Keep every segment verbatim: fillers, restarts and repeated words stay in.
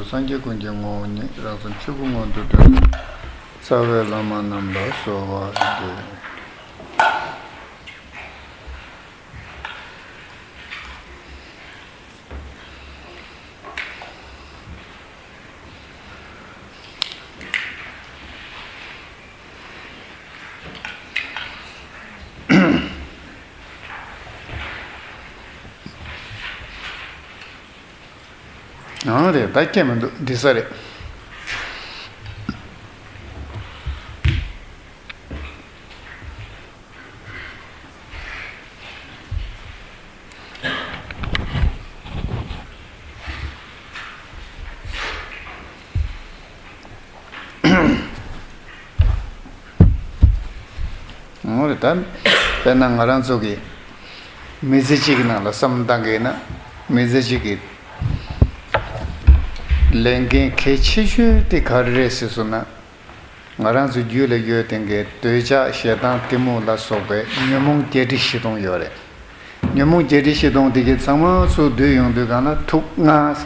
སངས་རྒྱས་ཀུན་གྱི་ངོ་བོ་ཉིད། རང་སེམས་ཆོས་སྐུ་མངོན་དུ་གྲོལ། རྩ་བའི་བླ་མ་རྣམས་ལ་གསོལ་བ་འདེབས། ཨང་རེད། ད་སྐྱེ་མི་འདུག་འདི་ས་རེད། འོ་རེད། ད་དཔེར་ན་ང་རང་ཚོ་གི་མི་ཚེ་གཅིག་གི་ནང་ལ་བསམ་བཏང་གི་ན། མི་ཚེ་གཅིག་གི་ལས་འགན་གལ་ཆེ་ཤོས་དེ་ག་རེ་རེད་ཟེར་སོང་ན། ང་རང་ཚོའི་རྒྱུད་ལ་ཡོད་དེ་འགའི་འདོད་ཆགས་ཞེ་སྡང་གཏི་མུག་ལ་སོགས་པའི་ཉོན་མོངས་བརྒྱད་ཁྲི་བཞི་སྟོང་ཡོད་རེད། ཉོན་མོངས་བརྒྱད་ཁྲི་བཞི་སྟོང་དེ་གའི་ཚང་མ་ཚུར་བསྡུས་ཡོང་དུས་གང་ལ་དུག་ལྔ།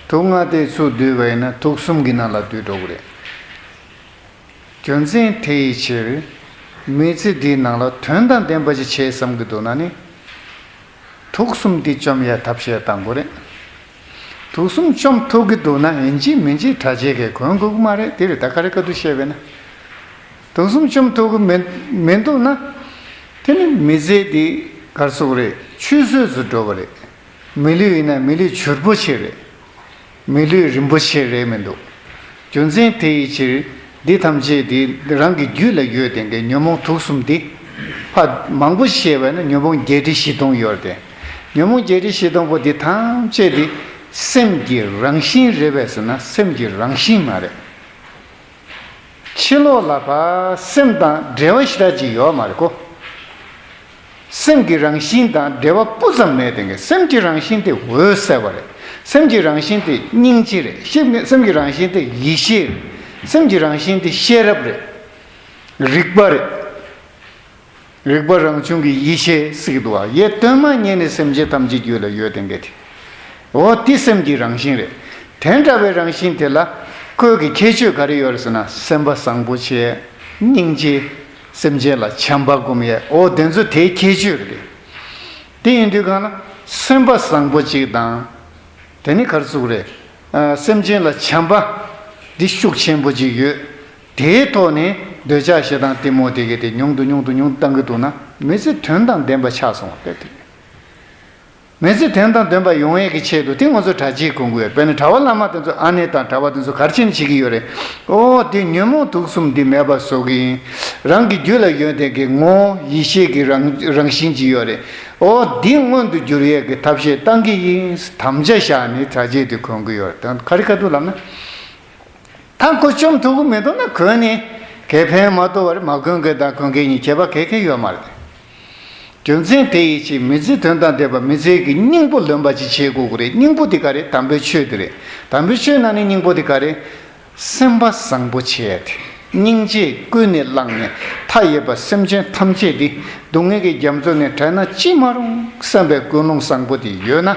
དུག་ལྔ་དེ་ཚུར་བསྡུས་པ་ཡིན་ན་དུག་གསུམ་གྱི་ནང་ལ་བསྡུས་འགྲོ་གི་རེད། རྒྱུ་མཚན་དེ་ཡི་ཕྱིར། མི་ཚེ་འདིའི་ནང་ལ་དོན་དང་ལྡན་པ་ཅིག་བྱེད་བསམ་གྱི་འདུག་ན་ནི། དུག་གསུམ་འདི་བཅོམ་ཡས་ཐབས་ཤེས་གཏང་དགོས་རེད། དུག་གསུམ་བཅོམ་ཐུབ་ཀྱི་འདུག་ན་ཡིན་གཅིག་མིན་གཅིག་གྲྭ་ཆས་ཀྱིས་གོན་དགོས་ཀྱི་མ་རེད། དེ་རེད། ད་ག་རེ་བཀའ་བསྡུར་བཤད་པས་ན། དུག་གསུམ་བཅོམ་ཐུབ་ཀྱི་མི་མི་འདུག་ན། དེ་ནི་མི་ཚེ་འདི་གར་སོགས་རེད། ཆུད་ཟོས་སུ་འགྲོ་བ་རེད། མི་ལུས་ཡིན་ན་མི་ལུས་བྱུར་པོ་ཆེ་རེད། མི་ལུས་རིན་པོ་ཆེ་རེད་མི་འདུག་རྒྱུ་མཚན་དེ་ཡི་ཕྱིར། འདི་ཐམས་ཅད་འདི་རང་གི་རྒྱུད་ལ་ཡོད་དེ་འགའི་ཉོན་མོངས་དུག་གསུམ་འདི། ཕ་མང་པོ་བཤད་པས་ན་ཉོན་མོངས་བརྒྱད་ཁྲི་བཞི་སྟོང་ཡོད་དེ། ཉོན་མོངས་བརྒྱད་ཁྲི་བཞི་སྟོང་པོ་འདི་ཐམས་ཅད་འདི་སེམས་ཀྱི་རང་བཞིན་རེད་པས་ཟེར་ན་སེམས་ཀྱི་རང་བཞིན་མ་རེད། ཕྱི་ལོགས་ལ་ཕ་སེམས་དང་འབྲེལ་བ་ཞེ་དྲག་ཅིག་ཡོད་མ་རེད་ཀོ། སེམས་ཀྱི་རང་བཞིན་དང་འབྲེལ་བ་སྤུ་ཙམ་མེད་དེ་འགའི་སེམས་ཀྱི་རང་བཞིན་དེ་འོད་གསལ་བ་རེད། སེམས་ཀྱི་རང་བཞིན་དེ་སྙིང་རྗེ་རེད། སེམས་ཀྱི་རང་བཞིན་དེ་ཡེ་ཤེས་རེད། སེམས་ཀྱི་རང་བཞིན་དེ་ཤེས་རབ་རེད། རིག་པ་རེད། རིག་པ་རང་བྱུང་གི་ཡེ་ཤེས་ཟེར་གྱི་འདུག་བ། ཡེ་གདོད་མ་ཉིད་ནས་སེམས་ཅན་ཐམས་ཅད་རྒྱུད་ལ་ཡོད་དེ་འགའི་དེ། འོ་དེ་སེམས་ཀྱི་རང་བཞིན་རེད། དེ་འདྲ་བའི་རང་བཞིན་དེ་ལ་ཁོའི་གི་ཁྱད་ཆོས་ག་རེ་ཡོད་རེད་ཟེར་ན་སེམས་པ་བཟང་པོ་བྱས། སྙིང་རྗེ། སེམས་ཅན་ལ་བྱམས་པ་སྒོམ་ཡས། འོ་དེ་ཚོ་དེའི་ཁྱད་ཆོས་རེད། དེ་ཡིན་དུས་གང་ལ་སེམས་པ་བཟང་པོ་གཅིག་དང་། དེ་ནི་ག་རེ་ཟེར་དགོས་རེད། ཨ། སེམས་ཅན་ལ་བྱམས་པ་འདི་ཤུགས་ཆེན་པོ་ཅིག་ཡོད། དེའི་ཐོག་ནས་འདོད་ཆགས་ཞེ་སྡང་གཏི་མུག་དེ་གའི་དེ་ཉུང་དུ་ཉུང་དུ་ཉུང་དུ་བཏང་གི་འདུག་ན་མི་ཚེ་དོན་དང་ལྡན་པ་ཆགས་སོང་བ་དེ་རེད། མི་ཚེ་དོན་དང་ལྡན་པ་ཡོང་ཡས་ཀྱི་ཆེད་དུ་དེ་ང་ཚོ་གྲྭ་ཆས་གོན་དགོས་ཡོད། དཔེར་ན་གྲྭ་པ་བླ་མ་དེ་ཚོ་ཨ་ནེ་དང་གྲྭ་པ་དེ་ཚོ་ག་རེ་བྱས་ནས་བྱེད་ཀྱི་ཡོད་རེད། ཨོ་དེ་ཉོན་མོངས་དུག་གསུམ་འདི་མེད་པ་བཟོ་གི་ཡིན། རང་གི་རྒྱུད་ལ་ཡོད་དེ་གའི་ངོ་བོ་ཡེ་ཤེས་ཀྱི་རང་རང་བཞིན་ཅིག་ཡོད་རེད། ཨོ་འདི་མངོན་དུ་འགྱུར་ཡས་ཀྱི་ཐབས་ཤེས་བཏང་གི་ཡིན། དམ་བཅའ་བཞག་ནས་གྲྭ་ཆས་དེ་གོན་གི་ཡོད་རེད། ད་ག་རེ་བཀའ་བསྡུར་ལབ་ན། ད་ཁོ་བཅོམ་ཐུབ་ཀྱི་མི་འདུག་ན་གོན་ནས་གའི་ཕན་མ་ཐོགས་པ་རེད། མ་གོན་མཁན་དང་གོན་མཁན་གཉིས་ཁྱད་པར་ག་གེ་ཡོད་མ་རེད། རྒྱུ་མཚན་དེ་ཡི་ཕྱིར་མི་ཚེ་དོན་དང་ལྡན་པ་མི་ཚེ་གི་སྙིང་པོ་ལོན་པ་ཅིག་བྱེད་དགོས་ཀྱི་རེད། སྙིང་པོ་དེ་ག་རེད། དམ་པའི་ཆོས་དེ་རེད། དམ་པའི་ཆོས་ནང་ནས་སྙིང་པོ་དེ་ག་རེད། སེམས་པ་བཟང་པོ་བྱས་ཏེ་སྙིང་རྗེ་ཀུན་ནས་བསླངས་ནས་མཐའ་ཡས་པ་སེམས་ཅན་ཐམས་ཅད་དེ་སྡུག་བསྔལ་གྱི་རྒྱ་མཚོ་ནས་བྲལ་ན་ཅི་མ་རུང་བསམ་པའི་ཀུན་སློང་བཟང་པོ་དེ་ཡོད་ན།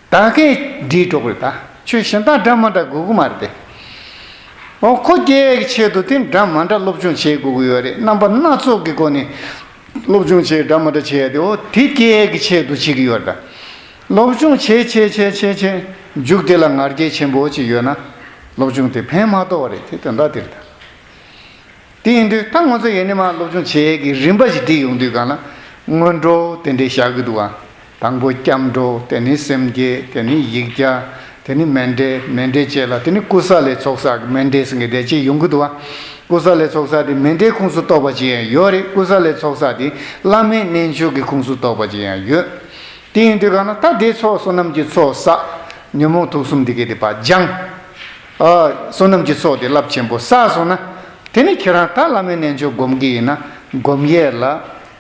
ད་གས་འགྲིག་འགྲོ་གི་རེད། ད་ཆོས་གཞན་དག་འདྲ་མ་འདྲ་དགོས་ཀྱི་མ་རེད་དེ། འོ་ཁོ་སྐྱེ་ཡས་ཀྱི་ཆེད་དུ་དེ་འདྲ་མ་འདྲ་སློབ་སྦྱོང་བྱེད་དགོས་ཀྱི་ཡོད་རེད། རྣམ་པ་སྣ་ཚོགས་ཀྱི་སྒོ་ནས་སློབ་སྦྱོང་བྱེད་འདྲ་མ་འདྲ་བྱེད་ཡས་དེ་འོ་དེ་སྐྱེ་ཡས་ཀྱི་ཆེད་དུ་བྱེད་ཀྱི་ཡོད་རེད། ད་སློབ་སྦྱོང་བྱེད་བྱེད་བྱེད་བྱེད་བྱེད་མཇུག་དེ་ལ་ང་རྒྱལ་ཆེན་པོ་ཅིག་ཡོད་ན་སློབ་སྦྱོང་དེ་ཕན་མ་ཐོགས་པ་རེད། དེ་དོན་དག་དེ་རེད། ད། དེ་ཡིན་དུས་ད་ང་ཚོ་ཡེ་ནས་མར་སློབ་སྦྱོང་བྱེད་ཡས་ཀྱི་རིམ་པ་ཞིག་བསྒྲིགས་ཡོང་དུས་གང་ལ་སྔོན་འགྲོ་དེ་འདྲའི་བཞག་གི་འདུག་བ། དང་པོ་སྐྱབས་འགྲོ། དེ་ནས་སེམས་བསྐྱེད། དེ་ནས་ཡིག་བརྒྱ། དེ་ནས་མཎྜལ། མཎྜལ་བཅས་ལ་དེ་ནས་ཀུ་ས་ལའི་ཚོགས་བསགས་ཀྱི་མཎྜལ་ཟེར་མཁན་དེ་ཅིག་ཡོང་གི་འདུག་བ། ཀུ་ས་ལའི་ཚོགས་བསགས་དེ་མཎྜལ་ཁོངས་སུ་གཏོགས་པ་ཅིག་ཡང་ཡོད་རེད། ཀུ་ས་ལའི་ཚོགས་བསགས་དེ་བླ་མའི་རྣལ་འབྱོར་གྱི་ཁོངས་སུ་གཏོགས་པ་ཅིག་ཡང་ཡོད། དེ་ཡིན་དུས་གང་ལ་ད་དེ་ཚོགས་བསོད་ནམས་ཀྱི་ཚོགས་བསགས། ཉོན་མོངས་དུག་གསུམ་འདི་གའི་དེ་ཕར་སྦྱངས། ཨ། བསོད་ནམས་ཀྱི་ཚོགས་དེ་རླབས་ཆེན་པོ་བསགས་སོང་ན། དེ་ནས་ཁྱེད་རང་ད་བླ་མའི་རྣལ་འབྱོར་སྒོམ་གྱི་ཡིན་ན་སྒོམ་ཡས་ལ་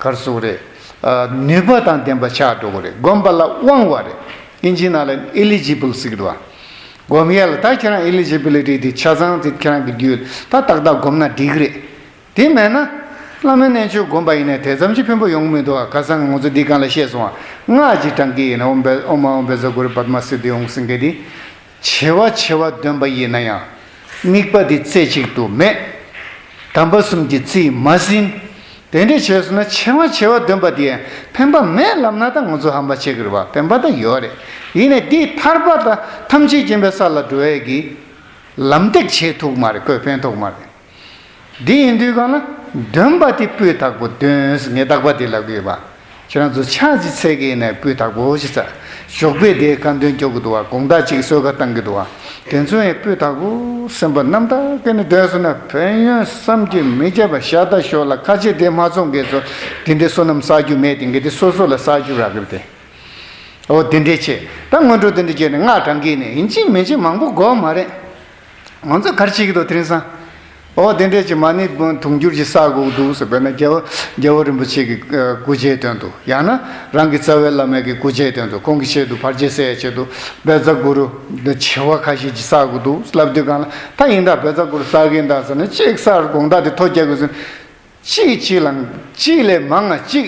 ག་རེ་ཟེར་དགོས་རེད། ཨ། ནུས་པ་དང་ལྡན་པ་ཆགས་འགྲོ་གི་རེད། སྒོམ་པ་ལ་དབང་བ་རེད། ཨིན་ཇིའི་ནང་ལ་eligible་ཟེར་གྱི་འདུག་བ། སྒོམ་ཡས་ལ་ད་ཁྱེད་རང་eligibility་དེ་ཆ་ཚང་དེ་ཁྱེད་རང་གི་རྒྱུད་ད་ཏག་ཏག་སྒོམ་ན་འགྲིག་གི་རེད། དེ་མེད་ན། བླ་མའི་རྣལ་འབྱོར་སྒོམ་པ་ཡིན་ན་དེ་ཙམ་གྱིས་ཕན་པོ་ཡོང་གི་མི་འདུག་བ། ཁ་སང་ང་ཚོ་འདི་སྒང་ལ་བཤད་སོང་བ། སྔགས་ཀྱི་གྲངས་ཀྱི་ཡིན་ན་ཨོཾ་ཨོཾ་ཨཱཿཧཱུྃ་བཛྲ་གུ་རུ་པདྨ་སིདྡྷི་ཧཱུྃ་ཟེར་མཁན་དེ། བྱེ་བ་བྱེ་བ་འདོན་པ་ཡིན་ན་ཡང་། དམིགས་པ་དེ་རྩེ་གཅིག་ཏུ་མེད། དམ་པ་གསུམ་གྱི་རྩིས་མ་ཟིན། དེ་འདྲ་བྱས་སོང་ན་བྱེ་བ་བྱེ་བ་འདོན་པ་དེ་ཕན་པ་མེད་ལབ་ན་ད་ང་ཚོ་ཧམ་པ་བྱེད་ཀྱི་རེད་བ། ཕན་པ་ད་ཡོད་རེད། ཡིན་ནའི་དེ་ཐར་པ་དང་ཐམས་ཅད་མཁྱེན་པའི་ས་ལ་འགྲོ་ཡས་ཀྱི་ལམ་སྟེགས་བྱེད་ཐུབ་མ་རེད། ཁོས་ཕན་ཐོགས་མ་རེད། འདི་ཡིན་དུས་གང་ལ། འདོན་པ་དེ་སྤུས་དག་པོ་འདོན་ཟེར་ངས་རྟག་པ་དེ་ལབ་ཀྱི་ཡོད་པ། ཁྱེད་རང་ཚོ་ཕྱག་ཅིག་འཚལ་གྱི་ཡིན་ན་སྤུས་དག་པོ་ཞིག་འཚལ། ཞོགས་པའི་དེའི་ཁ་འདོན་སྐྱོར་གྱི་འདུག་བ། དགོང་དག་ཅིག་གསོལ་ཁ་བཏང་གི་འདུག་བ། དེ་ཚོ་ཡང་སྤུས་དག་པོ་སེམས་པ་རྣམ་དག་གི་ནས་འདོན་སོང་ན་ཕན་ཡོན་བསམ་གྱིས་མི་ཁྱབ་པ་ཤ་སྟག་ཤོག་ལ། ཁ་ཆེ་དེ་མ་ཚོང་མཁན་ཚོ་དེ་འདྲའི་བསོད་ནམས་བསགས་རྒྱུ་མེད། དེ་འདྲའི་དེ་སོ་སོ་ལ་བསགས་རྒྱུ་རག་གི་རེད་དེ། འོ་དེ་འདྲའི་ཆེ་ད་སྔོན་འགྲོ་དེ་འདྲ་བྱས་ནས་སྔགས་བགྲང་གི་ནས་ཡིན་གཅིག་མིན་གཅིག་མང་པོ་དགོས་མ་རེད། ང་ཚོ་ག་རེ་བྱེད་ཀྱི་འདུག་དེ་རིང་སང་། ཨོ་དེ་འདྲས་ཀྱི་མ་ཎི་དུང་ཕྱུར་ཅིག་བསགས་དགོས་འདུག་ཟེར། དཔེར་ན་རྒྱལ་བ་རྒྱལ་བ་རིན་པོ་ཆེ་གི་སྐུ་ཕྱྭའི་དོན་དུ། ཡང་ན་རང་གི་རྩ་བའི་བླ་མའི་གི་སྐུ་ཕྱྭའི་དོན་དུ། ཁོང་གི་ཆེད་དུ་བར་ཆད་སེལ་ཡའི་ཆེད་དུ་བཛྲ་གུ་རུ་འདི་བྱེ་བ་ཁ་ཤས་ཅིག་བསགས་དགོས་འདུག་ལབ་དུས་གང་ལ། ད་ཡིན་ད་བཛྲ་གུ་རུ་བསགས་ཀྱི་ཡིན་ད་ཟེར་ན། གཅིག་བསགས་དགོངས་དག་དེ་ཐོ་རྒྱག་དགོས་ཟེར་ན། གཅིག་གཅིག་ལ་གཅིག་ལས་མང་ང་གཅིག་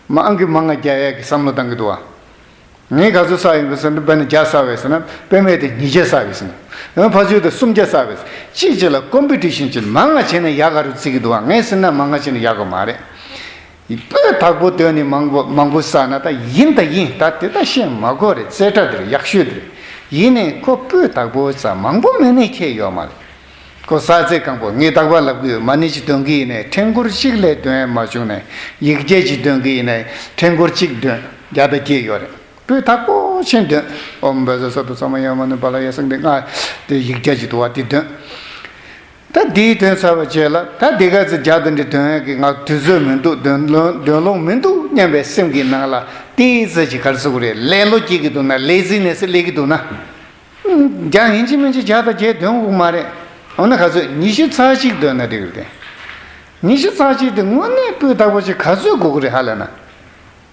མ་ཨང་ཀི་མང་ང་རྒྱག་ཡ་གི་བསམ་བློ་བཏང་གི་འདུག་བ། ངས་ག་ཚོད་བསགས་ཡིན་པ་ཟེར་ན། དཔེར་ན་བརྒྱ་བསགས་པས་ཟེར་ན། དཔེ་མེད་དེ་ཉིས་བརྒྱ་བསགས་པས་ཟེར་ན། ཨ་ཕ་ཚོད་དེ་སུམ་བརྒྱ་བསགས་པས། གཅིག་གཅིག་ལ་ཀོམ་པི་ཊི་ཤན་ཅིག་མང་ང་བྱས་ན་ཡག་ག་རུ་བརྩི་གི་འདུག་བ། ངས་ཟེར་ན་མང་ང་བྱས་ན་ཡག་ག་མ་རེད། སྤུས་དག་པོ་འདོན་ནས་མང་པོ་མང་པོ་བསགས་ན་ད་ཡིན་ད་ཡིན། ད་དེ་ད་བཤད་མ་དགོས་རེད། རྩེ་གྲ་དེ་རེད། ཡག་ཤོས་དེ་རེད། ཡིན་ནའི་ཁོ་སྤུས་དག་པོ་བསགས་མང་པོ་མེད་ནས་ཁྱད་ཡོད་མ་རེད། ཁོ་བསགས་ཚད་གང་པོ། ངས་རྟག་པར་ལབ་ཀྱི་ཡོད། མ་ཎི་ཅིག་འདོན་གྱི་ཡིན་ནའི་ཕྲེང་སྐོར་གཅིག་ལས་འདོན་ཡ་མ་བྱུང་ནས། ཡིག་བརྒྱ་ཅིག་འདོན་གྱི་ཡིན་ནའི་ཕྲེང་སྐོར་གཅིག་འདོན། བརྒྱ་དང་བརྒྱད་ཡོད་རེད། སྤུས་དག་པོ་ཆེན་འདོན། ཨོཾ་བཛྲ་སཏྭ་ས་མ་ཡ་མ་ནུ་པཱ་ལ་ཡ་སཾ་སྟི་ལྔ་དེ་ཡིག་བརྒྱ་ཅིག་འདུག་བ། དེ་འདོན། ད་འདིའི་འདོན་ཚར་བ་རྗེས་ལ། ད་འདི་ག་ཚོད་བརྒྱ་དང་འདྲ་འདོན་ཡ་གི་ང་དུས་ཚོད་མི་འདུག་འདོན་ལོང་འདོན་ལོང་མི་འདུག་སྙམ་པའི་སེམས་ཀྱི་ནང་ལ་ཏོག་ཙམ་ཅིག་ག་རེ་ཟེར་དགོས་རེད། ལེ་ལོ་སྐྱེ་གི་འདུག་ན། ལེ་ཛི་ནེ་སི་སླེབས་ཀྱི་འདུག་ན། བརྒྱ་ཡིན་གཅིག་མིན་གཅིག་བརྒྱ་དང་བརྒྱད་འདོན་དགོས་མ་རེད། འོ་ན་ག་ཚོད། ཉི་ཤུ་རྩ་གཅིག་འདོན་ན་འགྲིག་གི་རེད། ཉི་ཤུ་རྩ་གཅིག་དེ་དངོས་གནས་སྤུས་དག་པོ་ཅིག་ག་ཚོད་དགོས་ཀྱི་རེད་ཧ་ལས་ན།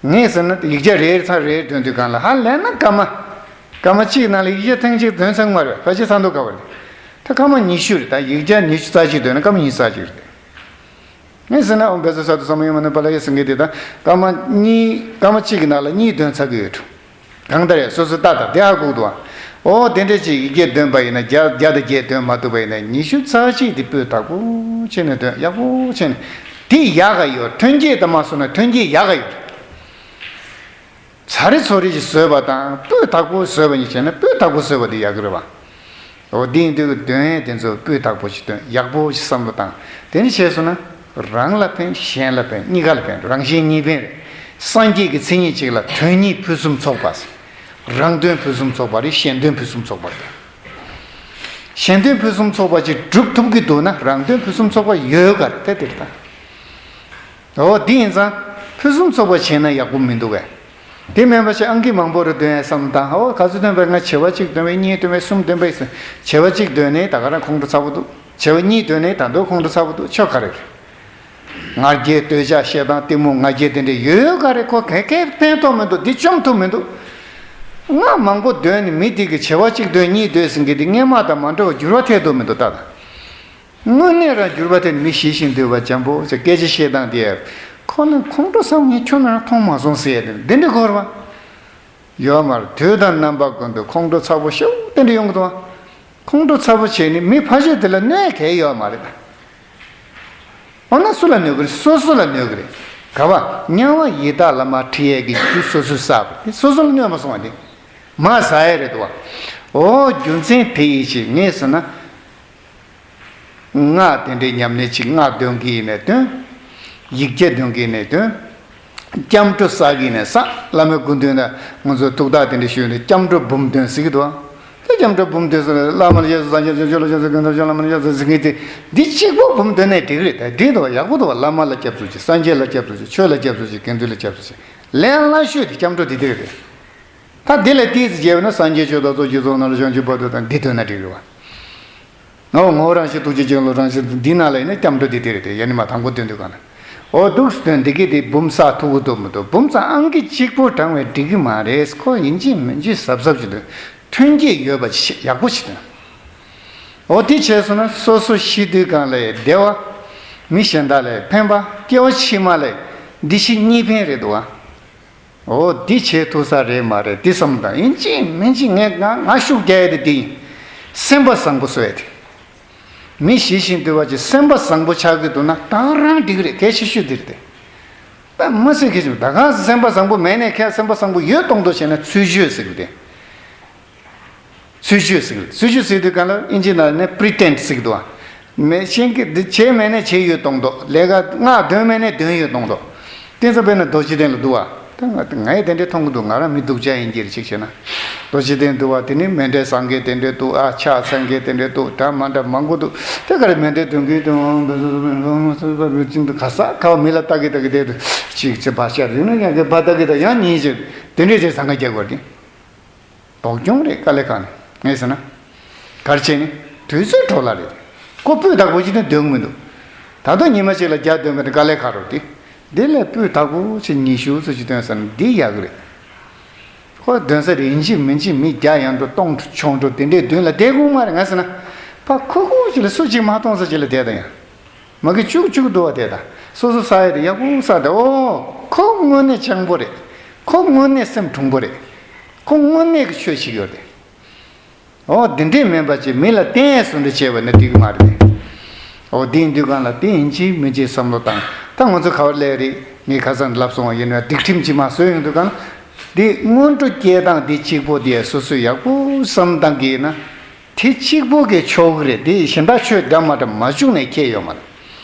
ངས་ཟེར་ན་ཡིག་བརྒྱ་རེ་ཚར་རེ་འདོན་དུས་གང་ལ་ཧ་ལས་ན་སྐར་མ། སྐར་མ་གཅིག་ནང་ལ་ཡིག་བརྒྱ་ཐེངས་གཅིག་འདོན་ཚར་མ་རེད། ཕལ་ཆེར་ཚར་འདུག་ག་བ་རེད། ད་སྐར་མ་ཉི་ཤུ་རེད། ད་ཡིག་བརྒྱ་ཉི་ཤུ་རྩ་གཅིག་འདོན་ན་སྐར་མ་ཉི་ཤུ་རྩ་གཅིག་རེད། ངས་ཟེར་ན་ཨོཾ་བཛྲ་སཏྭ་ས་མ་ཡ་མ་ནུ་པཱ་ལ་ཡ་སཾ་སྟི་དེ་ད་སྐར་མ་གཉིས། སྐར་མ་གཅིག་གི་ནང་ལ་གཉིས་འདོན་ཚར་གི་ཡོད་འགྲོ། གང་ལྟར་ཡང་སོ་སོའི་ལྟ་སྟངས་དེ་ཧ་གོ་གི་འདུག་བ། ཨོ་དེ་འདྲ་ཅིག་ཡིག་བརྒྱ་འདོན་པ་ཡིན་ན། བརྒྱ་བརྒྱ་དང་བརྒྱད་འདོན་མ་ཐུབ་པ་ཡིན་ན། ཉི་ཤུ་རྩ་གཅིག་དེ་སྤུས་དག་པོ་བྱས་ནས་འདོན། ཡག་པོ་བྱས་ནས། དེ་ཡག་ག་ཡོད། ཐོན་སྐྱེད་དང་མ་སོང་ན་ཐོན་སྐྱེད་ཡག་ག་ཡོད། ཚ་རེ་ཚོ་རེ་ཞིག་བཟོས་པ་དང་སྤུས་དག་པོ་བཟོས་པ་གཉིས་བྱས་ན་སྤུས་དག་པོ་བཟོས་པ་དེ་ཡག་གི་རེད་བ། འོ་དེ་ཡིན་དུས་འདོན་ཡས་དེ་ཚོ་སྤུས་དག་པོ་ཞིག་འདོན། ཡག་པོ་ཞིག་བསམ་བློ་བཏང་། དེ་འདྲ་བྱས་སོང་ན་རང་ལ་ཕན། གཞན་ལ་ཕན། གཉིས་ཀ་ལ་ཕན། རང་གཞན་གཉིས་ཕན་རེད། སངས་རྒྱས་ཀྱི་མཚན་ཉིད་གཅིག་ལ་དོན་གཉིས་ཕུན་སུམ་ཚོགས་པ། རང་དོན་ཕུན་སུམ་ཚོགས་པ་རེད། གཞན་དོན་ཕུན་སུམ་ཚོགས་པ་རེད། གཞན་དོན་ཕུན་སུམ་ཚོགས་པ་ཅིག་སྒྲུབ་ཐུབ་ཀྱི་འདུག་ན་རང་དོན་ཕུན་སུམ་ཚོགས་པ་ཡོད་ག་རེད། དེ་དེ་རེད་ད། འོ་དེ་ཡིན་ཙང་ཕུན་སུམ་ཚོགས་པ་བྱས་ན་ཡག་པོ་མི་འདུག་གས། དེ་མིན་པ་ཞིག་ཨང་ཀི་མང་པོ་རུ་འདོན་ཡས་བསམ་བློ་བཏང་། ཨོ་ག་ཚོད་འདོན་པའི། ང་བྱེ་བ་གཅིག་འདོན་པའི། གཉིས་འདོན་པའི། གསུམ་འདོན་པའི་ཟེར། བྱེ་བ་གཅིག་འདོན་ནས་ད་ག་རང་ཁོང་ཁྲོ་ཚ་པོ་འདུག་བྱེ་བ་གཉིས་འདོན་ནས་ད་དུང་ཁོང་ཁྲོ་ཚ་པོ་འདུག་ཆོ་ག་རེ་རེད། ང་རྒྱལ། འདོད་ཆགས། ཞེ་སྡང་། གཏི་མུག་ང་རྒྱལ་དེ་འདྲ་ཡོད་ག་རེད། ཁོ་ག་གས་ཕན་ཐོགས་མི་འདུག་འདི་བཅོམ་ཐུབ་མི་འདུག་སྔགས་མང་པོ་འདོན་ནས་མི་དེ་གི་བྱེ་བ་གཅིག་འདོན། གཉིས་འདོན་ཟེར་མཁན་དེ་སྔན་མ་དང་མ་འདྲ་བ་འགྱུར་བ་ཐེབས་འདུག་མི་འདུག་ད་ད། དངོས་གནས་རང་འགྱུར་བ་དེ་མི་ཞི་ཞིང་དུལ་བ་འཇམ་པོ་ཟེར། སྐད་ཆ་བཤད་སྟངས་དེ། ཁོ་ལ་ཁོང་ཁྲོ་ཟ་ངས་ཁྱོན་ནས་རང་མཐོང་མ་སོང་ཟེར་ཡ་དེ་འདི་འདྲ་གོ་ར་བ། ཡོད་མ་རེད། དུས་དང་རྣམ་པ་ཀུན་ཏུ་ཁོང་ཁྲོ་ཚ་པོ་ཞེ་པོ་དེ་འདྲ་ཡོང་གི་འདུག་བ། ཁོང་ཁྲོ་ཚ་པོ་བྱས་ནས་མི་ཕལ་ཆེར་དེ་ལ་གནོད་གལ་ཡོད་མ་རེད། འོ་ན་སུ་ལ་གནོད་ཀྱི་རེད། སོ་སོ་ལ་གནོད་ཀྱི་རེད། ག་བ། དམྱལ་བ་ཡི་དྭགས་ལ་མ་ཁྲིད་ཡས་ཀྱི་རྒྱུ་སོ་སོས་བསགས་པ་དེ་སོ་སོ་ལ་གནོད་མ་སོང་བ་དེ། མ་ཟ་ཡས་རེད་འདུག་བ། འོ་རྒྱུ་མཚན་དེ་ཡིན་ཞེས་ངས་ཟེར་ན། སྔགས་དེ་འདྲའི་ཉམས་ལེན་ཅིག་སྔགས་འདོན་གྱི་ཡིན་ནའི་འདོན། ཡིག་བརྒྱ་འདོན་གྱི་ཡིན་ནའི་འདོན། སྐྱབས་འགྲོ་བསགས་ཀྱི་ཡིན་ནའི་བསགས། བླ་མའི་སྐུ་མདུན་ན་ང་ཚོ་ཐུགས་ཐག་དེ་འདྲ་ཞུས་ནས་སྐྱབས་འགྲོ་འབུམ་འདོན་ཟེར་གྱི་འདུག་ཨ། དེ་སྐྱབས་འགྲོ་འབུམ་འདོན་ཟེར་ནས། བླ་མ་ལ་ཞབས་སུ་བསངས་རྒྱས་ཆོས་ལ་ཞབས་སུ་གང་ལྟར་ཆོས་བླ་མ་ལ་ཞབས་སུ་ཟེར་མཁན་དེ། འདི་གཅིག་པོ་འབུམ་འདོན་ནའི་འགྲིག་རེད། ད་འགྲིག་འདུག་ཡག་པོ་འདུག་བ། བླ་མ་ལ་སྐྱབས་སུ་མཆི། སངས་རྒྱས་ལ་སྐྱབས་སུ་མཆི། ཆོས་ལ་སྐྱབས་སུ་མཆི། དགེ་འདུན་ལ་སྐྱབས་སུ་མཆི། ལན་སླ་ཤོས་དེ་སྐྱབས་འགྲོ་དེ་དེ་རེད། ད་འདི་ལས་ཏོག་ཙམ་རྒྱས་པ་ན། སངས་རྒྱས་ཆོས་བདག་ཚོགས་ཀྱི་ཚོགས་རྣམས་ལ་བྱང་ཆུབ་བར་དུ་དང་། འདི་འདོན་ན་འགྲིག་རེད་བ། ངོ་བོ་རང་བཞིན། ཐུགས་རྗེ་ཆེན་པོ་རང་བཞིན། འདི་ནང་ལ་ཡིན་ན་སྐྱབས་འགྲོ་འདི་དེ་རེད་དེ། ཡ་ནི་མ་དང་པོ་འདོན་དུས་གང་ན། འོ་འདུག་སེ་འདོན། འདི་གི་དེ་འབུམ་བསགས་ཐུབ་ཀྱི་འདུག་མི་འདུག་འབུམ་ཚང་ཨང་ཀི་གཅིག་པོ་བགྲང་བས་འགྲིག་གི་མ་རེད། ཁོ་ཡིན་གཅིག་མིན་གཅིག་གཟབ་གཟབ་ཅིག་འདོན། ཐོན་སྐྱེད་ཡོད་པ་ཅིག་ཡག་པོ་ཅིག་འདོན། འོ་དེ་བྱས་སོང་ན་སོ་སོ་ཤི་དུས་གང་ལ་ཡང་བདེ་བ། མི་གཞན་དག་ལ་ཕན་པ། སྐྱེ་བ་ཕྱི་མ་ལ་འདི་ཕྱི་གཉིས་ཕན་རེད་འདུག་བ། འོ་འདི་བྱེད་ཐུབ་ས་རེད་མ་རེད་འདི་བསམ་དང་ཡིན་གཅིག་མིན་གཅིག་ངས་ང་ང་ཤུགས་རྒྱག་ཡ་དེ་འདི་ཡིན། སེམས་པ་བཟང་པོ་བཟོ་ཡ་དེ། མི་ཤི་ཞིང་དུལ་བ་ཅིག་སེམས་པ་བཟང་པོ་ཆགས་ཀྱི་འདུག་ན་ད་རང་འགྲིག་རེད། གལ་ཆེ་ཤོས་འདི་རེད་དེ། ད་མི་སྲིད་ཁེ་ཆུ་ད་ག་སེམས་པ་བཟང་པོ་མེད་ནས་ཁྱེད་སེམས་པ་བཟང་པོ་ཡོད་གཏོང་དོ་བྱས་ན་ཚུལ་འཆོས་ཟེར་གི་དེ། ཚུལ་འཆོས་ཟེར་གི་རེད། ཚུལ་འཆོས་ཟེར་དུས་གང་ལ་ཨིན་ཇི་ནང་ནས་པི་རི་ཊེན་ཌི་ཟེར་གི་འདུག་བ། མེད་ཤེས་ཀྱི་འདི་བྱས་མེད་ནས་བྱས་ཡོད་གཏོང་དོ། ལས་ཀ་སྔགས་འདོན་མེད་ནས་འདོན་ཡོད་གཏོང་དོ། བསྟན་ས་དཔེར་ན་རྡོ་རྗེ་གདན་ལ་འདུག་བ། ད་ང་ང་ཡི་དེ་འདྲས་མཐོང་གི་འདུག་ང་རང་མི་སྡུག་ཅག་ཡིན་གྱི་རེད་ཅིག་བྱས་ན། རྡོ་རྗེ་གདན་འདུག་བ། དེ་ནི་མཎྜལ་བཟང་མཁན་དེ་འདྲས་འདུག་ཨ་ཕྱག་འཚལ་མཁན་དེ་འདྲས་འདུག་འདྲ་མ་འདྲ་མང་པོ་འདུག་དེ་ག་རེ་མཎྜལ་འདོན་གི་འདུག་ག་ས་ག་བ་མི་ལ་ལྟ་གི་ལྟ་གི་དེ་འདུག་ཅིག་ཅིག་བ་ཤ་རིང་ན་ཡང་གི་བ་ལྟ་གི་ད་ཡང་ཉིན་ཅིག་དེ་འདྲས་ཅིག་བཟང་ཁ་རྒྱག་དགོས་ཏེ། དོགས་གྱོང་རེད་དཀའ་ལས་ཁག་ནས་ངས་ཟེར་ན། གར་བྱས་ནས་དུས་ཚོད་འཕྲོ་བརླག་རེད། ཁོ་སྤུས་དག་པོ་ཅིག་ནས་འདོན་མི་འདུག་ད་དུང་ཉི་མ་གཅིག་ལ་བརྒྱ་འདོན་པ་དེ་དཀའ་ལས་ཁག་རོ་དེ། འདི་ལས་སྤུས་དག་པོ་ཅིག་ཉི་ཤུ་ཙམ་ཅིག་འདོན་ཟེར་ན་འདི་ཡག་གི་རེད། ཁོ་འདོན་ས་རེད་ཡིན་གཅིག་མིན་གཅིག་མི་བརྒྱ་ཡན་འགྲོ་སྟོང་འགྲོ་ཆུང་འགྲོ་དེ་འདྲས་འདོན་ལ་བསྡད་དགོས་མ་རེད་ང་ཟེར་ན། ཕ་ཁོ་ཁོ་ཅིག་ལ་སུ་གཅིག་མ་གཏོང་ས་ཅིག་ལ་བསྡད་ད་ཡང་། མ་གི་བཅུག་བཅུག་འདུག་བ་དེ་དང་སོ་སོ་ས་ཡ་དེ་ཡག་པོ་ས་དེ་ཨོ་ཁོ་དངོས་གནས་སྤྱང་པོ་རེད། ཁོ་དངོས་གནས་སེམས་གྲུང་པོ་རེད། ཁོ་དངོས་གནས་ཀྱི་ཆོས་བྱེད་ཀྱི་ཡོད་རེད། ཨོ་འདི་འདྲས་མིན་པ་ཅིག་མི་ལ་བསྟན་སུ་འདྲ་བྱས་པ་ནི་འགྲིག་གི་མ་རེད། ཨོ་འདི་ཡིན་དུས་གང་ལ་དེ་ཡིན་གཅིག་མིན་གཅིག་བསམ་བློ་བཏང་ད་ང་ཚོ་ག་བར་སླེབས་རེད་ངས་ཁ་སང་ལབ་སོང་བ་ཡིན་ན་སྒྲིག་ཁྲིམས་ཀྱི་མ་བཟོས་ཡོང་དུས་གང་ལ་འདི་སྔོན་འགྲོ་སྐྱེལ་སྟངས་འདི་གཅིག་པོ་དེ་སོ་སོས་ཡག་པོ་བསམ་བཏང་གི་ཡིན་ན། དེ་གཅིག་པོ་གིས་ཆོག་གི་རེད་དེ་གཞན་དག་ཆོས་འདྲ་མ་འདྲ་མ་བཅུག་ནས་ཁྱད་ཡོད་མ་རེད།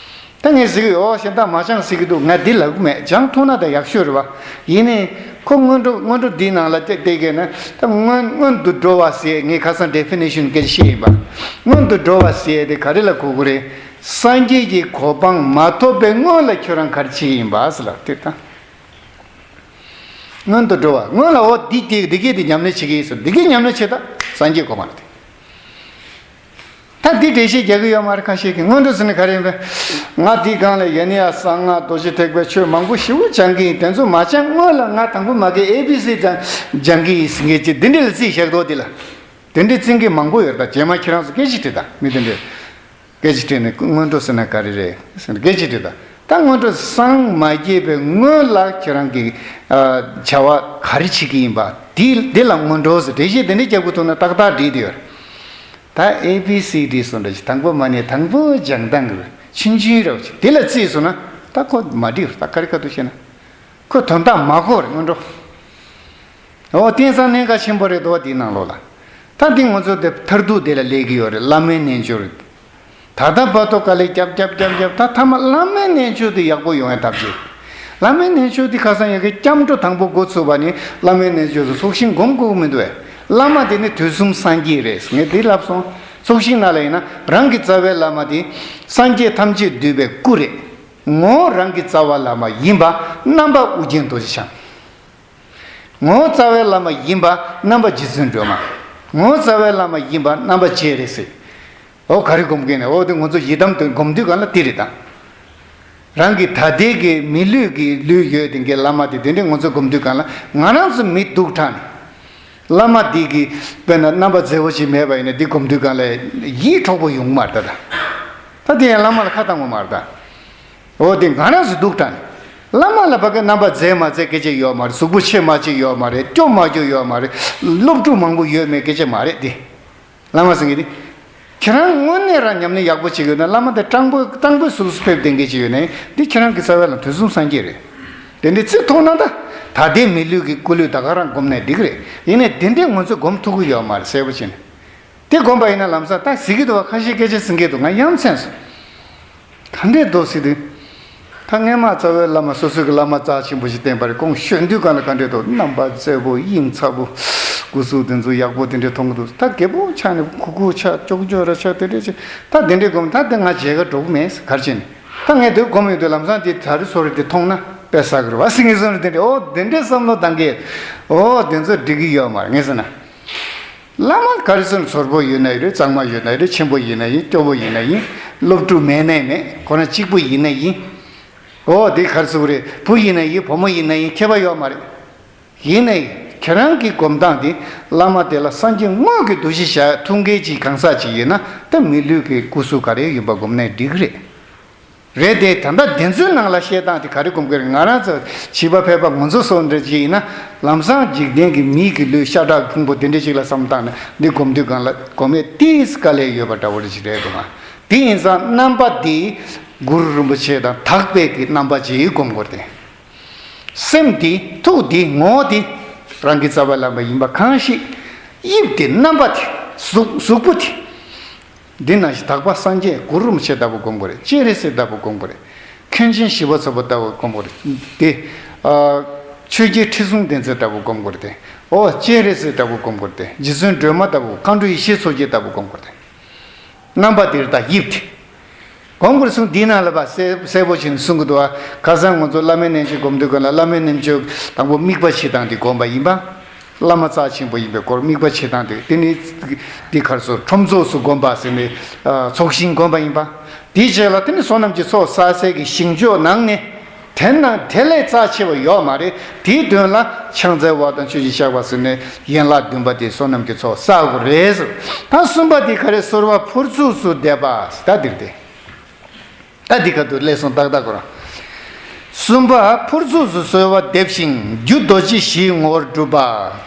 ད་ངས་ཟེར་གི་ཡོད་གཞན་དག་མ་སྦྱང་ཟེར་གི་འདུག་ང་འདི་ལབ་གི་མེད་སྦྱང་ཐུབ་ན་ད་ཡག་ཤོས་རེད་བ། ཡིན་ནའི་ཁོ་སྔོན་འགྲོ་སྔོན་འགྲོ་འདིའི་ནང་ལ་བལྟས་བལྟས་གས་ན་ད་སྔོན་སྔོན་དུ་འགྲོ་བ་ཟེར་ངས་ཁ་སང་ཌེ་ཕི་ནེ་ཤན་སྐད་ཆ་བཤད་ཡིན་པ། སྔོན་དུ་འགྲོ་བ་ཟེར་དེ་ག་རེ་ལ་གོ་གི་རེད། སངས་རྒྱས་ཀྱི་གོ་འཕང་མ་ཐོབ་པའི་སྔོན་ལ་ཁྱོད་རང་ག་རེ་བྱེད་ཀྱི་ཡིན་པ་ཟེར་ལ་དེ་ད། སྔོན་དུ་འགྲོ་བ་སྔོན་ལ་འོ་འདི་དེ་འདི་སྐད་དེ་ཉམས་ལེན་བྱེད་ཀྱི་ཡིན་ཟེར་འདི་སྐད་ཉམས་ལེན་བྱེད་ད་སངས་རྒྱས་གོ་འཕང་ལ་དེ། ད་འདི་འགྲེལ་བཤད་རྒྱག་གི་ཡོད་མ་རེད་ཁ་ཤས་ཀྱིས་སྔོན་འགྲོ་ཟེར་ནས་ག་རེ་ཡིན་པས། ང་འདི་སྒང་ལ་ཡ་ནི་ཡ་གསང་སྔགས་རྡོ་རྗེ་ཐེག་པའི་ཆོས་མང་པོ་ཞེ་པོ་སྦྱང་གི་ཡིན་དེ་ཚོ་མ་སྦྱང་སྔོན་ལ་ང་དང་པོ་མ་གི་ཨེ་བི་སི་སྦྱང་སྦྱང་གི་ཡིན་ཟེར་མཁན་ཅིག་འདི་འདྲ་ལ་རྩིས་བཞག་འདུག་འདི་ལ། དེ་འདྲའི་རྩིས་མཁན་མང་པོ་ཡོད་ད་རྗེས་མ་ཁྱེད་རང་ཚོ་སྐད་ཆ་དྲིས་ད་མི་དེ་འདྲས། སྐད་ཆ་དྲིས་ནས་སྔོན་འགྲོ་ཟེར་ན་ག་རེ་རེད་ཟེར་ནས་སྐད་ཆ་དྲིས་ད། ད་སྔོན་འགྲོ་སངས་མ་རྒྱས་པའི་སྔོན་ལ་ཁྱེད་རང་གི་ཨ་བྱ་བ་ག་རེ་བྱེད་ཀྱི་ཡིན་པ་འདི་འདི་ལ་སྔོན་འགྲོ་ཟེར་འགྲེལ་བཤད་དེ་འདྲ་རྒྱབ་དགོས་ཐུག་ན་ཏག་ཏག་འགྲིག་དེ་ཡོད་རེད། ད་ཨེ་བི་སི་ཌི་སོགས་འདྲ་ཞིག་དང་པོ་མ་ནས་དང་པོ་སྦྱང་སྟངས་ཀྱི་ཆུང་ཆུང་རེད་བ་ཅིག་དེ་ལ་རྩིས་སོང་ན་ད་ཁོ་མ་འགྲིག་ད་ག་རེ་ག་དུ་བཤད་ན། ཁོ་དོན་དག་མ་གོ་རེད་སྔོན་འགྲོ། འོ་དེང་སང་གནད་འགག་ཆེན་པོ་རེད་དོ་དེའི་ནང་ལོགས་ལ། ད་འདི་ང་ཚོ་དེ་མཐར་ཐུག་དེ་ལ་སླེབས་ཀྱི་ཡོད་རེད་བླ་མའི་རྣལ་འབྱོར་རེད། ད་ལྟ་བར་དུ་དཀའ་ལས་རྒྱབ་རྒྱབ་རྒྱབ་རྒྱབ་ད་ཐ་མ་བླ་མའི་རྣལ་འབྱོར་དེ་ཡག་པོ་ཡོང་བའི་ཐབས་ཤེས། བླ་མའི་རྣལ་འབྱོར་དེ་ཁ་སང་ཡ་གི་སྐྱབས་འགྲོ་དང་པོ་འགོ་ཚུགས་པ་ནི་བླ་མའི་རྣལ་འབྱོར་དུ་ཚོགས་ཞིང་སྒོམ་དགོས་ཀྱི་མི་འདུག་བས། བླ་མ་དེ་ནི་དུས་གསུམ་སངས་རྒྱས་རེད་ངས་དེ་ལབ་སོང་། ཚོགས་ཞིང་ནང་ལ་ཡིན་ན་རང་གི་རྩ་བའི་བླ་མ་དེ་སངས་རྒྱས་ཐམས་ཅད་འདུས་པའི་སྐུ་རེད། ངོ་བོ་རང་གི་རྩ་བ་བླ་མ་ཡིན་པ་རྣམ་པ་ཨོ་རྒྱན་རྡོ་རྗེ་འཆང་། ངོ་བོ་རྩ་བའི་བླ་མ་ཡིན་པ་རྣམ་པ་རྗེ་བཙུན་སྒྲོལ་མ། ངོ་བོ་རྩ་བའི་བླ་མ་ཡིན་པ་རྣམ་པ་རྗེ་རེད་ཟེར། འོ་ག་རེ་སྒོམ་མཁན་ནས་འོ་དེ་ང་ཚོ་ཡི་དམ་དུ་སྒོམ་དུས་གང་ལ་དེ་རེད་ད། རང་གི་ད་ལྟའི་གི་མི་ལུས་ཀྱི་ལུས་ཡོད་དེ་གའི་བླ་མ་དེ་དེ་འདྲའི་ང་ཚོ་སྒོམ་དུས་གང་ལ་ང་རང་ཚོ་མི་སྡུག་དྲགས་ནས། བླ་མ་འདི་གི་དཔེར་ན་རྣམ་པ་མཛེས་པོ་ཞིག་མེད་པ་ཡིན་ན་འདི་སྒོམ་དུས་གང་ལ་ཡིད་འཕྲོག་པོ་ཡོང་མ་རེད་ད། ད་དེ་ཡང་བླ་མ་ལ་ཁ་བཏང་བ་མ་རེད་ད། འོ་དེ་ང་རང་ཚོ་སྡུག་དྲགས་ནས། བླ་མ་ལ་ཕ་གི་རྣམ་པ་མཛེས་མ་མཛེས་སྐད་ཆ་ཡོད་མ་རེད། གཟུགས་པོ་ཆེ་མ་ཆེ་ཡོད་མ་རེད། སྐྱོ་མ་སྐྱོ་ཡོད་མ་རེད། སློབ་ཕྲུག་མང་པོ་ཡོད་མེད་སྐད་ཆ་མ་རེད་དེ། བླ་མ་ཟེར་མཁན་དེ། ཁྱེད་རང་དངོས་གནས་རང་ཉམས་ལེན་ཡག་པོ་བྱེད་ཀྱི་ཡོད་ན་བླ་མ་དེ་སྤྲང་པོ་སྤྲང་པོའི་གཟུགས་སུ་ཕེབས་བསྡད་མཁན་ཅིག་ཡོད་ནའི་འདི་ཁྱེད་རང་གི་རྩ་བའི་བླ་མ་དུས་གསུམ་སངས་རྒྱས་རེད། དེ་འདྲའི་ཚིག་མཐོང་ན་ད་ད་ལྟའི་མི་ལུས་ཀྱི་སྐུ་ལུས་ད་ག་རང་སྒོམ་ནས་འགྲིག་རེད། ཡིན་ནའི་དེ་འདྲའི་ང་ཚོས་སྒོམ་ཐུབ་ཀྱི་ཡོད་མ་རེད་གསལ་པོ་བྱས་ནས། དེ་སྒོམ་པ་ཡིན་ན་ལམ་སང་ད་གཟིགས་ཀྱི་འདུག་བ་ཁ་ཤས་སྐད་ཆ་ཟིན་གྱི་འདུག་ང་ཡ་མཚན་སོང་། ག་འདྲས་འདུག་ཟེར་དུས། ད་སྔས་མ་རྩ་བའི་བླ་མ་སོ་སོའི་གི་བླ་མ་རྩ་ཆེན་པོ་ཞིག་བསྟེན་པ་རེད་ཁོང་ཞོན་དུས་གང་ལ་ག་འདྲས་འདུག་རྣམ་པ་མཛེས་པོ་དབྱིངས་ཚ་པོ། སྐུ་གཟུགས་དེ་ཚོ་ཡག་པོ་དེ་འདྲས་མཐོང་གི་འདུག་ད་རྒད་པོ་ཆགས་ནས་ཁུ་ཁུ་ཆགས་ཅོག་ཅོག་ར་ཆགས་དེ་འདྲས་ཆགས་ད་དེ་འདྲས་སྒོམ་ད་དེ་ང་མཇལ་ཁ་འགྲོ་གི་མེད་གར་ཕྱིན་ནས་ད་ངས་དེ་སྒོམ་ཡོད་དུས་ལམ་སང་དེ་ད་རི་སོ་རི་དེ་མཐོང་ན་དཔེ་བསགས་གི་རེད་བ་ཟེར་ངེས་སོང་རེད་དེ་འདྲས་ཨོ་དེ་འདྲས་བསམ་བློ་བཏང་གི་ཨོ་དེ་ཚོ་འགྲིག་གི་ཡོད་མ་རེད་ངས་ཟེར་ན། བླ་མ་ག་རེ་ཟེར་ན་ཚོར་པོ་ཡོད་ན་ཡོད་རེད། གཙང་མ་ཡོད་ན་ཡོད་རེད། ཆེན་པོ་ཡིན་ན་ཡིན། སྐྱོ་པོ་ཡིན་ན་ཡིན། སློབ་ཕྲུག་མེད་ན་མེད། ཁོ་རང་གཅིག་པུ་ཡིན་ན་ཡིན། འོ་དེ་ག་རེ་ཟེར་དགོས་རེད། བུ་ཡིན་ན་ཡིན། བུ་མོ་ཡིན་ན་ཡིན། ཁྱད་པར་ཡོད་མ་རེད། ཡིན་ནའི་ཁྱེད་རང་གི་སྒོམ་སྟངས་དེ་བླ་མ་དེ་ལ་སངས་རྒྱས་དངོས་ཀྱི་འདུ་ཤེས་བཞག་ཐུགས་འགན་ཅིག་གང་ཟག་ཅིག་ཡིན་ན་ད་མི་ལུས་ཀྱི་སྐུ་གཟུགས་ག་རེ་ཡིན་པ་སྒོམ་ནས་འགྲིག་གི་རེད། རེད་དེ། ད་ལྟ་དེ་ཚོའི་ནང་ལ་བཤད་སྟངས་དེ་ག་རེ་སྒོམ་གི་རེད། ང་རང་ཚོ་བྱིས་པ་ཕལ་པ་ང་ཚོ་སོགས་འདྲ་ཅིག་ཡིན་ན། ལམ་སང་འཇིག་རྟེན་གྱི་མིའི་གི་ལུས་ཤ་ཁྲག་ཕུང་པོ་དེ་འདྲ་ཅིག་ལ་བསམ་བཏང་ནས་འདི་སྒོམ་དུས་སྒང་ལ་སྒོམ་ཡས་ཏིས་དཀའ་ལས་ཡོད་པ་འདྲ་བོ་རེ་ཅིག་རེད་འདུག་ང་། དེ་ཡིན་ཙང་རྣམ་པ་འདི་གུ་རུ་རིན་པོ་ཆེ་དང་དག་པའི་གི་རྣམ་པ་ཅིག་སྒོམ་དགོས་ཏེ། སེམས་འདི་ཐུགས་འདི་ངོ་བོ་འདི་རང་གི་རྩ་བ་ལམ་པ་ཡིན་པ་གང་ཞིག། དབྱིབས་འདི་རྣམ་པ་འདི་གཟུགས་གཟུགས་པོ་འདི། འདི་ན་ཞིག་དག་པ་སངས་རྒྱས་གུ་རུ་རིན་པོ་ཆེ་ལྟ་བུ་སྒོམ་དགོས་རེད། སྤྱན་རས་གཟིགས་ལྟ་བུ་སྒོམ་དགོས་རེད། མཁན་ཆེན་ཞི་བ་འཚོ་བ་ལྟ་བུ་སྒོམ་དགོས་རེད་དེ། ཨ། ཆོས་རྒྱལ་ཁྲི་སྲོང་ལྡེ་བཙན་ལྟ་བུ་སྒོམ་དགོས་རེད་དེ། ཨོ་སྤྱན་རས་གཟིགས་ལྟ་བུ་སྒོམ་དགོས་རེད་དེ། རྗེ་བཙུན་སྒྲོལ་མ་ལྟ་བུ། མཁའ་འགྲོ་ཡེ་ཤེས་མཚོ་རྒྱལ་ལྟ་བུ་སྒོམ་དགོས་རེད་དེ། རྣམ་པ་འདིར་ད་དབྱིབས་དེ། སྒོམ་དགོས་རེད་གསུངས། འདིའི་ནང་ལ་བ་གསལ་གསལ་པོ་བྱས་ནས་གསུང་གི་འདུག་བ། ཁ་སང་ང་ཚོ་བླ་མའི་རྣལ་འབྱོར་སྒོམ་དུས་སྒང་ལ་བླ་མའི་རྣལ་འབྱོར་དང་པོ་དམིགས་པ་བྱེད་སྟངས་འདི་སྒོམ་པ་ཡིན་པ། བླ་མ་རྩ་ཆེན་པོ་ཡིན་པའི་སྐོར་དམིགས་པ་བྱེད་སྟངས་དེ། དེ་ནི་འདི་གར་སོ་ཁྲོམ་ཚོགས་སུ་བསྒོམ་པ་ཟེར་ནས། ཨ། ཚོགས་ཞིང་བསྒོམ་པ་ཡིན་པ། དེའི་རྗེས་ལ་དེ་ནི་བསོད་ནམས་ཀྱི་ཚོགས་བསགས་སའི་གི་ཞིང་མཆོག་ནང་ནས། དེ་ནང་དེ་ལས་རྩ་ཆེ་བ་ཡོད་མ་རེད། དེའི་དོན་ལ་ཕྱག་འཚལ་བ་དང་མཆོད་ཅིང་བཤགས་པ་ཟེར་ནས་ཡན་ལག་བདུན་པ་དེ་བསོད་ནམས་ཀྱི་ཚོགས་བསགས་དགོས་རེད་ཟེར། ད་གསུམ་པ་དེ་ག་རེ། གསོལ་བ་ཕུར་ཚུགས་སུ་འདེབས་པ། ད་འདིར་དེ། ད་འདི་ག་དུ་སླེབས་སོང་ཏག་ཏག་ཁོ་རང་། གསུམ་པ་ཕུར་ཚུགས་སུ་གསོལ་བ་འདེབས་ཤིང་། རྒྱུ་རྡོ་རྗེ་བཞིའི་ངོ་བོར་སྒྲུབ་པ།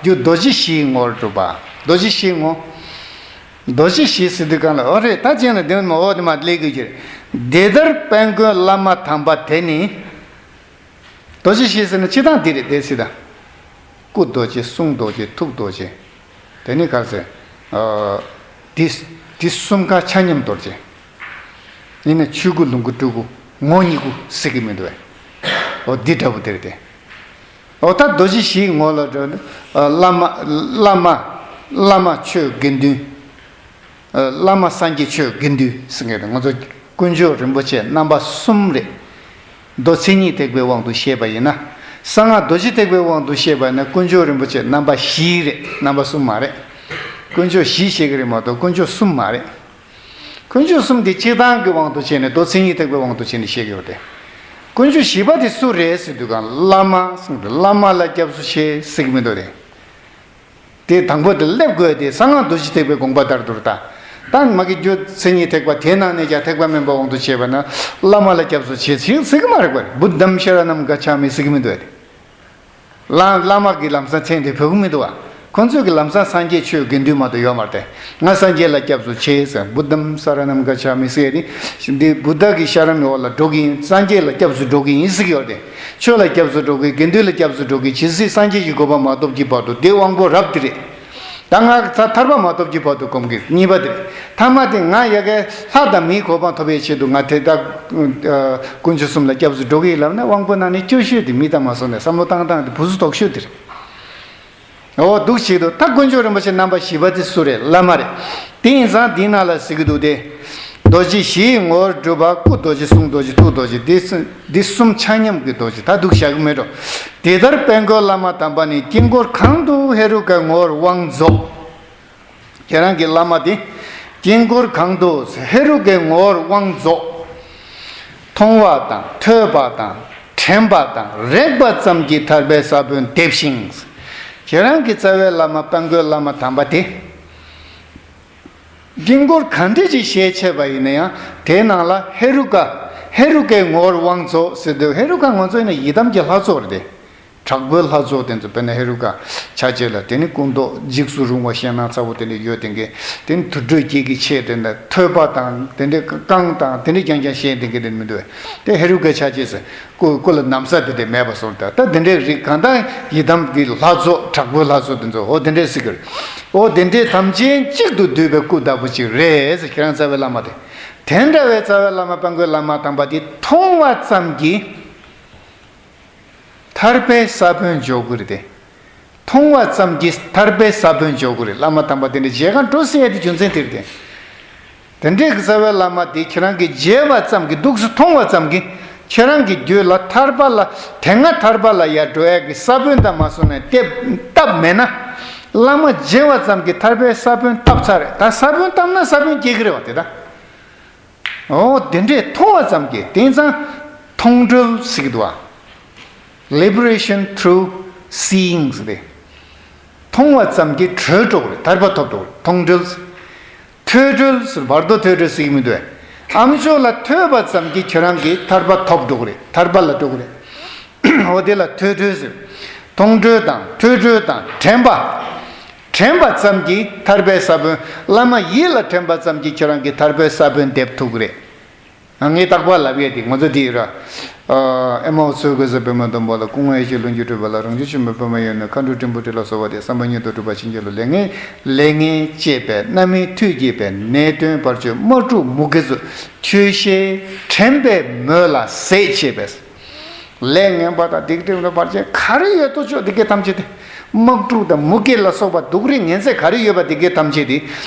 རྒྱུ་རྡོ་རྗེ་བཞིའི་ངོ་བོར་སྒྲུབ་པ། རྡོ་རྗེ་བཞིའི་ངོ་། རྡོ་རྗེ་བཞི་ཟེར་དུས་སྒང་ལ། ཨོ་རེད། ད་ཅན་ལ་འདི་མ་འོ་དེ་མ་ལས་དགོས་ཀྱི་རེད། འདི་ལྟར་དཔལ་མགོན་བླ་མ་དམ་པ་དེ་ནི། རྡོ་རྗེ་བཞི་ཟེར་ན་སྤྱིར་བཏང་འདི་རེད། དེ་སྲིད་དང་། སྐུ་རྡོ་རྗེ། གསུང་རྡོ་རྗེ། ཐུགས་རྡོ་རྗེ། དེ་ནི་ག་ཟེར། ཨ། འདི་འདི་གསུམ་ཀ་ཆ་མཉམ་རྡོ་རྗེ། ཡིན་ན་ཆོས་སྐུ་ལོངས་སྐུ་སྤྲུལ་སྐུ་ངོ་བོ་ཉིད་སྐུ་ཟེར་གི་མི་འདུག་བས། ཨོ་འདི་འདྲ་བོ་དེ་རེད་དེ། ཨོ་ད་རྡོ་རྗེ་བཞིའི་ངོ་ལ་འགྲོ་ན། ཨ། བླ་མ་བླ་མ་བླ་མ་ཆོས་དགེ་འདུན། ཨ། བླ་མ་སངས་རྒྱས་ཆོས་དགེ་འདུན་ཟེར་མཁན་དེ། ང་ཚོ་དཀོན་མཆོག་རིན་པོ་ཆེ་རྣམ་པ་གསུམ་རེད། མདོ་མཚན་ཉིད་ཐེག་པའི་དབང་དུ་བཤད་པ་ཡིན་ན། གསང་སྔགས་རྡོ་རྗེ་ཐེག་པའི་དབང་དུ་བཤད་པ་ཡིན་ན་དཀོན་མཆོག་རིན་པོ་ཆེ་རྣམ་པ་བཞི་རེད། རྣམ་པ་གསུམ་མ་རེད། དཀོན་མཆོག་བཞི་བཤད་ཀྱི་རེད་མ་གཏོགས་དཀོན་མཆོག་གསུམ་མ་རེད། དཀོན་མཆོག་གསུམ་དེ་སྤྱིར་བཏང་གི་དབང་དུ་བྱས་ནས། མདོ་མཚན་ཉིད་ཐེག་པའི་དབང་དུ་བྱས་ནས་བཤད་ཀྱི་ཡོད་དེ། དཀོན་མཆོག་བཞི་པ་དེ་སུ་རེད་ཟེར་དུས་སྒང་། བླ་མ་གསུངས་ཏེ། བླ་མ་ལ་སྐྱབས་སུ་མཆི་ཟེར་གི་མི་འདུག་དེ། དེ་དང་པོ་དེ་སླེབས་དགོས་དེ། གསང་སྔགས་རྡོ་རྗེ་ཐེག་པའི་དགོངས་པ་ལྟར་དུ་ད། ད་མ་གི་རྒྱུ་མཚན་ཉིད་ཐེག་པ་དེའི་ནང་ནས་ཀྱང་ཐེག་པ་དམན་པའི་དབང་དུ་བྱས་པ་ན། བླ་མ་ལ་སྐྱབས་སུ་མཆི་ཟེར་གི་མ་རེད་པ། བུདྡྷམ་ཤ་ར་ནམ་ག་ཆ་མི་ཟེར་གི་མི་འདུག་དེ། བླ་བླ་མ་གི་ལམ་སང་མཚན་དེ་འབོད་གི་མི་འདུག་བ། ཁོང་ཚོས་ཀྱི་ལམ་སང་སངས་རྒྱས་ཆོས་དགེ་འདུན་མ་གཏོགས་ཡོད་མ་རེད་དེ། ང་སངས་རྒྱས་ལ་སྐྱབས་སུ་མཆི་ཟེར། བུདྡྷམ་ས་ར་ནམ་ག་ཆ་མི་ཟེར་དེ། འདི་བུདྡྷ་གི་ཤ་རམ་འོག་ལ་འགྲོ་གི་ཡིན། སངས་རྒྱས་ལ་སྐྱབས་སུ་འགྲོ་གི་ཡིན་ཟེར་གི་ཡོད་དེ། ཆོས་ལ་སྐྱབས་སུ་འགྲོ་གི། དགེ་འདུན་ལ་སྐྱབས་སུ་འགྲོ་གི། ཇི་སྲིད་སངས་རྒྱས་ཀྱི་གོ་འཕང་མ་ཐོབ་ཀྱི་བར་དུ། དེ་དབང་པོ་རབ་དེ་རེད། ད་ང་ད་ཐར་པ་མ་ཐོབ་ཀྱི་བར་དུ་སྒོམ་གི། གཉིས་པ་དེ་རེད། ཐ་མ་དེ་ང་ཡ་གའི་ལྷ་དང་མིའི་གོ་འཕང་ཐོབ་པའི་ཆེད་དུ་ང་དེ་ལྟར་དཀོན་མཆོག་གསུམ་ལ་སྐྱབས་སུ་འགྲོ་གི་ཡིན་ལབ་ན། དབང་པོ་ནང་ནས་སྐྱོ་ཤོས་དེ། མི་དང་མ་སོང་ནས་བསམ་བློ་བཏང་སྟངས་དེ་བུ་སུ་དོག་ཤོས་དེ་རེད། འོ་འདུག་བྱེད་དུ། ད་དཀོན་མཆོག་རིན་པོ་ཆེ་རྣམ་པ་བཞི་པ་དེ་སུ་རེད། བླ་མ་རེད། དེ་ཡིན་ཙང་འདིའི་ནང་ལ་ཟེར་གི་འདུག་སྟེ། རྡོ་རྗེ་བཞིའི་ངོ་བོར་སྒྲུབ་པ། སྐུ་རྡོ་རྗེ། གསུང་རྡོ་རྗེ། ཐུགས་རྡོ་རྗེ། འདི་གསུམ་འདི་གསུམ་ཆ་མཉམ་གྱི་རྡོ་རྗེ། ད་འདུག་བཞག་གི་མེད་འགྲོ། དེ་ལྟར་དཔལ་མགོན་བླ་མ་དམ་པ་ནི། དཀྱིལ་འཁོར་གང་དུ་ཧེ་རུ་ཀའི་ངོ་བོར་དབང་རྫོགས། ཁྱེད་རང་གི་བླ་མ་དེ་དཀྱིལ་འཁོར་གང་དུ་ཧེ་རུ་ཀའི་ངོ་བོར་དབང་རྫོགས། མཐོང་བ་དང་ཐོས་པ་དང་དྲན་པ་དང་རེག་པ་ཙམ་གྱིས་ཐར་པའི་ས་བོན་འདེབས་ཤིང་། ཁྱེད་རང་གི་རྩ་བའི་བླ་མ་དཔལ་མགོན་བླ་མ་དམ་པ་དེ། དཀྱིལ་འཁོར་ག་འདྲ་ཅིག་ཤེས་ཆེ་བ་ཡིན་ན་ཡང་། དེའི་ནང་ལ་ཧེ་རུ་ཀ་ཧེ་རུ་ཀའི་ངོ་བོར་དབང་རྫོགས་ཟེར་དུས། ཧེ་རུ་ཀ་ང་ཚོ་ཡིན་ན་ཡི་དམ་གྱི་ལྷ་ཚོགས་རེད་དེ། དྲག་པོའི་ལྷ་ཚོགས་དེ་ཚོ། དཔེར་ན་ཧེ་རུ་ཀ་ཆ་བྱད་ལ། དེ་ནི་སྐུ་མདོག་འཇིགས་སུ་རུང་བ་ཞེད་སྣང་ཚ་བོ་དེ་འདྲ་ཡོད་དེ་གི། དེ་ནི་དུར་ཁྲོད་བརྒྱད་ཀྱི་ཆས་དེ་འདྲ། ཐོད་པ་དང་དེ་འདྲ་རྐང་དང་དེ་འདྲ་རྐྱང་རྐྱང་བཤད་དེ་གི་དེ་མི་འདུག་བས། དེ་ཧེ་རུ་ཀའི་ཆ་བྱད་ཟེར། སྐུ་སྐུ་ལ་ན་བཟའ་དེ་འདྲ་མེད་པ་སོང་། ད་ད་དེ་འདྲའི་རིགས་གང་དང་ཡི་དམ་གྱི་ལྷ་ཚོགས། དྲག་པོའི་ལྷ་ཚོགས་དེ་ཚོ། འོ་དེ་འདྲས་ཟེར་གི་རེད། འོ་དེ་འདྲས་ཐམས་ཅད་གཅིག་ཏུ་བསྡུས་པའི་སྐུ་ལྟ་བུ་ཅིག་རེད་ཟེར། ཁྱེད་རང་རྩ་བའི་བླ་མ་དེ། དེ་འདྲ་བའི་རྩ་བའི་བླ་མ་དཔལ་མགོན་བླ་མ་དམ་པ་དེ་མཐོང་བ་ཙམ་གྱིས་ཐར་པའི་ས་བོན་འཇོག་གི་རེད་དེ། མཐོང་བ་ཙམ་གྱིས་ཐར་པའི་ས་བོན་འཇོག་གི་རེད། བླ་མ་དམ་པ་དེ་འདྲ་མཇལ་ག་འགྲོ་ཟེར་ཡ་དེ་རྒྱུ་མཚན་དེ་རེད་དེ། དེ་འདྲའི་གི་རྩ་བའི་བླ་མ་དེ་ཁྱེད་རང་གིས་མཇལ་བ་ཙམ་གྱིས། འདུག་སེ་མཐོང་བ་ཙམ་གྱིས་ཁྱེད་རང་གི་རྒྱུད་ལ་ཐར་པ་ལ། དེ་སྔ་ཐར་པ་ལ་ཡར་འགྲོ་ཡ་གི་ས་བོན་དང་མ་སོང་ནས་བཏབ་བཏབ་མེད་ན། བླ་མ་མཇལ་བ་ཙམ་གྱིས་ཐར་པའི་ས་བོན་བཏབ་ཚར་རེད། ད་ས་བོན་བཏབ་ན་ས་བོན་སྐྱེ་གི་རེད་བ་དེ་ད། འོ་དེ་འདྲས་མཐོང་བ་ཙམ་གྱིས། དེང་སང་མཐོང་གྲོལ་ཟེར་གི་འདུག་བ། Liberation through seeing ཟེར་ཏེ། མཐོང་བ་ཙམ་གྱིས་གྲོལ་འགྲོ་གི་རེད། ཐར་པ་ཐོབ་འགྲོ་གི་རེད། མཐོང་གྲོལ། ཐོས་གྲོལ་ཟེར། བར་དོ་ཐོས་གྲོལ་ཟེར་གི་མི་འདུག་བས། ཨ་མཆོག་ལ་ཐོས་པ་ཙམ་གྱིས་ཁྱོད་རང་གིས་ཐར་པ་ཐོབ་འགྲོ་གི་རེད། ཐར་པ་ལ་འགྲོ་གི་རེད། འོ་དེ་ལ་ཐོས་གྲོལ་ཟེར། མཐོང་གྲོལ་དང་ཐོས་གྲོལ་དང་དྲན་པ། དྲན་པ་ཙམ་གྱིས་ཐར་པའི་ས་བོན། བླ་མ་ཡིད་ལ་དྲན་པ་ཙམ་གྱིས་ཁྱོད་རང་གིས་ཐར་པའི་ས་བོན་འདེབས་ཐུབ་ཀྱི་རེད། ངས་རྟག་པར་ལབ་ཡས་དེ་ང་ཚོ་དེ་ཡོད་ར། ཨེ་མའོ་ཚོལ་དགོས་ཟེར། པདྨ་སྡོང་པོ་ལ་སྐུ་ངོ་ཡེ་ཤེས་ལྷུན་གྱིས་གྲུབ་པ་ལ། རང་བྱུང་ཆེན་པོའི་པདྨ་ཡོན་ནི། མཁའ་འགྲོ་སྤྲིན་ཕུང་སྤྲིན་ལ་སོགས་པ་སྟེ། བསམ་པ་མྱུར་དུ་འགྲུབ་པར་བྱིན་གྱིས་རློབས། ལས་ངན་ལས་ངན་སྤྱད་པའི་རྣམ་སྨིན་མཐུ་བསྐྱེད་པའི་ནད་གདོན་བར་ཆད་དམག་འཁྲུག་མུ་གེ་ཚོ་ཆོས་བཤད་དྲན་པའི་མོད་ལ་ཟད་བྱེད་པས། ལས་ངན་པ་དང་སྡིག་སྒྲིབ་དང་བར་ཆད་ག་རེ་ཡོད་དོ་ཅོག་དེ་གའི་ཐམས་ཅད་དེ། དམག་འཁྲུག་དང་མུ་གེ་ལ་སོགས་པ་སྡུག་རུས་ངན་ཚད་ག་རེ་ཡོད་པ་དེ་གའི་ཐམས་ཅད་དེ།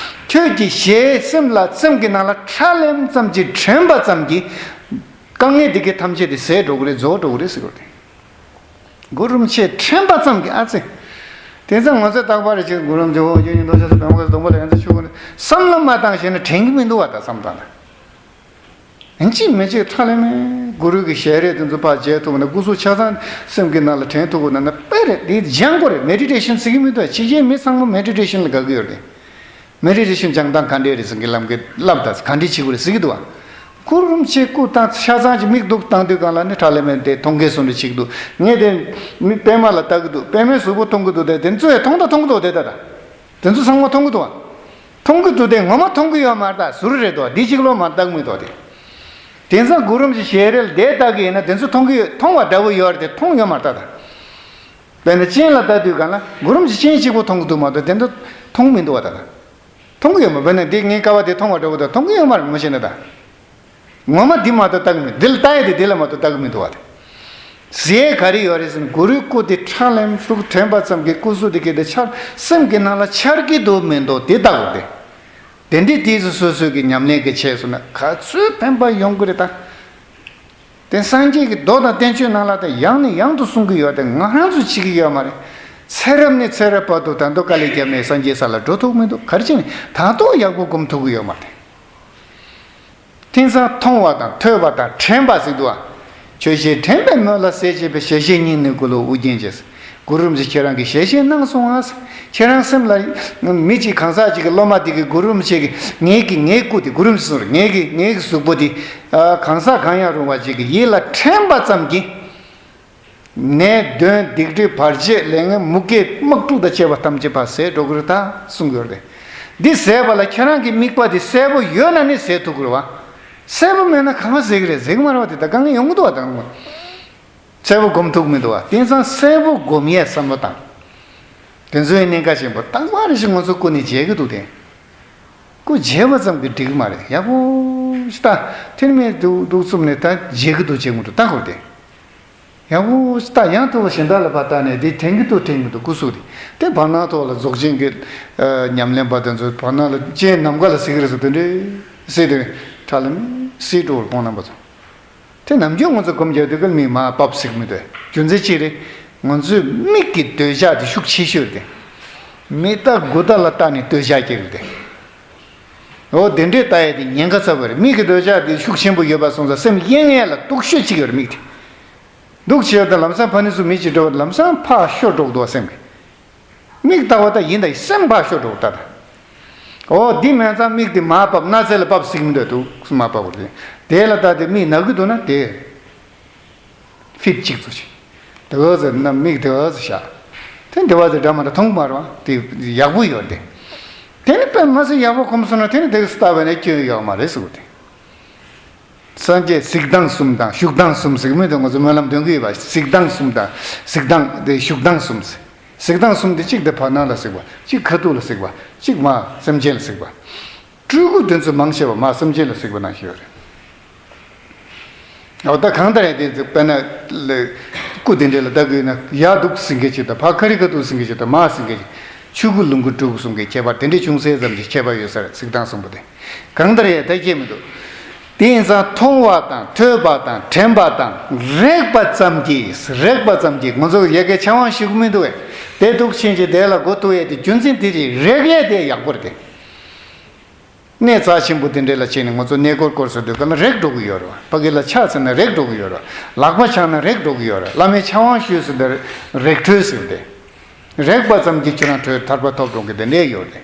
ཁྱོད་ཀྱི་ཞལ་སེམས་ལ་སེམས་ཀྱི་ནང་ལ་ཁྲ་ལེམ་ཙམ་གྱིས་དྲན་པ་ཙམ་གྱིས། དཀའ་ངལ་དེ་གའི་ཐམས་ཅད་དེ་ཟད་འགྲོ་གི་རེད། རྫོགས་འགྲོ་གི་རེད་ཟེར་གི་རེད། གུ་རུ་རིན་པོ་ཆེ་དྲན་པ་ཙམ་གྱིས་ཨ་ཙི། དེ་ཚོ་ང་ཚོས་རྟག་པར་ཅིག་གུ་རུ་རིན་པོ་ཆེ་འོ་ཡོད་ཉིད་མདོ་ཆེན་སུ་བེམ་ག་སྡོང་པོ་ལ་ཡང་ཚེ་ཆུ་གུ་ནི་བསམ་བློ་མ་བཏང་ཞེ་ན་དྲན་གྱི་མི་འདུག་བ། ད་བསམ་བཏང་ན། ཡིན་གཅིག་མིན་གཅིག་ཁྲ་ལེ་མེ་གུ་རུ་གི་ཞལ་རས་དེ་ཚོ་ཕར་མཇལ་ཐུབ་ན། སྐུ་གཟུགས་ཆ་ཚང་སེམས་ཀྱི་ནང་ལ་དྲན་ཐུབ་ན་ན་དཔེ་རེད། དེ་སྦྱང་དགོས་རེད། མེ་ཌི་ཊེ་ཤན་ཟེར་གྱི་མི་འདུག་ཕྱི་རྒྱལ་མི་ཚང་མ་མེ་ཌི་ཊེ་ཤན་ལ་དགའ་གི་ཡོད་རེད། མེ་ཌི་ཊེ་ཤན་སྦྱང་སྟངས་ག་འདྲས་རེད་ཟེར་གྱི་ལམ་གྱི་བསླབ་དང་ག་འདྲས་བྱེད་དགོས་རེད་ཟེར་གྱི་འདུག་བ། གུ་རུ་རིན་པོ་ཆེ་སྐུ་དང་ཆ་ཚང་གི་མིག་ཏོ་བཏང་དུས་སྒང་ལ་ནི་ཁྲ་ལེ་མེ་དེ་མཐོང་གི་བཟོ་འདྲ་བྱེད་ཀྱི་འདུག་ངས་དེ་མི་པད་མ་ལ་ལྟ་གི་འདུག་པད་མའི་གཟུགས་པོ་མཐོང་གི་འདུག་དེ་དེ་ཚོ་ཡང་མཐོང་དང་མཐོང་གི་འདུག་དེ་ད་ད། དེ་ཚོ་ཚང་མ་མཐོང་གི་འདུག་བ། མཐོང་གི་འདུག་དེ་ངོ་མ་མཐོང་གི་ཡོད་མ་རེད། ད་ཟུར་རེད་དོ། འདི་གཅིག་ལོ་མ་ལྟ་གི་མི་འདུག་དེ། དེང་སང་གུ་རུ་རིན་པོ་ཆེ་ཞལ་རས་ལ་དེ་ལྟ་གི་ཡིན་ན་དེ་ཚོ་མཐོང་གི་ཡོད། མཐོང་བ་འདྲ་བོ་ཡོད་རེད་དེ་མཐོང་ཡོད་མ་རེད་ད་ད། དཔེར་ན་སྤྱན་ལ་ལྟ་དུས་སྒང་ལ་གུ་རུ་རིན་པོ་ཆེ་སྤྱན་གཅིག་པོ་མཐོང་གི་འདུག་མ་གཏོགས་དེ་འདྲ་མཐོང་མི་འདུག་བ་ད་ད། མཐོང་གི་ཡོད་མ་རེད། དཔེར་ན་འདི་ངའི་ཀ་བ་དེ་མཐོང་བ་འདྲ་བོ་ད་མཐོང་གི་ཡོད་མ་རེད། མ་ཤེས་ན་ད། ངོ་མ་འདི་མ་གཏོགས་ལྟ་གི་མི། འདི་ལ་ལྟ་ཡས་དེ་འདི་ལ་མ་གཏོགས་ལྟ་གི་མི་འདུག་བ་དེ། ཟས་ག་རེ་ཡོད་རེད་ཟེར་ན་གུ་རུའི་སྐུ་དེ་ཁྲ་ལམ་ལུགས་དྲན་པ་ཙམ་གྱིས་སྐུ་གཟུགས་དེ་གས་དེ་འཆར་སེམས་ཀྱི་ནང་ལ་འཆར་གྱི་འདུག་མི་འདུག་དེ་ལྟ་དགོས་ཏེ། དེ་འདྲའི་དུས་སུ་སོ་སོའི་གི་ཉམས་ལེན་གྱི་ཆེད་སོང་ན་ག་ཚོད་ཕན་པ་ཡོང་གི་རེད་ད། དེ་སངས་རྒྱས་ཀྱི་མདོ་དང་བསྟན་བཅོས་ནང་ལ་དེ་ཡང་ནས་ཡང་དུ་གསུང་གི་ཡོད་དེ་ང་རང་ཚོས་བྱེད་ཀྱི་ཡོད་མ་རེད། ཚེ་རབས་ནས་ཚེ་རབས་བར་དུ་ད་དུང་དཀའ་ལས་བརྒྱབ་ནས་སངས་རྒྱས་ས་ལ་འགྲོ་ཐུབ་མི་འདུག་ག་རེ་བྱས་ནས་ད་དུང་ཡག་པོ་སྒོམ་ཐུབ་ཀྱི་ཡོད་མ་རེད། དེང་སང་མཐོང་བ་དང་ཐོས་པ་དང་དྲན་པ་ཟེར་འདུག་ཨ། ཆོས་བཤད་དྲན་པའི་མོད་ལ་ཟད་བྱེད་པའི་ཞལ་བཞེས་སྙིང་ནས་བསྐུལ་ལོ་ཨོ་རྒྱན་རྗེ། གུ་རུ་རིན་པོ་ཆེ་ཁྱེད་རང་གིས་ཞལ་བཞེས་གནང་སོང་ཨ། ཁྱེད་རང་སེམས་ལ་མི་གཅིག་གང་ཟག་གཅིག་གི་སློབ་མ་དེ་གིས་གུ་རུ་རིན་པོ་ཆེ་གིས་ངེད་ཀྱི་ངའི་སྐུ་དེ་གུ་རུ་རིན་པོ་ཆེ་གསུངས་རེད། ངེད་ཀྱི་ངེད་ཀྱི་གཟུགས་པོ་དེ་གང་ཟག་གང་ཡང་རུང་བ་ཅིག་གི་ཡིད་ལ་དྲན་པ་ཙམ་གྱིས། ནད་གདོན་སྡིག་སྒྲིབ་བར་ཆད་ལས་ངན་མུ་གེ་དམག་འཁྲུག་དང་བཅས་པ་ཐམས་ཅད་ཕར་ཟད་འགྲོ་གི་རེད་ད་གསུང་གི་ཡོད་རེད། འདི་ཟད་པ་ལ་ཁྱེད་རང་གི་དམིགས་པ་འདི་གསལ་པོ་ཡོད་ན་ནི་ཟད་ཐུབ་ཀྱི་རེད་བ། གསལ་པོ་མེད་ན་གང་ཟད་ཀྱི་རེད། ཟད་ཀྱི་མ་རེད་བ། དེ་ད་དཀའ་ངལ་ཡོང་གི་འདུག་བ། ད་གསལ་པོ་སྒོམ་ཐུབ་མི་འདུག་བ། དེང་སང་གསལ་པོ་སྒོམ་ཡས་བསམ་བློ་བཏང་། དེ་ཚོའི་གནད་འགག་ཆེན་པོ་རྟག་པར་རེ་ཞིག་ང་ཚོ་སྐུ་ནས་མཇལ་གི་འདུག་དེ། སྐུ་མཇལ་བ་ཙམ་གྱིས་འགྲིག་གི་མ་རེད། ཡག་པོ་ཞིག་ལྟ། ཐེར་མའི་འདུག་འདུག་བཙུམ་ནས་ད་མཇལ་གི་འདུག་མཇལ་གི་འདུག་ལྟ་དགོས་ཏེ། ཡག་པོ་ཞིག་ལྟ། ཡང་དུ་བ་གཞན་དག་ལ་ཕར་ལྟ་ནས་འདི་དྲན་གི་འདུག་དྲན་གི་འདུག་སྐུ་གཟུགས་དེ། དེ་བར་སྣང་ཐོག་ལ་རྫོགས་ཆེན་གྱི་ཉམས་ལེན་པ་དེ་ཚོ་བར་སྣང་ལ་སྤྱན་ནམ་མཁའ་ལ་གཟིགས་རེད་ཟེར་དེ་འདྲས་ཟེར་དེ་ཁྲ་ལམ་སེ་འགྲོ་བར་ཁོང་རྣམ་པ་ཚོ། དེ་ནམ་རྒྱུན་ང་ཚོ་སྒོམ་རྒྱག་དུས་ཀ་མིག་མར་ཕབ་ཟེར་གི་མི་འདུག་རྒྱུ་མཚན་ཅི་རེད། ང་ཚོའི་མིག་གི་འདོད་ཆགས་དེ་ཤུགས་ཆེ་ཤོས་རེད། མི་རྟག་དགུ་རྟག་ལ་ལྟ་ནས་འདོད་ཆགས་སྐྱེ་གི་རེད། འོ་དེ་འདྲས་ལྟ་ཡས་དེ་ཉེན་ཁ་ཚ་བ་རེད། མིག་གི་འདོད་ཆགས་དེ་ཤུགས་ཆེན་པོ་ཡོད་པ་སོང་ཙང་སེམས་གཡེང་ཡས་ལ་སྡུག་ཤོས་གཅིག་ཡོད་རེད་མིག་དེ། སྡུག་ཆེ་བ་དང་ལམ་སང་ཕ་ནི་སུ་མི་གཅིག་འགྲོ་བ་ལམ་སང་ཕར་ཤོར་འགྲོ་གི་འདུག་བ་སེམས་ཀྱི། མིག་ལྟ་བ་ལྟ་ཡིན་ད་སེམས་ཕར་ཤོར་འགྲོ་གི་ལྟ་ད། འོ་འདི་མེད་ཙང་མིག་དེ་མར་ཕབ། སྣ་རྩེ་ལ་ཕབ་ཟེར་གི་མི་འདུག་སུ་མར་ཕབ་དགོས་རེད། དེ་ལ་ལྟ་དེ་མིག་ན་གི་འདུག་ན་དེ་ཕིཊ་གཅིག་ཙམ་ཞིག་དེ་ག་ཟེར་ན་མིག་དེ་ག་ཟེར་བཞག་དེ་འདི་བ་ཟེར་འདྲ་མ་འདྲ་མཐོང་གི་མ་རེད་བ། དེ་ཡག་པོ་ཡོད་དེ། དེ་ནི་དཔེ་མ་སྲིད་ཡག་པོ་གོམས་སོང་ན་དེ་ནི་དེ་ག་ལྟ་བས་ན་སྐྱོན་ཡོད་མ་རེད་ཟེར་གི་དེ། སངས་རྒྱས་གཟིགས་སྟངས་གསུམ་དང་བཞུགས་སྟངས་གསུམ་ཟེར་གི་མི་འདུག་ང་ཚོ་སྨོན་ལམ་འདོན་གི་ཡོད་པ། གཟིགས་སྟངས་གསུམ་དང་གཟིགས་སྟངས་དེ་བཞུགས་སྟངས་གསུམ་ཟེར། གཟིགས་སྟངས་གསུམ་དེ་གཅིག་དེ་བར་སྣང་ལ་གཟིགས་པ། གཅིག་ཁ་ཐུག་ལ་གཟིགས་པ། གཅིག་མར་སེམས་ཅན་ལ་གཟིགས་པ། སྤྲུལ་སྐུ་དེ་ཚོ་མང་ཆེ་བ་མར་སེམས་ཅན་ལ་གཟིགས་པ་ནང་བཞིན་ཡོད་རེད། འོ་ད་གང་ལྟར་ཡང་དེ་དཔེར་ན་ལ་སྐུ་དེ་འདྲ་ལ་ལྟ་དགོས་ན་ཡར་འདུག་གཟིགས་མཁན་གཅིག་དང་ཕར་ཁ་རི་ཁ་ཐུག་གཟིགས་མཁན་གཅིག་དང་མར་གཟིགས་མཁན་གཅིག་ཆོས་སྐུ་ལོངས་སྐུ་སྤྲུལ་སྐུ་གསུམ་གྱི་ཁྱད་པར་དེ་འདྲའི་ཅུང་ཟད་ཙམ་ཞིག་ཁྱད་པར་ཡོད་ས་རེད། གཟིགས་སྟངས་གསུམ་པོ་དེ། གང་ལྟར་ཡང་ད་སྐྱེ་མི་འདུག་དེ་ཡིན་ཙང་མཐོང་བ་དང་ཐོས་པ་དང་དྲན་པ་དང་རེག་པ་ཙམ་གྱིས། རེག་པ་ཙམ་གྱིས་ང་ཚོ་ཡ་གིའི་ཕྱག་དབང་ཞུ་གི་མི་འདུག་བས། དེ་འདུག་ཕྱིན་ཅི་དེ་ལ་མགོ་ཐུག་ཡས་དེ་རྒྱུ་མཚན་དེ་རེད། རེག་ཡས་དེ་ཡག་པོ་རེད་དེ། གནས་རྩ་ཆེན་པོ་དེ་འདྲ་ལ་ཕྱིན་ནས་ང་ཚོ་གནས་སྐོར་སྐོར་ཟེར་དུས་ག་ལ་རེག་འགྲོ་གི་ཡོད་རེད་བ། ཕ་གི་ལ་ཕྱག་འཚལ་ན་རེག་འགྲོ་གི་ཡོད་རེད། ལག་པ་འཆང་ན་རེག་འགྲོ་གི་ཡོད་རེད། བླ་མའི་ཕྱག་དབང་ཞུས་ཟེར་དེ་རེག་གྲོལ་ཟེར་དེ། རེག་པ་ཙམ་གྱིས་ཁྱོད་རང་གྲོལ་ཐར་པ་ཐོབ་འགྲོ་གི་དེ་འདྲས་ཡོད་རེད།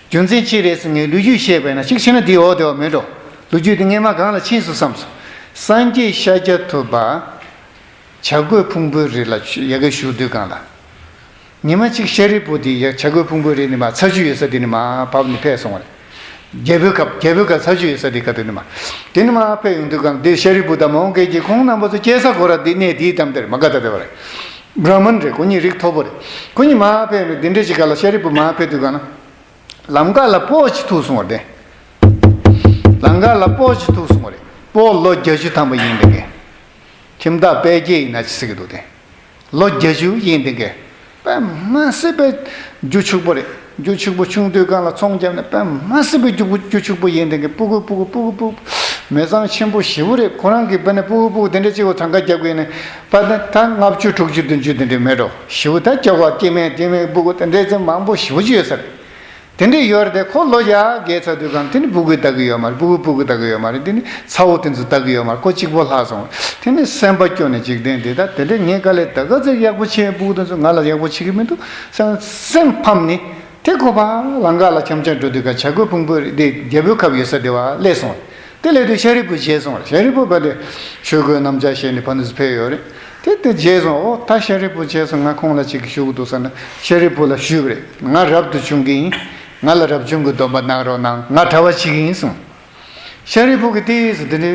རྒྱུ་མཚན་ཅི་རེད་ཟེར་ངས་ལོ་རྒྱུས་བཤད་པས་ན་གཅིག་བྱས་ན་འདི་འོ་དེ་བ་མེད་འགྲོ། ལོ་རྒྱུས་དེ་སྔས་མ་གང་ལ་ཕྱིན་སོང་བསམ་སོང་། སངས་རྒྱས་ཤཱཀྱ་ཐུབ་པ་བྱ་རྒོད་ཕུང་པོའི་རི་ལ་ཡ་གི་བཞུགས་དུས་སྒང་ལ། ཉི་མ་གཅིག་ཤཱ་རིའི་བུ་དེ་ཡ་བྱ་རྒོད་ཕུང་པོའི་རི་ནས་མར་ཚ་ཆུ་ཡོད་ས་དེ་ནས་མར་བབས་ནས་ཕེབས་སོང་བ་རེད། རྒྱལ་པོའི་ཁབ་རྒྱལ་པོའི་ཁབ་ཚ་ཆུ་ཡོད་ས་དེ་ག་དུས་ནས་མར། དེ་ནས་མར་ཕེབས་ཡོང་དུས་སྒང་དེ་ཤཱ་རིའི་བུ་དང་མོའུ་འགལ་གྱི་ཁོང་རྣམ་པ་ཚོ་སྐྱེས་ས་ཁོ་ར་དེ་གནས་དེའི་གཏམ་དེ་རེད། མ་ག་དྷ་དེ་བ་རེད། བྲ་མན་རེད། ཁོ་གཉིས་རིགས་མཐོ་པོ་རེད། ཁོ་གཉིས་མར་ཕེབས་ནས་དེ་འདྲ་ཅིག་ག་ལ་ཤཱ་རིའི་བུ་མར་ཕེབས་དུས་སྒང་ལ། ལམ་ཁ་ལ་སྤོ་ཅིག་ཐུག་སོང་བ་རེད། ལམ་ཁ་ལ་སྤོ་ཅིག་ཐུག་སོང་བ་རེད། སྤོ་ལོ་བརྒྱད་ཅུ་ཐམ་པ་ཡིན་དེ་གས། ཁྱིམ་བདག་དཔལ་སྐྱེས་ཡིན་ན་ཅི་ཟེར་གི་འདུག་དེ། ལོ་བརྒྱད་ཅུ་ཡིན་དེ་གས། དཔེ་མ་སྲིད་པའི་རྒྱུ་ཕྱུག་པོ་རེད། རྒྱུ་ཕྱུག་པོ་ཆུང་དུས་སྒང་ལ་ཚོང་བརྒྱབ་ནས་དཔེ་མ་སྲིད་པའི་རྒྱུ་རྒྱུ་ཕྱུག་པོ་ཡིན་དེ་གས། སྤུ་གུ་སྤུ་གུ་སྤུ་གུ་སྤུ་གུ། མི་ཚང་ཆེན་པོ་ཞེ་པོ་རེད། ཁོ་རང་གིས་དཔེར་ན་སྤུ་གུ་སྤུ་གུ་དེ་འདྲ་གཅིག་པོ་གྲངས་ཀ་རྒྱབ་གི་ཡིན་ནས། དཔེར་ན་ད་ལྔ་བཅུ་དྲུག་ཅུ་བདུན་ཅུ་དེ་འདྲ་མེད་འགྲོ། ཞེ་པོ་ད་སྐྱེ་བ་སྐྱེ་དམན་སྐྱེ་དམན་སྤུ་གུ་དེ་འདྲ་ཚོ་མང་པོ་ཞེ་པོ་ཅིག་ཡོད་ས་རེད། དེ་འདྲ་ཡོད་རེད་དེ། ཁོ་ལོ་ཡར་རྒས་ཚར་དུས་སྒང་དེ་ནི་སྤུ་གུས་ལྟ་གི་ཡོད་མ་རེད། སྤུ་གུ་སྤུ་གུས་ལྟ་གི་ཡོད་མ་རེད། དེ་ནི་ཚ་བོ་དེ་ཚོས་ལྟ་གི་ཡོད་མ་རེད། ཁོ་གཅིག་པོ་ལྷག་སོང་། དེ་ནི་སེམས་པ་སྐྱོ་ནས་འཇིག་རྟེན་འདི་ད་དེ་འདྲ་ངས་དཀའ་ལས་ད་ག་ཚོད་ཡག་པོ་བྱས། སྤུ་གུ་དེ་ཚོ་ང་ལ་ཡག་པོ་བྱེད་ཀྱི་མི་འདུག་བསམ། སེམས་ཕམ་ནས་དེ་ཁོ་ཕར་ལམ་ཁ་ལ་འཆམ་འཆམ་འགྲོ་དུས་སྒང་བྱ་རྒོད་ཕུང་པོ་དེ་རྒྱལ་པོའི་ཁབ་ཡོད་ས་དེ་བ་སླེབས་སོང་། དེ་སླེབས་དུས་ཤཱ་རིའི་བུ་མཇལ་སོང་བ་རེད། ཤཱ་རིའི་བུ་ཕར་དེ་ཆོས་གོས་གནམ་ལྕགས་བཞེས་ནས་ཕར་ནས་སུ་ཕེབས་ཡོད་རེད། དེ་དེ་མཇལ་སོང་། ཨོ་ད་ཤཱ་རིའི་བུ་མཇལ་སོང་། ང་ཁོང་ལ་ཅིག་ཞུ་གི་འདུག་ཟེར་ནས་ཤཱ་རིའི་བུ་ལ་ཞུས་པ་རེད། ང་རབ་ཏུ་བྱུང་གི་ཡིན། ང་ལ་རབ་བྱུང་གི་སྡོམ་པ་གནང་རོགས་གནང་། ང་གྲྭ་པ་བྱེད་ཀྱི་ཡིན་གསུངས། ཤཱ་རིའི་བུ་གིས་དེ་ཟེར་དེ་འདྲའི་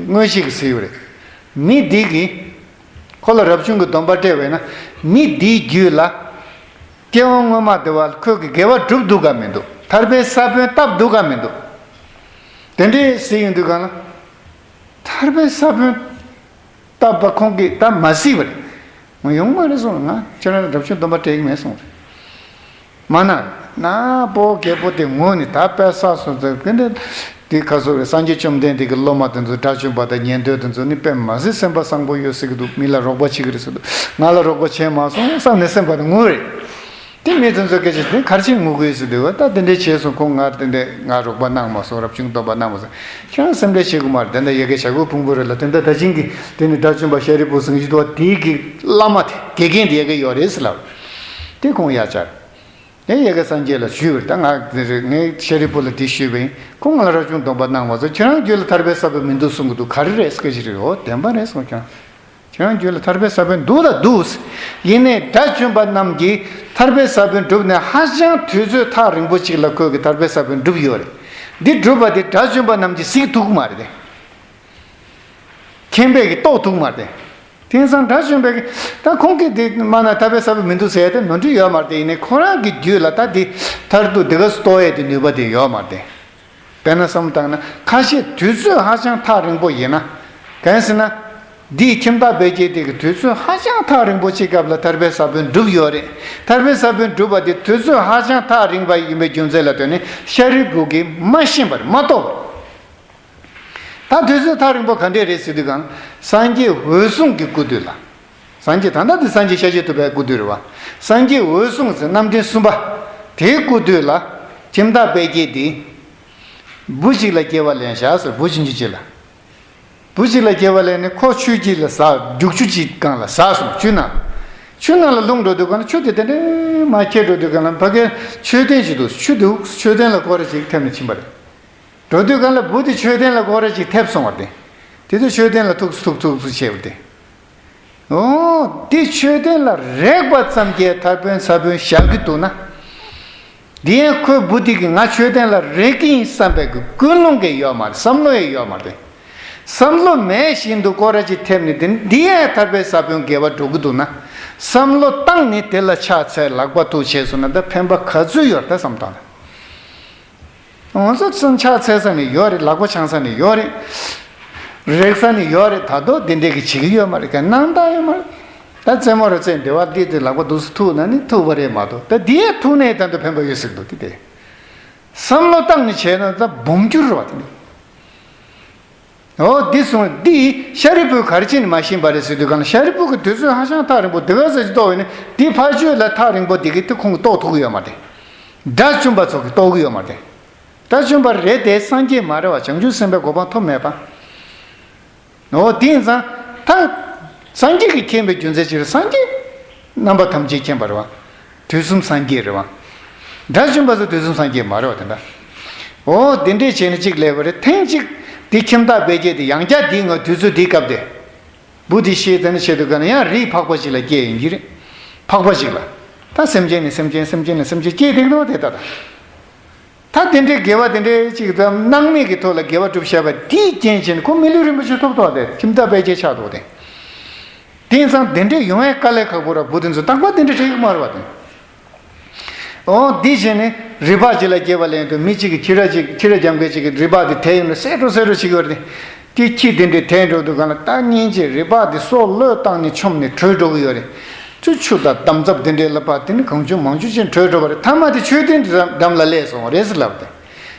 མངོན་ཤེས་ཀྱིས་ཟེར་བ་རེད། མི་འདི་གིས་ཁོ་ལ་རབ་བྱུང་གི་སྡོམ་པ་སྤྲད་པས་ན། མི་འདིའི་རྒྱུད་ལ་སྐྱེ་བ་སྔོན་མ་དེ་བ་ཁོས་ཀྱི་དགེ་བ་བསྒྲུབས་འདུག་ག་མི་འདུག་ཐར་པའི་ས་བོན་བཏབ་འདུག་ག་མི་འདུག་དེ་འདྲའི་ཟེར་ཡོང་དུས་སྒང་ལ། ཐར་པའི་ས་བོན་བཏབ་པ་ཁོང་གིས་ད་མ་གཟིགས་པ་རེད། ང་ཡོང་མ་རེད་གསུངས། ང་ཁྱེད་རང་ལ་རབ་བྱུང་སྡོམ་པ་སྤྲད་ཀྱི་མེད་གསུངས་རེད། མ་ན། ན་པོ་རྒད་པོ་དེ་ངུས་ནས་ད་དཔེ་བསགས་སོང་ཟེར་གི་འདི། འདི་ཁ་སོ་རེད། སངས་རྒྱས་བཅོམ་ལྡན་འདས་ཀྱི་སློབ་མ་དེ་ཚོ་དགྲ་བཅོམ་པ་དང་ཉན་ཐོས་དེ་ཚོ་ནི་དཔེ་མ་སྲིད་སེམས་པ་བཟང་པོ་ཡོད་ཟེར་གི་འདུག་མི་ལ་རོགས་པ་བྱེད་ཀྱི་རེད་ཟེར་འདུག་ང་ལ་རོགས་པ་བྱས་མ་སོང་བསམ་ནས་སེམས་པ་དེ་ངུས་རེད། དེ་མི་དེ་ཚོ་སྐད་ཆ་དེ་ག་རེ་བྱས་ངུ་དགོས་ཟེར་དུས། ད་དེ་འདྲས་བྱས་སོང་། ཁོང་ང་དེ་འདྲས་ང་རོགས་པ་གནང་མ་སོང་། རབ་བྱུང་སྡོམ་པ་གནང་མ་སོང་། ཁྱེད་རང་སེམས་ཁྲལ་བྱེད་དགོས་མ་རེད། དེ་འདྲ་ཡ་གི་བྱ་རྒོད་ཕུང་པོ་རེད་ལ། དེ་འདྲ་ད་ཅིང་གི་དེ་ནི་དགྲ་བཅོམ་པ་ཤཱ་རིའི་བུ་སེང་གེ་དོ་དེའི་གི་བླ་མ་དེ་དགེ་རྒན་དེ་ཡ་གི་ཡོད་རེད་ཟེར་ལབ། དེ་ཁོང་ཡ་བཅར། དེ་ཡ་གི་སངས་རྒྱས་ལ་ཞུས་པ་རེད། ད་ང་དེ་རེད། ངས་ཤཱ་རིའི་བུ་ལ་དེ་ཞུས་པ་ཡིན། ཁོང་ང་ལ་རབ་བྱུང་སྡོམ་པ་གནང་མ་སོང་། ཁྱེད་རང་རྒྱུད་ལ་ཐར་པའི་ས་བོན་མི་འདུག་གསུང་གི་འདུག་ག་རེ་རེད་སྐད་ཆ་རེད། འོ་བདེན་པ་རེད་གསུངས། ཁྱེད་རང་། ཁྱེད་རང་རྒྱུད་ལ་ཐར་པའི་ས་བོན་འདུག་ད་འདུག་ཡིན་ནའི་དགྲ་བཅོམ་པ་རྣམས་ཀྱིས་ཐར་པའི་ས་བོན་བསྒྲུབས་ནས་ཧ་ཅང་དུས་ཚོད་ཐག་རིང་པོ་ཅིག་ལ་ཁོས་ཀྱི་ཐར་པའི་ས་བོན་བསྒྲུབས་ཡོད་རེད། འདི་བསྒྲུབས་པ་དེ་དགྲ་བཅོམ་པ་རྣམས་ཀྱིས་གཟིགས་ཐུབ་ཀྱི་མ་རེད་དེ། མཁྱེན་པས་ཀྱིས་རྟོགས་ཐུབ་ཀྱི་མ་རེད་དེ། དེང་སང་དགྲ་བཅོམ་པས་ཀྱིས་ད་ཁོང་གིས་དེ་མ་ན་ཐར་པའི་ས་བོན་མི་འདུག་ཟེར་ཡ་དེ་ནོར་འཁྲུལ་ཡོད་མ་རེད་དེ། ཡིན་ནའི་ཁོ་རང་གི་རྒྱུད་ལ་ད་དེ་མཐར་ཐུག་དེ་ག་སུ་གཏོགས་ཡ་དེ་ནུས་པ་དེ་ཡོད་མ་རེད་དེ། དཔེར་ན་བསམ་བློ་བཏང་ན། ཁ་ཤས་དུས་ཚོད་ཧ་ཅང་ཐག་རིང་པོ་ཡིན་ན། གང་ཟེར་ན། འདིའི་ཁྱིམ་བདག་དཔལ་སྐྱེས་དེ་གི་དུས་ཚོད་ཧ་ཅང་ཐག་རིང་པོ་ཅིག་སྐབས་ལ་ཐར་པའི་ས་བོན་བསྒྲུབས་ཡོད་རེད། ཐར་པའི་ས་བོན་བསྒྲུབས་པ་དེ་དུས་ཚོད་ཧ་ཅང་ཐག་རིང་བ་ཡིན་པའི་རྒྱུ་མཚན་ལ་ལྟོས་ནས་ཤཱ་རིའི་བུ་གིས་མ་ཤེས་པར་མ་རྟོགས་པར། ད་དུས་ཚོད་ཐག་རིང་པོ་ག་འདྲས་རེད་ཟེར་དུས་གང་། སངས་རྒྱས་འོད་སྲུང་གི་སྐུ་དུས་ལ། སངས་རྒྱས་ད་ལྟ་དེ་སངས་རྒྱས་ཤཱཀྱ་ཐུབ་པའི་སྐུ་དུས་རེད་བ། སངས་རྒྱས་འོད་སྲུང་ཟེར་རྣམ་འདྲེན་གསུམ་པ། དེའི་སྐུ་དུས་ལ། ཁྱིམ་བདག་དཔལ་སྐྱེས་དེ། བུ་གཅིག་ལ་སྐྱེ་བ་ལེན་བཞག་ཟེར། བུ་ཆུང་ཆུང་གཅིག་ལ། བུ་གཅིག་ལ་སྐྱེ་བ་ལེན་ནས་ཁོ་ཆུ་དཀྱིལ་ལ་ཟགས། རྒྱུག་ཆུ་གཅིག་སྒང་ལ་ཟགས་སོང་། ཆུ་ནང་། ཆུ་ནང་ལ་ལྷུང་འགྲོ་དུས་སྒང་ལ་ཆུ་དེ་དེ་འདྲའི་མར་འཁྱིལ་འགྲོ་དུས་སྒང་ལ་ཕ་གིར་མཆོད་རྟེན་ཞིག་འདུག་ཆུ་དེ་མཆོད་རྟེན་ལ་སྐོར་ར་ཅིག་ཐེབས་ནས་ཕྱིན་པ་རེད། འགྲོ་དུས་སྒང་ལ་བུ་དེ་མཆོད་རྟེན་ལ་སྐོར་ར་ཅིག་ཐེབས་སོང་བ་དེ། དེ་དུས་མཆོད་རྟེན་ལ་ཐུག་ཐུག་ཐུག་ཐུག་བྱས་པ་དེ། འོ། འདི་མཆོད་རྟེན་ལ་རེག་པ་ཙམ་གྱིས་ཐར་པའི་ས་བོན་བཞག་གི་འདུག་ན། འདི་ཡང་ཁོའི་བུ་དེ་གིས་ང་མཆོད་རྟེན་ལ་རེག་གི་ཡིན་བསམ་པའི་གི་ཀུན་སློང་གི་ཡོད་མ་རེད། བསམ་བློ་ཡང་ཡོད་མ་རེད། བསམ་བློ་མེད་བཞིན་དུ་སྐོར་ར་ཅིག་ཐེབས་ནས་དེ་འདི་ཡང་ཐར་པའི་ས་བོན་དགེ་བ་འགྲོ་གི་འདུག་ན། བསམ་བློ་བཏང་ནས་དེ་ལ་ཕྱག་འཚལ་ལག་པ་ཐུག་བྱས་སོང་ན་ད་ཕན་པ་ག་ཚོད་ཡོད་རེད་ད་བསམ་བཏང་ན། ང་ཚོ་ཚུན་ཕྱག་འཚལ་ས་ནས་ཡོད་རེད། ལག་པ་འཆང་ས་ནས་ཡོད་རེད། རེག་ས་ནས་ཡོད་རེད། ད་དུང་དེ་འདྲས་ཀྱི་བྱེད་ཀྱི་ཡོད་མ་རེད། ག་སྣང་དག་ཡོད་མ་རེད། ད་རྩེད་མོ་རེ་རྩེ་འདི་བ་འདི་དེ་ལག་པ་འདུག་སེ་ཐུག་ན་ནི་ཐུག་པ་རེད་མ་གཏོགས། ད་འདི་ཡས་ཐུག་ནས་ད་དུང་ཕན་པ་ཡོད་ཟེར་འདུག་དེ་དེ་བསམ་བློ་བཏང་ནས་བྱས་ན་ད་སྦོམ་འགྱུར་རེད་བ་དེ་ནི། འོ་འདི་སོང་འདི་ཤཱ་རིའི་བུས་ག་རེ་བྱས་ནས་མ་ཤེས་པ་རེད་ཟེར་དུས་གང་ལ། ཤཱ་རིའི་བུ་གི་དུས་ཚོད་ཧ་ཅང་ཐག་རིང་པོ་དེ་ག་ཟེར་གྱི་རྟོགས་ཡོད་ནི། འདི་ཕར་ཕྱོགས་ལ་ཐག་རིང་པོ་དེ་གི་དེ་ཁོང་གིས་རྟོགས་ཐུབ་ཀྱི་ཡོད་མ་རེད། དགྲ་བཅོམ་པ་ཚོ་གིས་རྟོགས་ཀྱི་ཡོད་མ་རེད། དགྲ་བཅོམ་པ་རེད་དེ་སངས་རྒྱས་མ་རེད་བ། བྱང་ཆུབ་སེམས་དཔའི་གོ་འཕང་ཐོབ་མེད་པ། འོ་དེ་ཡིན་ཙང་ད་སངས་རྒྱས་ཀྱིས་མཁྱེན་པའི་རྒྱུ་མཚན་ཅི་རེད། སངས་རྒྱས་རྣམ་པ་ཐམས་ཅད་མཁྱེན་པ་རེད་བ། དུས་གསུམ་སངས་རྒྱས་རེད་བ། དགྲ་བཅོམ་པ་ཚོ་དུས་གསུམ་སངས་རྒྱས་མ་རེད་བ་དེ་འདྲ། འོ་དེ་འདྲས་བྱས་ནས་གཅིག་སླེབས་པ་རེད། ཐེངས་གཅིག་ དེ་ཁྱིམ་བདག་དཔལ་སྐྱེས་དེ་ཡང་བསྐྱར་དེའི་ངོ་དུས་ཚོད་དེའི་སྐབས་དེ། བུ་དེ་ཤི་ཚར་ནས་ཆེད་དུ་ག་ན་ཡང་རིགས་འཕགས་པ་ཞིག་ལ་སྐྱེས་ཡིན་གྱི་རེད། འཕགས་པ་ཞིག་ལ། ད་སེམས་ཅན་ནས་སེམས་ཅན་སེམས་ཅན་ནས་སེམས་ཅན་སྐྱེས་བསྡད་འདུག་དེ་ལྟ་ད། ད་དེ་འདྲའི་དགེ་བ་དེ་འདྲའི་ཅིག་ད་སྣང་མེད་ཀྱི་ཐོག་ལ་དགེ་བ་སྒྲུབ་བྱས་པ་དེའི་རྐྱེན་བྱས་ནས་ཁོ་མི་ལུས་རིན་པོ་ཆེ་ཐོབ་ཐོག་དེ་ཁྱིམ་བདག་དཔལ་སྐྱེས་ཆགས་འདུག་དེ། དེང་སང་དེ་འདྲས་ཡོང་ཡས་དཀའ་ལས་ཁག་པོ་ར། བུ་དེ་ཚོ་རྟག་པར་དེ་འདྲས་བྱེད་ཀྱི་མ་རེད་པ་དེ། འོ་འདི་བྱས་ནས་རི་ཕག་ཅིག་ལ་སྐྱེས་པ་ལེན་དུས་མི་གཅིག་གིས་ཁྱི་ར་ཅིག་ཁྱི་ར་རྒྱབ་མཁན་ཅིག་གིས་རི་ཕག་དེ་དེད་ཡོང་ནས་བསད་འགྲོ་བསད་འགྲོ་བྱེད་ཀྱི་ཡོད་རེད། དེ་ཁྱི་དེ་འདྲས་དེད་འགྲོ་དུས་གང་ལ་ལྟ་ཉན་གྱིས་རི་ཕག་དེ་སོ་བློས་བཏང་ནས་མཆོངས་ནས་བྲོས་འགྲོ་གི་ཡོད་རེད། ཚུར་ཆུ་དང་འདམ་རྫབ་དེ་འདྲས་ལ་ཕར་དེ་ནི་གང་བྱུང་མང་བྱུང་ཅན་བྲོས་འགྲོ་བ་རེད། མཐའ་མ་དེ་མཆོད་རྟེན་འགྲམ་ལ་སླེབས་སོང་རེད་ཟེར་ལབ་དེ།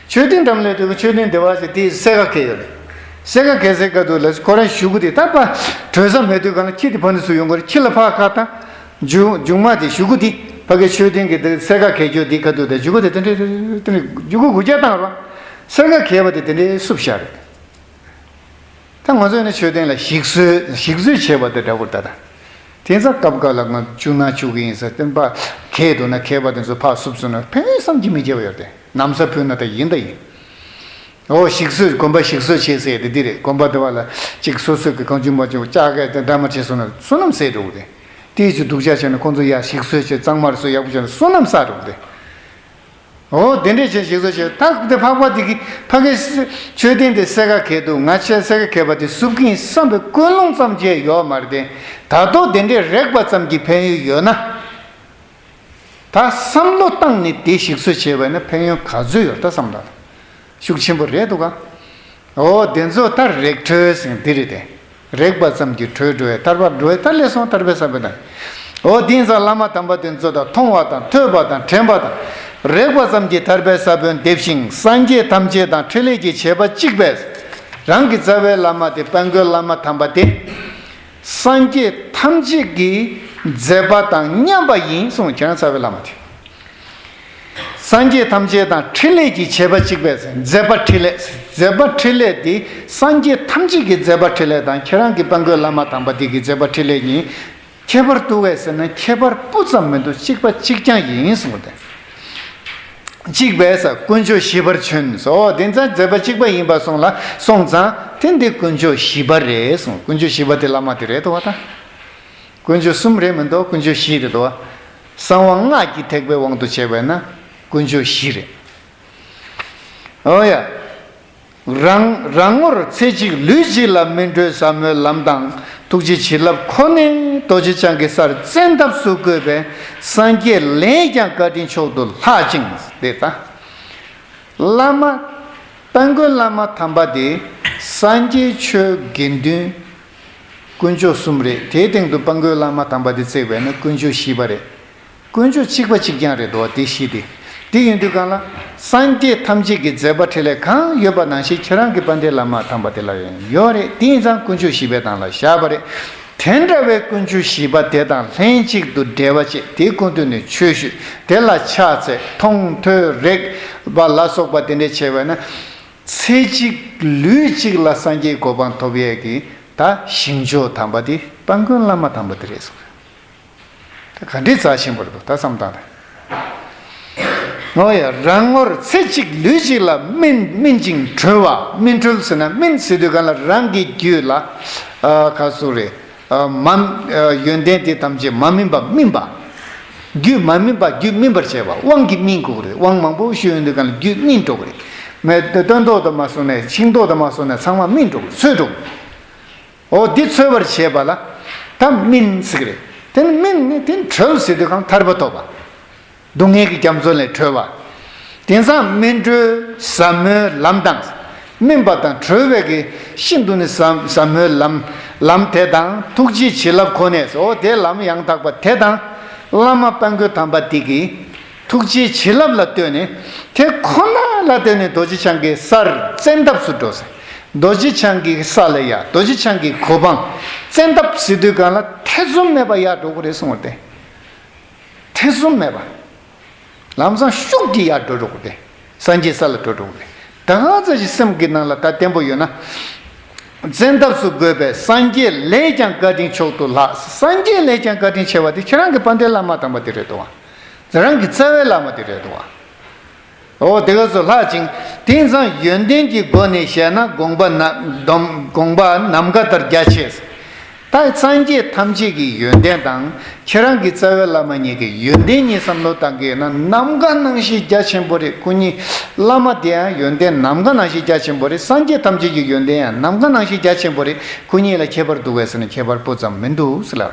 མཆོད་རྟེན་འགྲམ་ལ་སླེབས་དུས་མཆོད་རྟེན་སྡེ་བ་ཞིག་དེའི་སེར་ཁ་ཁེལ་ཡོད་རེད། སེར་ཁ་ཁེལ་སའི་སྐབས་དུས་ལ་ཁོ་རང་གཞུག་གུ་དེ་ད་ཕར་བྲོས་ས་མེད་དུས་གང་ལ་ཁྱི་དེ་ཕར་ནས་ཚུར་ཡོང་གི་རེད། ཁྱི་ལ་ཕར་ཁ་བཏང་། མཇུག་མཇུག་མ་དེ་གཞུག་གུ་དེ་ཕ་གི་མཆོད་རྟེན་གྱི་དེ་སེར་ཁ་ཁེལ་རྒྱུ་དེ་ཁ་ཐུག་དེ་མཇུག་གུ་དེ་དེ་འདྲས་དེ་འདྲས་མཇུག་གུ་དགུ་བརྒྱ་བཏང་རོགས། སེར་ཁ་ཁེལ་བ་དེ་དེ་འདྲས་བསུབ་བཞག་རེད། ད་ང་ཚོས་ནི་མཆོད་རྟེན་ལ་ཞིག་གསོས་ཞིག་གསོས་བྱས་པ་དེ་འདྲ་པོ་ད་ད། དེང་སང་སྐབས་འགའ་ལ་ང་བཅུག་ན་བཅུག་གི་ཡིན་ཟེར་བསྟན་པ་གས་འདུག་ན་གས་པ་དེ་ཚོ་ཕར་བསུབ་སོང་ན་ཕན་ཡོན་བསམ་གྱིས་མི་ཁྱབ་པ་ཡོད་དེ། ན་བཟའ་ཕུལ་ན་ད་ཡིན་ད་ཡིན། འོ་ཞིག་གསོས་དགོན་པ་ཞིག་གསོས་བྱས་ཟེར་དེ་འདི་རེད། དགོན་པ་དེ་བ་ལ་ཅིག་སོ་སོའི་གི་གང་བྱུང་མ་བྱུང་ལྕགས་གས་དེ་འདྲ་མ་བྱས་སོང་ན་བསོད་ནམས་ཟད་འགྲོ་གི་རེད། དེའི་ཚོ་སྡུག་ཅག་བྱས་ན་ཁོང་ཚོ་ཡ་ཞིག་གསོས་བྱས་གཙང་མར་བཟོས་ཡག་པོ་བྱས་ན་བསོད་ནམས་བསགས་འགྲོ་གི་རེད། འོ་དེ་འདྲས་བྱས་ཞིག་གསོ་བྱས་ད་དེ་འཕགས་པ་དེ་གིས་ཕ་གི་མཆོད་རྟེན་དེ་སེར་ཁ་གས་འདུག་ང་ཆེ་སེར་ཁ་གས་པ་དེ་བསུབ་གི་ཡིན་བསམ་པའི་ཀུན་སློང་ཙམ་ཅིག་ཡོད་མ་རེད་དེ། ད་དུང་དེ་འདྲས་རེག་པ་ཙམ་གྱིས་ཕན་ཡོན་ཡོད་ན། ད་བསམ་བློ་བཏང་ནས་དེ་ཞིག་གསོ་བྱས་པ་ན་ཕན་ཡོན་ག་ཚོད་ཡོད་ད་བསམ་ད། ཤུགས་ཆེན་པོ་རེད་འདུག་ག་འོ་དེ་ཚོ་ད་རེག་འཕྲོད་ཟེར་འདི་རེད་དེ། རེག་པ་ཙམ་གྱིས་འཕྲོད་འགྲོ་བས་ཐར་པར་འགྲོ་བས་ཐར་ལས་སོང་ཐར་པའི་ས་བོན་དང་། འོ་དེང་སང་བླ་མ་དམ་པ་དེ་ཚོ་དང་མཐོང་བ་དང་ཐོས་པ་དང་དྲན་པ་དང་། རེག་པ་ཙམ་གྱིས་ཐར་པའི་ས་བོན་འདེབས་ཤིང་སངས་རྒྱས་ཐམས་ཅད་དང་ཕྲིན་ལས་ཀྱི་བྱེད་པ་གཅིག་པས། རང་གི་རྩ་བའི་བླ་མ་དེ་དཔལ་མགོན་བླ་མ་དམ་པ་དེ། སངས་རྒྱས་ཐམས་ཅད་ཀྱི་མཛད་པ་དང་མཉམ་པ་ཡིན་གསུངས། ཁྱེད་རང་རྩ་བའི་བླ་མ་དེ། སངས་རྒྱས་ཐམས་ཅད་དང་ཕྲིན་ལས་ཀྱི་བྱེད་པ་གཅིག་པས། མཛད་པ་ཕྲིན་ལས། མཛད་པ་ཕྲིན་ལས་དེ་སངས་རྒྱས་ཐམས་ཅད་ཀྱི་མཛད་པ་ཕྲིན་ལས་དང་ཁྱེད་རང་གི་དཔལ་མགོན་བླ་མ་དམ་པ་དེ་གི་མཛད་པ་ཕྲིན་ལས་གཉིས་ཁྱད་པར་འདུག་གས་ཟེར་ན་ཁྱད་པར་སྤུ་ཙམ་མི་འདུག་གཅིག་པ་གཅིག་རྐྱང་ཡིན་གསུངས་ཏེ། གཅིག་པས་དཀོན་མཆོག་ཞི་བར་བྱོན་སོ། དེ་ཙང་མཛད་པ་གཅིག་པ་ཡིན་པ་སོང་ལ་སོང་ཙང་དེ་འདི་དཀོན་མཆོག་ཞི་བ་རེད་གསུངས། དཀོན་མཆོག་ཞི་བ་དེ་བླ་མ་དེ་རེད་དོ་བ་ད། དཀོན་མཆོག་གསུམ་རེད་མི་འདུག་དཀོན་མཆོག་བཞི་རེད་དོ། གསང་བ་སྔགས་ཀྱི་ཐེག་པའི་དབང་དུ་བྱས་པས་ན་དཀོན་མཆོག་བཞི་རེད། ཨོ་ཡ། རང་རང་ངོར་ཚེ་གཅིག་ལུས་གཅིག་ལ་སྨིན་གྲོལ་ཟབ་མོའི་ལམ་དང་ཐུགས་རྗེ་བྱིན་རླབས་ཁོ་ནས་རྡོ་རྗེ་འཆང་གི་སར་བཙན་ཐབས་སུ་བཀོད་པས་སངས་རྒྱས་ལས་ཀྱང་བཀའ་དྲིན་མཆོག་ཏུ་ལྷག་ཅིང་། དེ་ལྟ། བླ་མ། དཔལ་མགོན་བླ་མ་དམ་པ་དེ་སངས་རྒྱས་ཆོས་དགེ་འདུན། དཀོན་མཆོག་གསུམ་རེད། དེའི་སྟེང་དུ་དཔལ་མགོན་བླ་མ་དམ་པ་དེ་བརྩིས་པས་ན་དཀོན་མཆོག་བཞི་པ་རེད། དཀོན་མཆོག་གཅིག་པ་གཅིག་རྐྱང་རེད་དོ་དེ་བཞི་དེ། དེ་ཡིན་དུས་གང་ལ་སངས་རྒྱས་ཐམས་ཅད་ཀྱི་མཛད་པ་འཕྲིན་ལས་གང་ཡོད་པ་ནང་བཞིན་ཁྱེད་རང་གི་དཔལ་ལྡན་བླ་མ་དམ་པ་དེ་ལ་ཡང་ཡོད་རེད། དེ་ཡིན་ཙང་དཀོན་མཆོག་བཞི་པའི་སྟེང་ལ་བཞག་པ་རེད། དེ་འདྲ་བའི་དཀོན་མཆོག་བཞི་པ་དེ་དང་ལྷན་ཅིག་ཏུ་འབྲེལ་བ་བྱེད་དེའི་སྐུ་མདུན་ནས་ཆོས་ཞུ། དེ་ལ་ཕྱག་འཚལ་མཐོང་ཐོས་རེག་པ་ལ་སོགས་པ་དེ་འདྲ་བྱས་པས་ན། ཚེ་གཅིག་ལུས་གཅིག་ལ་སངས་རྒྱས་གོ་འཕང་ཐོབ་ཡས་ཀྱི་ད་ཞིང་མཆོག་དམ་པ་དེ་དཔལ་མགོན་བླ་མ་དམ་པ་དེ་རེད་གསུངས། ད་ག་འདྲའི་རྩ་ཆེན་པོ་རེད་འདུག་ད་བསམ་སྟངས་དེ། འོ་ཡ། རང་ངོར་ཚེ་གཅིག་ལུས་གཅིག་ལ་སྨིན་སྨིན་ཅིང་གྲོལ་བ། སྨིན་གྲོལ་ཟེར་ན་སྨིན་ཟེར་དུས་གང་ལ་རང་གི་རྒྱུད་ལ་ཨ་ག་ཟེར་རེད། ཨ་མ་ཨ་ཡོན་ཏན་དེ་ཐམས་ཅད་མ་སྨིན་པ་སྨིན་པ། རྒྱུད་མ་སྨིན་པ་རྒྱུད་སྨིན་པར་བྱེད་པ། དབང་གིས་སྨིན་དགོས་རེད། དབང་མང་པོ་ཞུ་ཡོང་དུས་གང་ལ་རྒྱུད་སྨིན་འགྲོ་གི་རེད། མེ་སྟོན་ཐོག་ཏུ་མ་སོང་ནས་ཤིང་ཐོག་ཏུ་མ་སོང་ནས་ཚང་མ་སྨིན་འགྲོ་གི་རེད། ཚོལ་འགྲོ་གི་རེད། འོ་འདི་ཚོལ་བར་བྱེད་པ་ལ་ད་སྨིན་ཟེར་གི་རེད། དེ་ནི་སྨིན་ནི་དེ་ནི་གྲོལ་ཟེར་དུས་གང་ཐར་པ་ཐོབ་པ། སྡུག་བསྔལ་གྱི་རྒྱ་མཚོ་ལས་གྲོལ་བ། དེང་སང་སྨིན་གྲོལ་ཟབ་མོའི་ལམ་དང་། སྨིན་པ་དང་གྲོལ་བའི་གི་ཤིན་ཏུ་ནི་ཟབ་ཟབ་མོའི་ལམ་ལམ་དེ་དང་ཐུགས་རྗེའི་བྱིན་རླབས་ཁོ་ནས་སོ། དེ་ལམ་ཡང་དག་པ་དེ་དང་བླ་མ་དཔལ་མགོན་དམ་པ་འདི་གི་ཐུགས་རྗེའི་བྱིན་རླབས་ལ་ལྟོས་ནས་དེ་ཁོ་ན་ལ་བརྟེན་ནས་རྡོ་རྗེ་འཆང་གི་སར་བཙན་ཐབས་སུ་འགྲོ་ཟེར། རྡོ་རྗེ་འཆང་གི་ས་ལ་ཡ་རྡོ་རྗེ་འཆང་གི་གོ་འཕང་བཙན་ཐབས་ཟེར་དུས་གང་ལ་ཐེ་ཚོམ་མེད་པ་ཡར་འགྲོ་གི་རེད་གསུངས་པ་སྟེ། ཐེ་ཚོམ་མེད་པ། ལམ་སང་ཤུགས་ཀྱིས་ཡར་འགྲོ་འགྲོ་གི་རེད། སངས་རྒྱས་ས་ལ་འགྲོ་འགྲོ་གི་རེད། ད་གང་ཙམ་ཞིག་སེམས་ཀྱི་ནང་ལ་ད་བརྟན་པོ་ཡོད་ན། བཙན་ཐབས་སུ་བཀོད་པས་སངས་རྒྱས་ལས་ཀྱང་བཀའ་དྲིན་མཆོག་ཏུ་ལྷག་སངས་རྒྱས་ལས་ཀྱང་བཀའ་དྲིན་ཆེ་བ་དེ་ཁྱེད་རང་གི་དཔལ་ལྡན་བླ་མ་དམ་པ་དེ་རེད་དོ། རང་གི་རྩ་བའི་བླ་མ་དེ་རེད་དོ། འོ་དེ་ག་ཚོ་ལྷག་ཅིང་། དེང་སང་ཡོན་ཏན་གྱི་སྒོ་ནས་བཤད་ན་དགོངས་པ་ན་སྡོམ་དགོངས་པ་ནམ་མཁའ་ལྟར་རྒྱ་ཆེ། ད་སངས་རྒྱས་ཐམས་ཅད་ཀྱི་ཡོན་ཏན་དང་ཁྱེད་རང་གི་རྩ་བའི་བླ་མ་གཉིས་ཀྱི་ཡོན་ཏན་གཉིས་བསམ་བློ་བཏང་གི་ཡོད་ན་ནམ་མཁའ་ནང་བཞིན་རྒྱ་ཆེན་པོ་རེད། སྐུ་ཉིད་བླ་མ་དེ་ཡང་ཡོན་ཏན་ནམ་མཁའ་ནང་བཞིན་རྒྱ་ཆེན་པོ་རེད། སངས་རྒྱས་ཐམས་ཅད་ཀྱི་ཡོན་ཏན་ཡང་ནམ་མཁའ་ནང་བཞིན་རྒྱ་ཆེན་པོ་རེད། སྐུ་ཉིད་ལ་ཁྱད་པར་འདུག་གས་ཟེར་ན་ཁྱད་པར་སྤུ་ཙམ་མི་འདུག་ཟེར་ལ།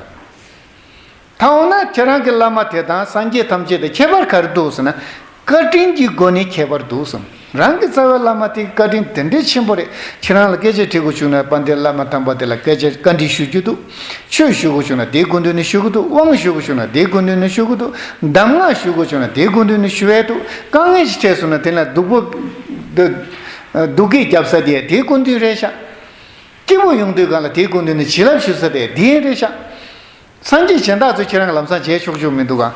ད་འོ་ན་ཁྱེད་རང་གི་བླ་མ་དེ་དང་སངས་རྒྱས་ཐམས་ཅད་དང་ཁྱད་པར་ག་རེ་འདུག་ཟེར་ན། བཀའ་དྲིན་གྱི་སྒོ་ནས་ཁྱད་པར་འདུག་གསུངས། རང་གི་རྩ་བའི་བླ་མ་དེ་བཀའ་དྲིན་དེ་འདྲའི་ཆེན་པོ་རེད། ཁྱེད་རང་ལ་སྐད་ཆ་དྲི་དགོས་བྱུང་ན་དཔལ་ལྡན་བླ་མ་དམ་པ་དེ་ལ་སྐད་ཆ་བཀའ་འདྲི་ཞུ་རྒྱུ་འདུག་ཆོས་ཞུ་དགོས་བྱུང་ན་དེའི་སྐུ་མདུན་ནས་ཞུ་གི་འདུག་དབང་ཞུ་དགོས་བྱུང་ན་དེའི་སྐུ་མདུན་ནས་ཞུ་གི་འདུག་གདམས་ངག་ཞུ་དགོས་བྱུང་ན་དེའི་སྐུ་མདུན་ནས་ཞུ་ཡས་འདུག་དཀའ་ངལ་ཞིག་འཕྲད་སོང་ན་དེ་ལ་སྡུག་པོ། སྡུག་སྐད་རྒྱབ་ས་དེ་དེའི་སྐུ་མདུན་རེད་ཤག་སྐྱིད་པོ་ཡོང་དུས་གང་ལ་དེའི་སྐུ་མདུན་ནས་བྱིན་རླབས་ཞུ་ས་དེ་དེ་རེད་ཤག་སངས་རྒྱས་གཞན་དག་ཚོས་ཁྱེད་རང་གི་ལམ་སང་བྱས་ཆོག་ཆོག་མི་འདུག་ག་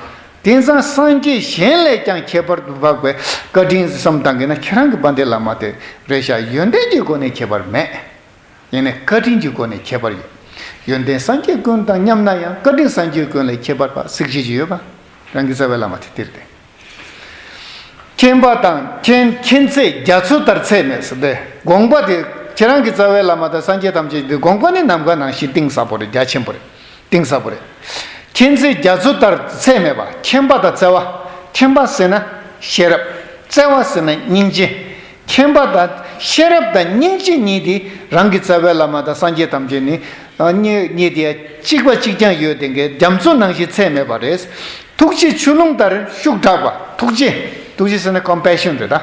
དེང་སང་སངས་རྒྱས་གཞན་ལས་ཀྱང་ཁྱད་པར་དུ་འཕགས་པའི་བཀའ་དྲིན་བསམ་བཏང་གི་ན་ཁྱེད་རང་གི་དཔལ་ལྡན་བླ་མ་དེ་རེད་ཤག་ཡོན་ཏན་གྱི་སྒོ་ནས་ཁྱད་པར་མེད། ཡིན་ནའི་བཀའ་དྲིན་གྱི་སྒོ་ནས་ཁྱད་པར་ཡོད། ཡོན་ཏན་སངས་རྒྱས་ཀུན་དང་མཉམ་ན་ཡང་བཀའ་དྲིན་སངས་རྒྱས་ཀུན་ལས་ཁྱད་པར་པ་གཟིགས་བྱེད་ཀྱི་ཡོད་པ། རང་གི་རྩ་བའི་བླ་མ་དེ་དེར་བསྟེན། མཁྱེན་པ་དང་མཁྱེན་མཁྱེན་ཚད་རྒྱ་མཚོ་ལྟར་ཚད་མེད་ཟེར་ཏེ། དགོངས་པ་དེ་ཁྱེད་རང་གི་རྩ་བའི་བླ་མ་དང་སངས་རྒྱས་ཐམས་ཅད་དེ་དགོངས་པ་ནི་ནམ་མཁའ་ནང་བཞིན་གཏིང་ཟབ་པོ་རེད། རྒྱ་ཆེན་པོ་རེད། གཏིང་ཟབ་པོ་རེད། མཁྱེན་ཚད་རྒྱ་མཚོ་ལྟར་ཚད་མེད་པ། མཁྱེན་པ་དང་བརྩེ་བ། མཁྱེན་པ་ཟེར་ན་ཤེས་རབ། བརྩེ་བ་ཟེར་ན་སྙིང་རྗེ། མཁྱེན་པ་དང་ཤེས་རབ་དང་སྙིང་རྗེ་གཉིས་དེ་རང་གི་རྩ་བའི་བླ་མ་དང་སངས་རྒྱས་ཐམས་ཅད་ནི་གཉིས་གཉིས་དེ་གཅིག་པ་གཅིག་རྐྱང་ཡོད་དེ་འགའི་རྒྱ་མཚོ་ནང་བཞིན་ཚད་མེད་པ་རེད། ཐུགས་རྗེ་ཆུ་ཀླུང་ལྟར་ཤུགས་དྲག་པ། ཐུགས་རྗེ། ཐུགས་རྗེ་ཟེར་ན་ཀོམ་པེ་ཤོན་རེད་ད།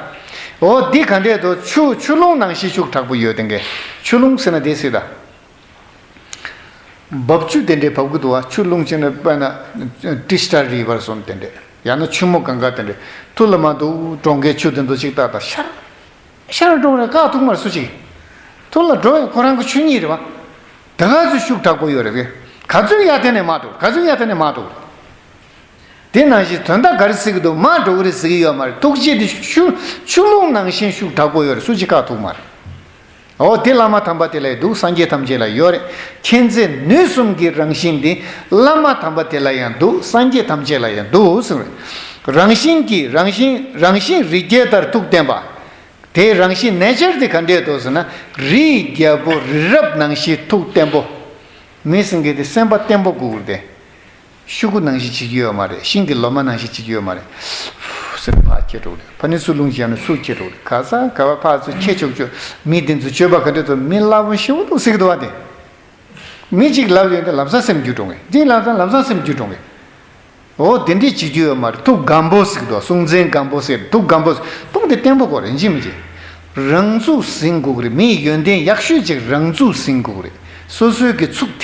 འོ་འདི་ག་འདྲས་དོ་ཆུ་ཆུ་ཀླུང་ནང་བཞིན་ཤུགས་དྲག་པོ་ཡོད་དེ་འགའི་ཆུ་ཀླུང་ཟེར་ན་དེ་སྲིད་ད། འབབ་ཆུ་དེ་འདྲས་འབབ་གི་འདུག་བ། ཆུ་ཀླུང་ཆེ་ན་དཔེར་ན་ཏི་སྟ་རི་ཝར་སོང་དེ་འདྲས། ཡང་ན་ཆུ་མོ་གངྒཱ་དེ་འདྲས་ཐུར་ལ་མ་འདུག་གྲོང་ཁྱེར་ཆུ་དེ་ཚོ་ཅིག་ཏག་ཏག་ཤར། ཤར་འགྲོ་རེད། བཀག་ཐུབ་མ་རེད་སུ་ཅིག་ཐུར་ལ་འགྲོ་ཡང་ཁོ་རང་གི་ཆུ་གཉིས་རེད་བ། ད་ག་ཚོད་ཤུགས་དྲག་པོ་ཡོད་རེད་གི། ག་ཚོད་ཡར་འཐེན་ནས་མར་འགྲོ། ག་ཚོད་ཡར་འཐེན་ནས་མར་འགྲོ། དེ་ནང་བཞིན་དོན་དག་ག་རེ་ཟེར་གི་འདུག་མར་འགྲོ་གི་རེད་ཟེར་གི་ཡོད་མ་རེད། ཐུགས་རྗེ་དེ་ཆུ་ཆུ་ཀླུང་ནང་བཞིན་ཤུགས་དྲག་པོ་ཡོད་རེད། སུ་ཅིག་བཀག་ཐུབ་མ་རེད། འོ་དེ་བླ་མ་དམ་པ་དེ་ལ་ཡང་འདུག་སངས་རྒྱས་ཐམས་ཅད་ལ་ཡོད་རེད། མཁྱེན་བརྩེ་ནུས་གསུམ་གྱི་རང་བཞིན་དེ་བླ་མ་དམ་པ་དེ་ལ་ཡང་འདུག་སངས་རྒྱས་ཐམས་ཅད་ལ་ཡང་འདུག་གསུངས་རེད། རང་བཞིན་གྱི་རང་བཞིན་རང་བཞིན་རི་རྒྱལ་ལྟར་ཐུགས་བརྟན་པ། དེའི་རང་བཞིན་ནེ་ཅར་དེ་ག་འདྲས་འདུག་ཟེར་ན་རིའི་རྒྱལ་པོ་རི་རབ་ནང་བཞིན་ཐུགས་བརྟན་པོ། མི་ཟེར་མཁན་དེ་སེམས་པ་བརྟན་པོ་དགོས་ཀྱི་རེད་དེ། ཤུ་གུ་ནང་བཞིན་བྱེད་ཀྱི་ཡོད་མ་རེད། ཤིང་གི་ལོ་མ་ནང་བཞིན་བྱེད་ཀྱི་ཡོད་མ་རེད། ཧུ་ཟེར་ཕར་ཁྱེར་འགྲོ་གི་རེད། ཕ་ནི་སུ་རླུང་བཞག་ན་སུ་ཁྱེར་འགྲོ་གི་རེད། ག་ས་ག་བ་ཕར་ཚུར་ཁྱེར་ཆོག་ཆོག་མི་དེ་ཚོ་སྤྱོད་པ་ག་འདྲ་ཚོ་མི་སླ་པོ་ཞེ་པོ་འདུག་ཟེར་གི་འདུག་བ་དེ། མི་གཅིག་ལབ་ཡོང་དུས་ལམ་སང་སེམས་འགྱུར་འགྲོ་གི། གཅིག་ལབ་སང་ལམ་སང་སེམས་འགྱུར་འགྲོ་གི། འོ་དེ་འདྲས་བྱེད་རྒྱུ་ཡོད་མ་རེད། ཐུགས་སྒམ་པོ་ཟེར་གི་འདུག་སྲོང་བཙན་སྒམ་པོ་ཟེར་ཐུགས་སྒམ་པོ་ཟེར་ཐུགས་དེ་བརྟན་པོ་དགོས་རེད་ཅི་མི་བྱེད། རང་ཚུགས་ཟིན་དགོས་ཀྱི་རེད། མིའི་ཡོན་ཏན་ཡག་ཤོས་ཅིག་རང་ཚུགས་ཟིན་དགོས་ཀྱི་རེད། སོ་སོའི་གི་ཚུགས་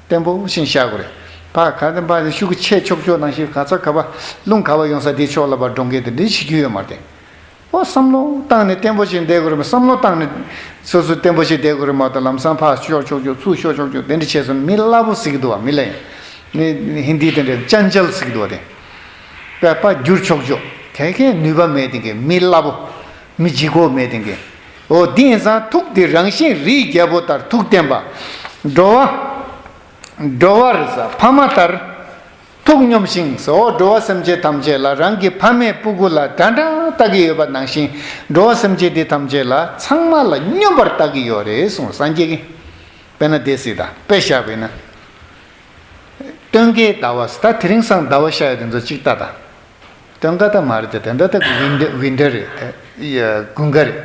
དེ། བརྟན་པོ་ཞིག་བཞག་དགོས་རེད། ཕ་ག་དེ་ཕ་ཤུ་གུ་ཆེ་ཆོག་ཆོག་ནང་བཞིན་ག་ཚ་ག་བ་རླུང་ག་བ་ཡོང་ས་དེའི་ཕྱོགས་ལ་ཕར་འགྲོ་མཁན་དེ་འདྲའི་བྱེད་རྒྱུ་ཡོད་མ་རེད། ཨོ་བསམ་བློ་བཏང་ནས་བརྟན་པོ་ཞིག་བསྡད་དགོས་རེད་མ། བསམ་བློ་བཏང་ནས་སོ་སོ་བརྟན་པོ་ཞིག་བསྡད་དགོས་རེད་མ་གཏོགས་ལམ་སང་ཕར་ཤོར་ཆོག་ཆོག་ཚུར་ཤོར་ཆོག་ཆོག་དེ་འདྲ་བྱས་སོང་མི་སླ་པོ་ཟེར་གི་འདུག་བ། མི་ལ་ཡང་ནི་ཧིན་དིའི་དེ་འདྲ་ཅན་ཅལ་ཟེར་གི་འདུག་བ། དེ་པད་པ་འགྱུར་ཆོག་ཆོག་དེ་གའི་ནུས་པ་མེད་དེ་གའི་མི་སླ་པོ་མི་ལྗིད་ཁོག་མེད་དེ་གའི། ཨོ་དེ་ཡིན་ཙང་ཐུགས་དེ་རང་བཞིན་རིའི་རྒྱལ་པོ་ལྟར་ཐུགས་བརྟན་པ། འགྲོ་བ། འགྲོ་བ་རེད་ས་ཕ་མ་ལྟར། ཐུགས་སྙོམས་ཤིང་ཟེར། འོ་འགྲོ་བ་སེམས་ཅན་ཐམས་ཅད་ལ་རང་གི་ཕ་མས་སྤུ་གུ་ལ་འདྲ་འདྲ་ལྟ་གི་ཡོད་པ་ནང་བཞིན་འགྲོ་བ་སེམས་ཅན་དེ་ཐམས་ཅད་ལ་ཚང་མ་ལ་སྙོམས་པར་ལྟ་གི་ཡོད་རེད་གསུངས་སངས་རྒྱས་ཀྱིས། དཔེར་ན་དེ་སྲིད་དང་དཔེ་བཞག་པས་ན། སྟོན་ཀའི་ཟླ་བ་ཟེར་ད་དེ་རིང་སང་ཟླ་བ་ཤར་ཡ་དེ་ཚོ་གཅིག་ལྟ་དང་། སྟོན་ཀ་ད་མ་རེད་དེ་དེ་འདྲ་ད་ཝིན་ཌར་ཝིན་ཌར་རེད། དགུན་ཁ་རེད།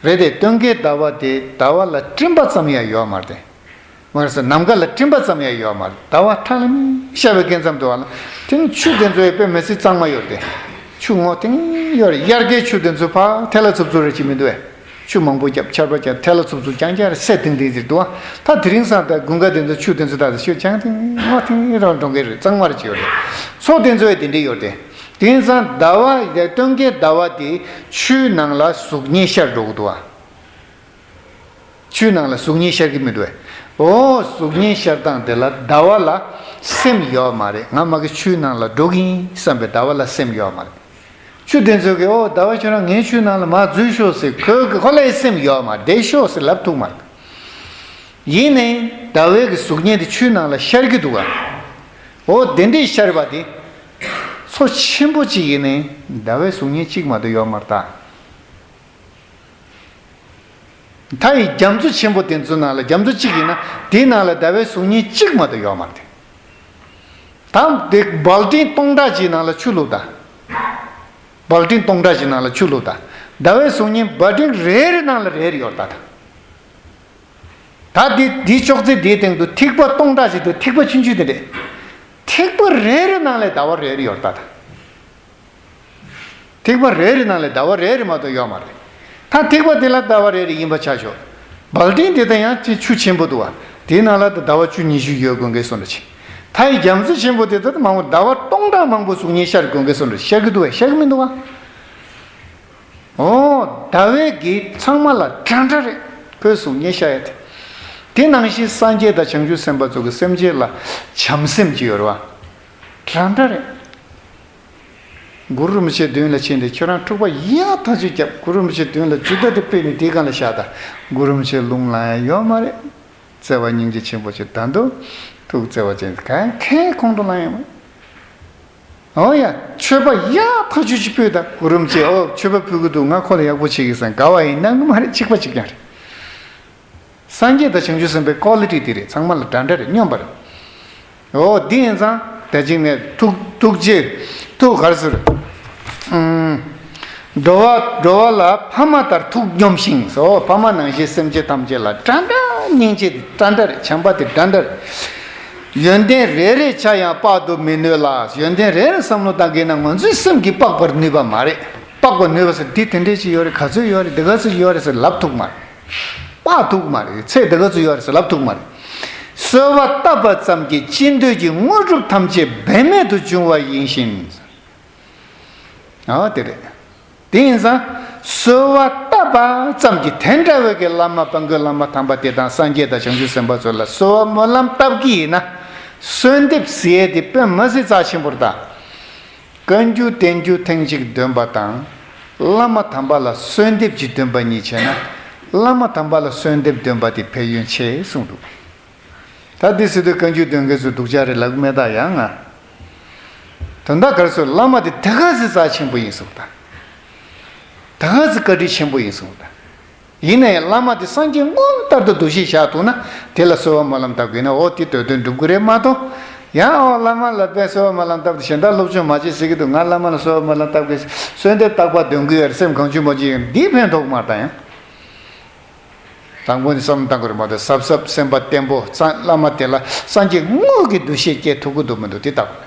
རེད་དེ་སྟོན་ཀའི་ཟླ་བ་དེ་ཟླ་བ་ལ་སྤྲིན་པ་ཙམ་ཡང་ཡོད་མ་རེད་དེ། མར་ཟེར་ནམ་མཁའ་ལ་སྤྲིན་པ་ཙམ་ཡང་ཡོད་མ་རེད། ཟླ་བ་ཁྲ་ལམ་ཤར་བའི་སྐད་ཙམ་དུ་བ་ལ། དེ་ནི་ཆུ་དེ་ཚོ་ཡི་དཔེ་མི་སྲིད་གཙང་མ་ཡོད་དེ། ཆུ་སྔོ་ཐིང་ཡོད་རེད། དབྱར་ཁའི་ཆུ་དེ་ཚོ་ཕར་ཐལ་ལ་འཚུབ་འཚུབ་རེད་ཅི་མི་འདུག་ཨེ། ཆུ་མང་པོ་བརྒྱབ་ཆར་པ་བརྒྱབ་ཐལ་ལ་འཚུབ་འཚུབ་རྐྱང་རྐྱང་རེད། སེ་ཐིང་ཐིང་ཟེར་འདུག་ཨ། ད་དེ་རིང་སང་ད་དགུན་ཁ་དེ་ཚོ་ཆུ་དེ་ཚོ་ད་ཆུ་རྐྱང་ཐིང་སྔོ་ཐིང་རང་འགྲོ་གི་རེད། གཙང་མ་རེད་ཅི་ཡོད་རེད། མཚོ་དེ་ཚོ་ཡི་དེ་འདྲ་ཡོད་དེ། དེང་སང་ཟླ་བ་ཡི་སྟོན་ཀའི་ཟླ་བ་དེ་ཆུའི་ནང་ལ་གཟུགས་བརྙན་ཤར་འགྲོ་གི་འདུག་ཨ། ཆུའི་ནང་ལ་གཟུགས་བརྙན་ཤར་གྱི་མི་འདུག་གས། འོ་གཟུགས་བརྙན་ཤར་སྟངས་དེ་ལ་ཟླ་བ་ལ་སེམས་ཡོད་མ་རེད། ང་མ་གི་ཆུའི་ནང་ལ་འགྲོ་གི་ཡིན་བསམ་པའི་ཟླ་བ་ལ་སེམས་ཡོད་མ་རེད། ཆུ་དེ་ཚོ་གིས་འོ་ཟླ་བ་ཁྱོད་རང་ངའི་ཆུའི་ནང་ལ་མར་འཛུལ་ཤོག་ཟེར་ཁོས་གི་ཁོ་ལ་སེམས་ཡོད་མ་རེད། བསྡད་ཤོག་ཟེར་ལབ་ཐུབ་མ་རེད། ཡིན་ནའི་ཟླ་བའི་གི་གཟུགས་བརྙན་དེ་ཆུའི་ནང་ལ་ཤར་གྱི་འདུག་ག། འོ་དེ་འདྲས་ཤར་བ་དེ། མཚོ་ཆེན་པོ་གཅིག་ཡིན་ནའི་ཟླ་བའི་གཟུགས་བརྙན་གཅིག་མ་གཏོགས་ཡོད་མ་རེད་ད། མཐའ་ཡི་རྒྱ་མཚོ་ཆེན་པོ་དེ་ཚོའི་ནང་ལ་རྒྱ་མཚོ་གཅིག་ཡིན་ན་དེའི་ནང་ལ་ཟླ་བའི་གཟུགས་བརྙན་གཅིག་མ་གཏོགས་ཡོད་མ་རེད། ད་དེ་སྦལ་ཏིང་སྟོང་ཕྲག་གཅིག་ནང་ལ་ཆུ་བླུགས་ད། སྦལ་ཏིང་སྟོང་ཕྲག་གཅིག་ནང་ལ་ཆུ་བླུགས་ད། ཟླ་བའི་གཟུགས་བརྙན་སྦལ་ཏིང་རེ་རེ་ནང་ལ་རེ་རེ་ཡོད་ད། ད་འདི་འདི་ཅོག་ཙེ་འདིའི་སྟེང་དུ་ཐིགས་པ་སྟོང་ཕྲག་ཅིག་འདུག་ཐིགས་པ་ཆུང་ཆུང་དེ་རེད། ཐིགས་པ་རེ་རེ་ནང་ལས་ཟླ་བ་རེ་རེ་ཡོད་རེད་ད། ཐིགས་པ་རེ་རེ་ནང་ལས་ཟླ་བ་རེ་རེ་མ་གཏོགས་ཡོད་མ་རེད། ད་ཐིགས་པ་དེ་ལ་ཟླ་བ་རེ་རེ་ཡིན་པ་ཆ་ཞོག་སྦལ་ཏིང་དེ་ད་ཡང་ཅིག་ཆུ་ཆེན་པོ་འདུག་བ། དེའི་ནང་ལ་ད་ཟླ་བ་བཅུ་ཉི་ཤུ་ཡོད་དགོས་མཁན་སོང་འདྲ་ཅིག་མཐའ་ཡི་རྒྱ་མཚོ་ཆེན་པོ་དེ་ད་མང་པོ་ཟླ་བ་སྟོང་ཕྲག་མང་པོ་གཟུགས་བརྙན་ཤར་དགོས་མཁན་སོང་འདྲ་ཤར་གི་འདུག་བས་ཤར་གི་མི་འདུག་བ། ཨོ། ཟླ་བའི་གི་ཚང་མ་ལ་འདྲ་འདྲ་རེད། ཁོའི་གཟུགས་བརྙན་ཤར་ཡ་དེ། དེ་ནང་བཞིན་སངས་རྒྱས་དང་བྱང་ཆུབ་སེམས་དཔའ་ཚོ་གི་སེམས་ཅན་ལ་བྱམས་སེམས་ཅིག་ཡོད་རེད་བ། འདྲ་འདྲ་རེད། གུ་རུ་རིན་པོ་ཆེའི་མདུན་ལ་ཕྱིན་ཏེ་ཁྱོད་རང་འཁྲུག་པ་ཡག་ཐག་ཆོད་རྒྱབ། གུ་རུ་རིན་པོ་ཆེའི་མདུན་ལ་ཇི་ལྟ་དེ་ཕུལ་ནས་དེའི་སྒང་ལ་བཞག་ད། གུ་རུ་རིན་པོ་ཆེ་རླུང་ལངས་ཡ་ཡོད་མ་རེད། བརྩེ་བ་སྙིང་རྗེ་ཆེན་པོ་ཆེ་ད་དུང་ཐུགས་བརྩེ་བ་ཅན་གང་ཁེ་ཁོང་དུ་ལངས་ཡོད་མ་རེད། འོ་ཡ། མཆོད་པ་ཡག་ཐག་ཆོད་ཅིག་ཕུལ་ད། གུ་རུ་རིན་པོ་ཆེ་ཨོ་མཆོད་པ་ཕུལ་གི་འདུག་ང་ཁོ་ལ་ཡག་པོ་བྱེད་ཀྱི་སང་དགའ་བ་ཡིན་གནང་གི་མ་རེད། གཅིག་པ་གཅིག་རྐྱང་རེད། སངས་རྒྱས་དང་བྱང་ཆུབ་སེམས་དཔའི་ཀོ་ལི་ཊི་དེ་རེད། ཚང་མ་ལ་འདྲ་འདྲ་རེད། སྙོམས་པ་རེད། ཨོ་འདི་ཡིན་ཙང་དེ་གཅིག་ནས་ཐུགས་ཐུགས་རྗེ་ཐུགས་གར་ཟུར། ཨུམ། འགྲོ་བ་འགྲོ་བ་ལ་ཕ་མ་ལྟར་ཐུགས་སྙོམས་ཤིང་སོ། ཕ་མ་ནང་བཞིན་སེམས་ཅན་ཐམས་ཅད་ལ་འདྲ་འདྲ་སྙིང་རྗེ་འདྲ་འདྲ་རེད། བྱམས་པ་དེ་འདྲ་འདྲ་རེད། ཡོན་ཏན་རེ་རེ་ཆ་ཡང་དཔག་ཏུ་མི་ནུས་ལ། ཡོན་ཏན་རེ་རེ་བསམ་བློ་བཏང་གིན་ན་ང་ཚོའི་སེམས་ཀྱིས་དཔག་པར་ནུས་པ་མ་རེད། དཔག་པར་ནུས་པ་ཟེར་འདི་དེ་འདྲས་ཅིག་ཡོད་རེད། ག་ཚོད་ཡོད་རེད། འདི་ག་ཚོད་ཡོད་རེད་ཟེར་ལབ་ཐུབ་མ་རེད། དཔག་ཐུབ་མ་རེད། ཚད་འདི་ག་ཚོད་ཡོད་རེད་ཟེར་ལབ་ཐུབ་མ་རེད། གསོལ་བ་བཏབ་པ་ཙམ་གྱིས་ཅི་འདོད་ཀྱི་དངོས་གྲུབ་ཐམས་ཅད་འབད་མེད་དུ་འབྱུང་བ་ཡིན་ཞིང་། ཨ་དེ་རེད། དེ་ཡིན་ཙང་གསོལ་བ་བཏབ་པ་ཙམ་གྱིས་དེ་འདྲ་བའི་གི་བླ་མ་དཔལ་མགོན་བླ་མ་དམ་པ་དེ་དང་སངས་རྒྱས་དང་བྱང་ཆུབ་སེམས་དཔའ་ཚོ་ལ་གསོལ་བ་སྨོན་ལམ་བཏབ་ཀྱི་ཡིན་ན། གསོལ་འདེབས་ཟེར་ཡས་དེ་དཔེ་མི་སྲིད་རྩ་ཆེན་པོ་རེད་ད། བཀའ་འགྱུར་བསྟན་འགྱུར་ཐེངས་གཅིག་འདོན་པ་དང་། བླ་མ་དམ་པ་ལ་གསོལ་འདེབས་ཀྱི་འདོན་པ་གཉིས་བྱས་ན། བླ་མ་དམ་པ་ལ་གསོལ་འདེབས་འདོན་པ་དེ་ཕན་ཡོན་ཆེ་གསུངས་འདུག་ད་འདི་ཟེར་དུས་བཀའ་འགྱུར་འདོན་མཁན་ཚོས་སྡུག་ཅག་རེད་ལབ་ཀྱི་མེད་ད་ཡང་ང་། དོན་དག་ག་རེ་ཟེར་བླ་མ་དེ་ད་ག་ཟེ་རྩ་ཆེན་པོ་ཡིན་གསུངས་ད། ད་ག་ཟེ་བཀའ་དྲིན་ཆེན་པོ་ཡིན་གསུངས་ད། ཡིན་ནའི་བླ་མ་དེ་སངས་རྒྱས་དངོས་ལྟར་དུ་འདུ་ཤེས་བཞག་ཐུབ་ན་དེ་ལ་གསོལ་བ་སྨོན་ལམ་བཏབ་དགོས་ན་འོ་དེ་དོན་དོན་འགྲུབ་ཀྱི་རེད་མ་གཏོགས། ཡང་འོ་བླ་མ་ལ་དཔེ་གསོལ་བ་སྨོན་ལམ་བཏབ་དེ་གཞན་དག་སློབ་སྦྱོང་མ་བྱེད་ཟེར་གྱི་འདུག་ང་བླ་མ་ལ་གསོལ་བ་སྨོན་ལམ་བཏབ་དགོས། གསོལ་འདེབས་རྟག་པར་འདོན་གྱི་ཡོད་རེད། སེམས་གང་བྱུང་མ་བྱུང་ཡང་འདིས་ཕན་ཐོགས་མ་རེད་ད་ཡང་། དང་པོ་ནི་བསམ་བློ་བཏང་དགོས་རེད་མ་གཏོགས་གཟབ་གཟབ་སེམས་པ་བརྟན་པོ་གཙང་བླ་མ་དེ་ལ་སངས་རྒྱས་དངོས་ཀྱི་འདུ་ཤེས་སྐྱེ་ཐུབ་ཀྱི་འདུག་མི་འདུག་དེ་ལྟ་དགོས།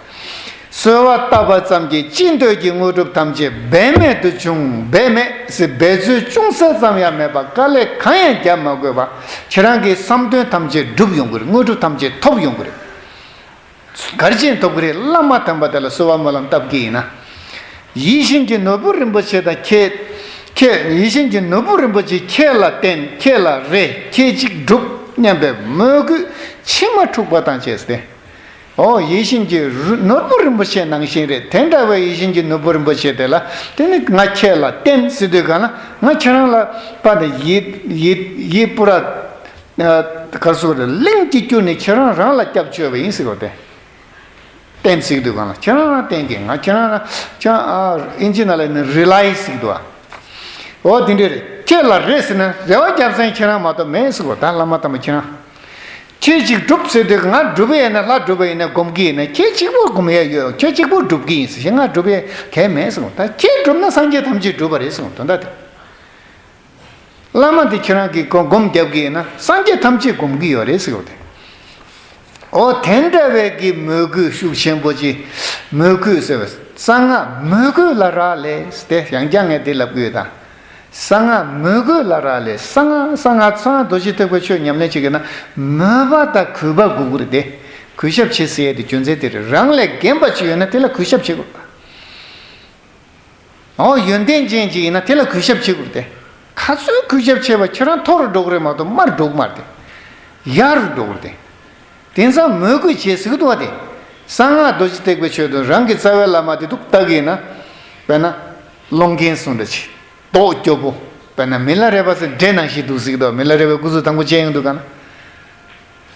གསོལ་བ་བཏབ་པ་ཙམ་གྱིས་ཅི་འདོད་ཀྱི་དངོས་གྲུབ་ཐམས་ཅད་འབད་མེད་དུ་འབྱུང་། འབད་མེད་ཟེར་འབད་རྩོལ་ཅུང་ཟད་ཙམ་ཡང་མེད་པར་དཀའ་ལས་གང་ཡང་རྒྱབ་མ་དགོས་པར་ཁྱེད་རང་གི་བསམ་དོན་ཐམས་ཅད་འགྲུབ་ཡོང་གི་རེད། དངོས་གྲུབ་ཐམས་ཅད་ཐོབ་ཡོང་གི་རེད། གར་ཅན་ཐོབ་ཀྱི་རེད། བླ་མ་དམ་པ་དེ་ལ་གསོལ་བ་སྨོན་ལམ་བཏབ་ཀྱི་ཡིན་ན། ཡིད་བཞིན་གྱི་ནོར་བུ་རིན་པོ་ཆེ་དང་ཁྱེད། ཁྱེད་ཡིད་བཞིན་གྱི་ནོར་བུ་རིན་པོ་ཆེ་ཁྱེད་ལ་བརྟེན་ཁྱེད་ལ་རེ་ཁྱེད་ཅིག་སྒྲུབ་སྙམ་པའི་མོས་གུས་མཆི་མ་འཁྲུགས་པ་དང་བཅས་ཏེ། ཨོ་ཡིད་བཞིན་གྱི་རུ་ནོར་བུ་རིན་པོ་ཆེ་ནང་བཞིན་རེད། དེ་འདྲ་བའི་ཡིད་བཞིན་གྱི་ནོར་བུ་རིན་པོ་ཆེ་དེ་ལ་དེ་ནི་ང་ཁྱེད་ལ་བརྟེན་ཟེར་དུས་གང་ལ་ང་ཁྱེད་རང་ལ་པ་དང་ཡིད་ཡིད་ཡིད་པུ་ར། གར་སོགས་རེ་གླིང་གཅིག་གྱུར་ནས་ཁྱེད་རང་རང་ལ་སྐྱབས་བཅོལ་བ་ཡིན་ཟེར་བ་དེ། བརྟེན་ཟེར་གྱི་འདུག་གང་ལ་ཁྱེད་རང་རང་བརྟེན་གྱི་ང་ཁྱེད་རང་རང་ཁྱེད་ཨིན་ཇི་ནང་ལ་ནི་རི་ལའི་ཟེར་གྱི་འདུག་ཨ། འོ་དེ་འདྲས་རེད། ཁྱེད་ལ་རེ་ཟེར་ན་རེ་བ་རྒྱབ་སེང་ཁྱེད་རང་མ་གཏོགས་མེད་ཟེར་བ་ད་བླ་མ་དམ་པ་ཁྱེད་རང་། ཁྱེད་ཅིག་སྒྲུབ་ཟེར་དུས་ང་སྒྲུབ་པ་ཡིན་ན་ལྷ་སྒྲུབ་པ་ཡིན་ན་སྒོམ་གྱི་ཡིན་ན་ཁྱེད་གཅིག་པོ་སྒོམ་ཡ་ཡོད། ཁྱེད་གཅིག་པོ་སྒྲུབ་ཀྱི་ཡིན་ཟེར་ཞེས་ང་སྒྲུབ་པའི་གལ་མེད་ཟེར་བ་ད་ཁྱེད་སྒྲུབ་ན་སངས་རྒྱས་ཐམས་ཅད་སྒྲུབ་པ་རེད་ཟེར་བ་དོན་དག་དེ། བླ་མ་དེ་ཁྱེད་རང་གིས་སྒོམ་སྒོམ་རྒྱབ་ཀྱི་ཡིན་ན་སངས་རྒྱས་ཐམས་ཅད་སྒོམ་གྱི་ཡོད་རེད་ཟེར་བ་དེ། ཨོ་དེ་འདྲ་བའི་གི་མོས་གུས་ཤུགས་ཆེན་པོ་ཅིག་མོས་གུས་ཟེར་བ་གསང་སྔགས་མོས་གུས་ལ་རག་ལས་དེ་ཡང་བསྐྱར་ངས་དེ་ལབ་ཀྱི་ཡོད་ད། གསང་སྔགས་མོས་གུས་ལ་རག་ལས། གསང་སྔགས་གསང་སྔགས་གསང་སྔགས་རྡོ་རྗེ་ཐེག་པའི་ཆོས་ཉམས་ལེན་བྱེད་ཀྱི་ན་མོས་པ་དང་གུས་པ་དགོས་ཀྱི་རེད་དེ། གུས་ཞབས་བྱེད་ཟེར་ཡས་དེ་རྒྱུ་མཚན་དེ་རེད། རང་ལས་རྒན་པ་ཅིག་ཡོད་ན་དེ་ལ་གུས་ཞབས་བྱེད་དགོས་པ། ཨོ་ཡོན་ཏན་ཅན་ཅིག་ཡིན་ན་དེ་ལ་གུས་ཞབས་བྱེད་དགོས་ཏེ། ག་ཚོད་གུས་ཞབས་བྱེད་པ་ཁྱེད་རང་མཐོ་རུ་འགྲོ་གི་རེད་མ་གཏོགས་དམའ་རུ་འགྲོ་གི་མ་རེད་དེ། ཡར་རུ་འགྲོ་གི་རེད་དེ། དེང་སང་མོས་གུས་བྱེད་ཟེར་གི་འདུག་བ་དེ། གསང་སྔགས་རྡོ་རྗེ་ཐེག་པའི་ཆོས་དང་རང་གི་རྩ་བའི་བླ་མ་དེ་འདུག་ལྟ་གི་ཡིན་ན། དཔེར་ན། སློང་མཁན་སོང་འདྲ་ཅིག་མདོག་སྐྱོ་པོ། དཔེར་ན་མི་ལ་རས་པ་ཟེར་འདྲེ་ནང་བཞིན་འདུག་ཟེར་གི་འདུག་མི་ལ་རས་པའི་སྐུ་གཟུགས་དང་པོ་མཇལ་ཡོང་འདུག་ག་ན།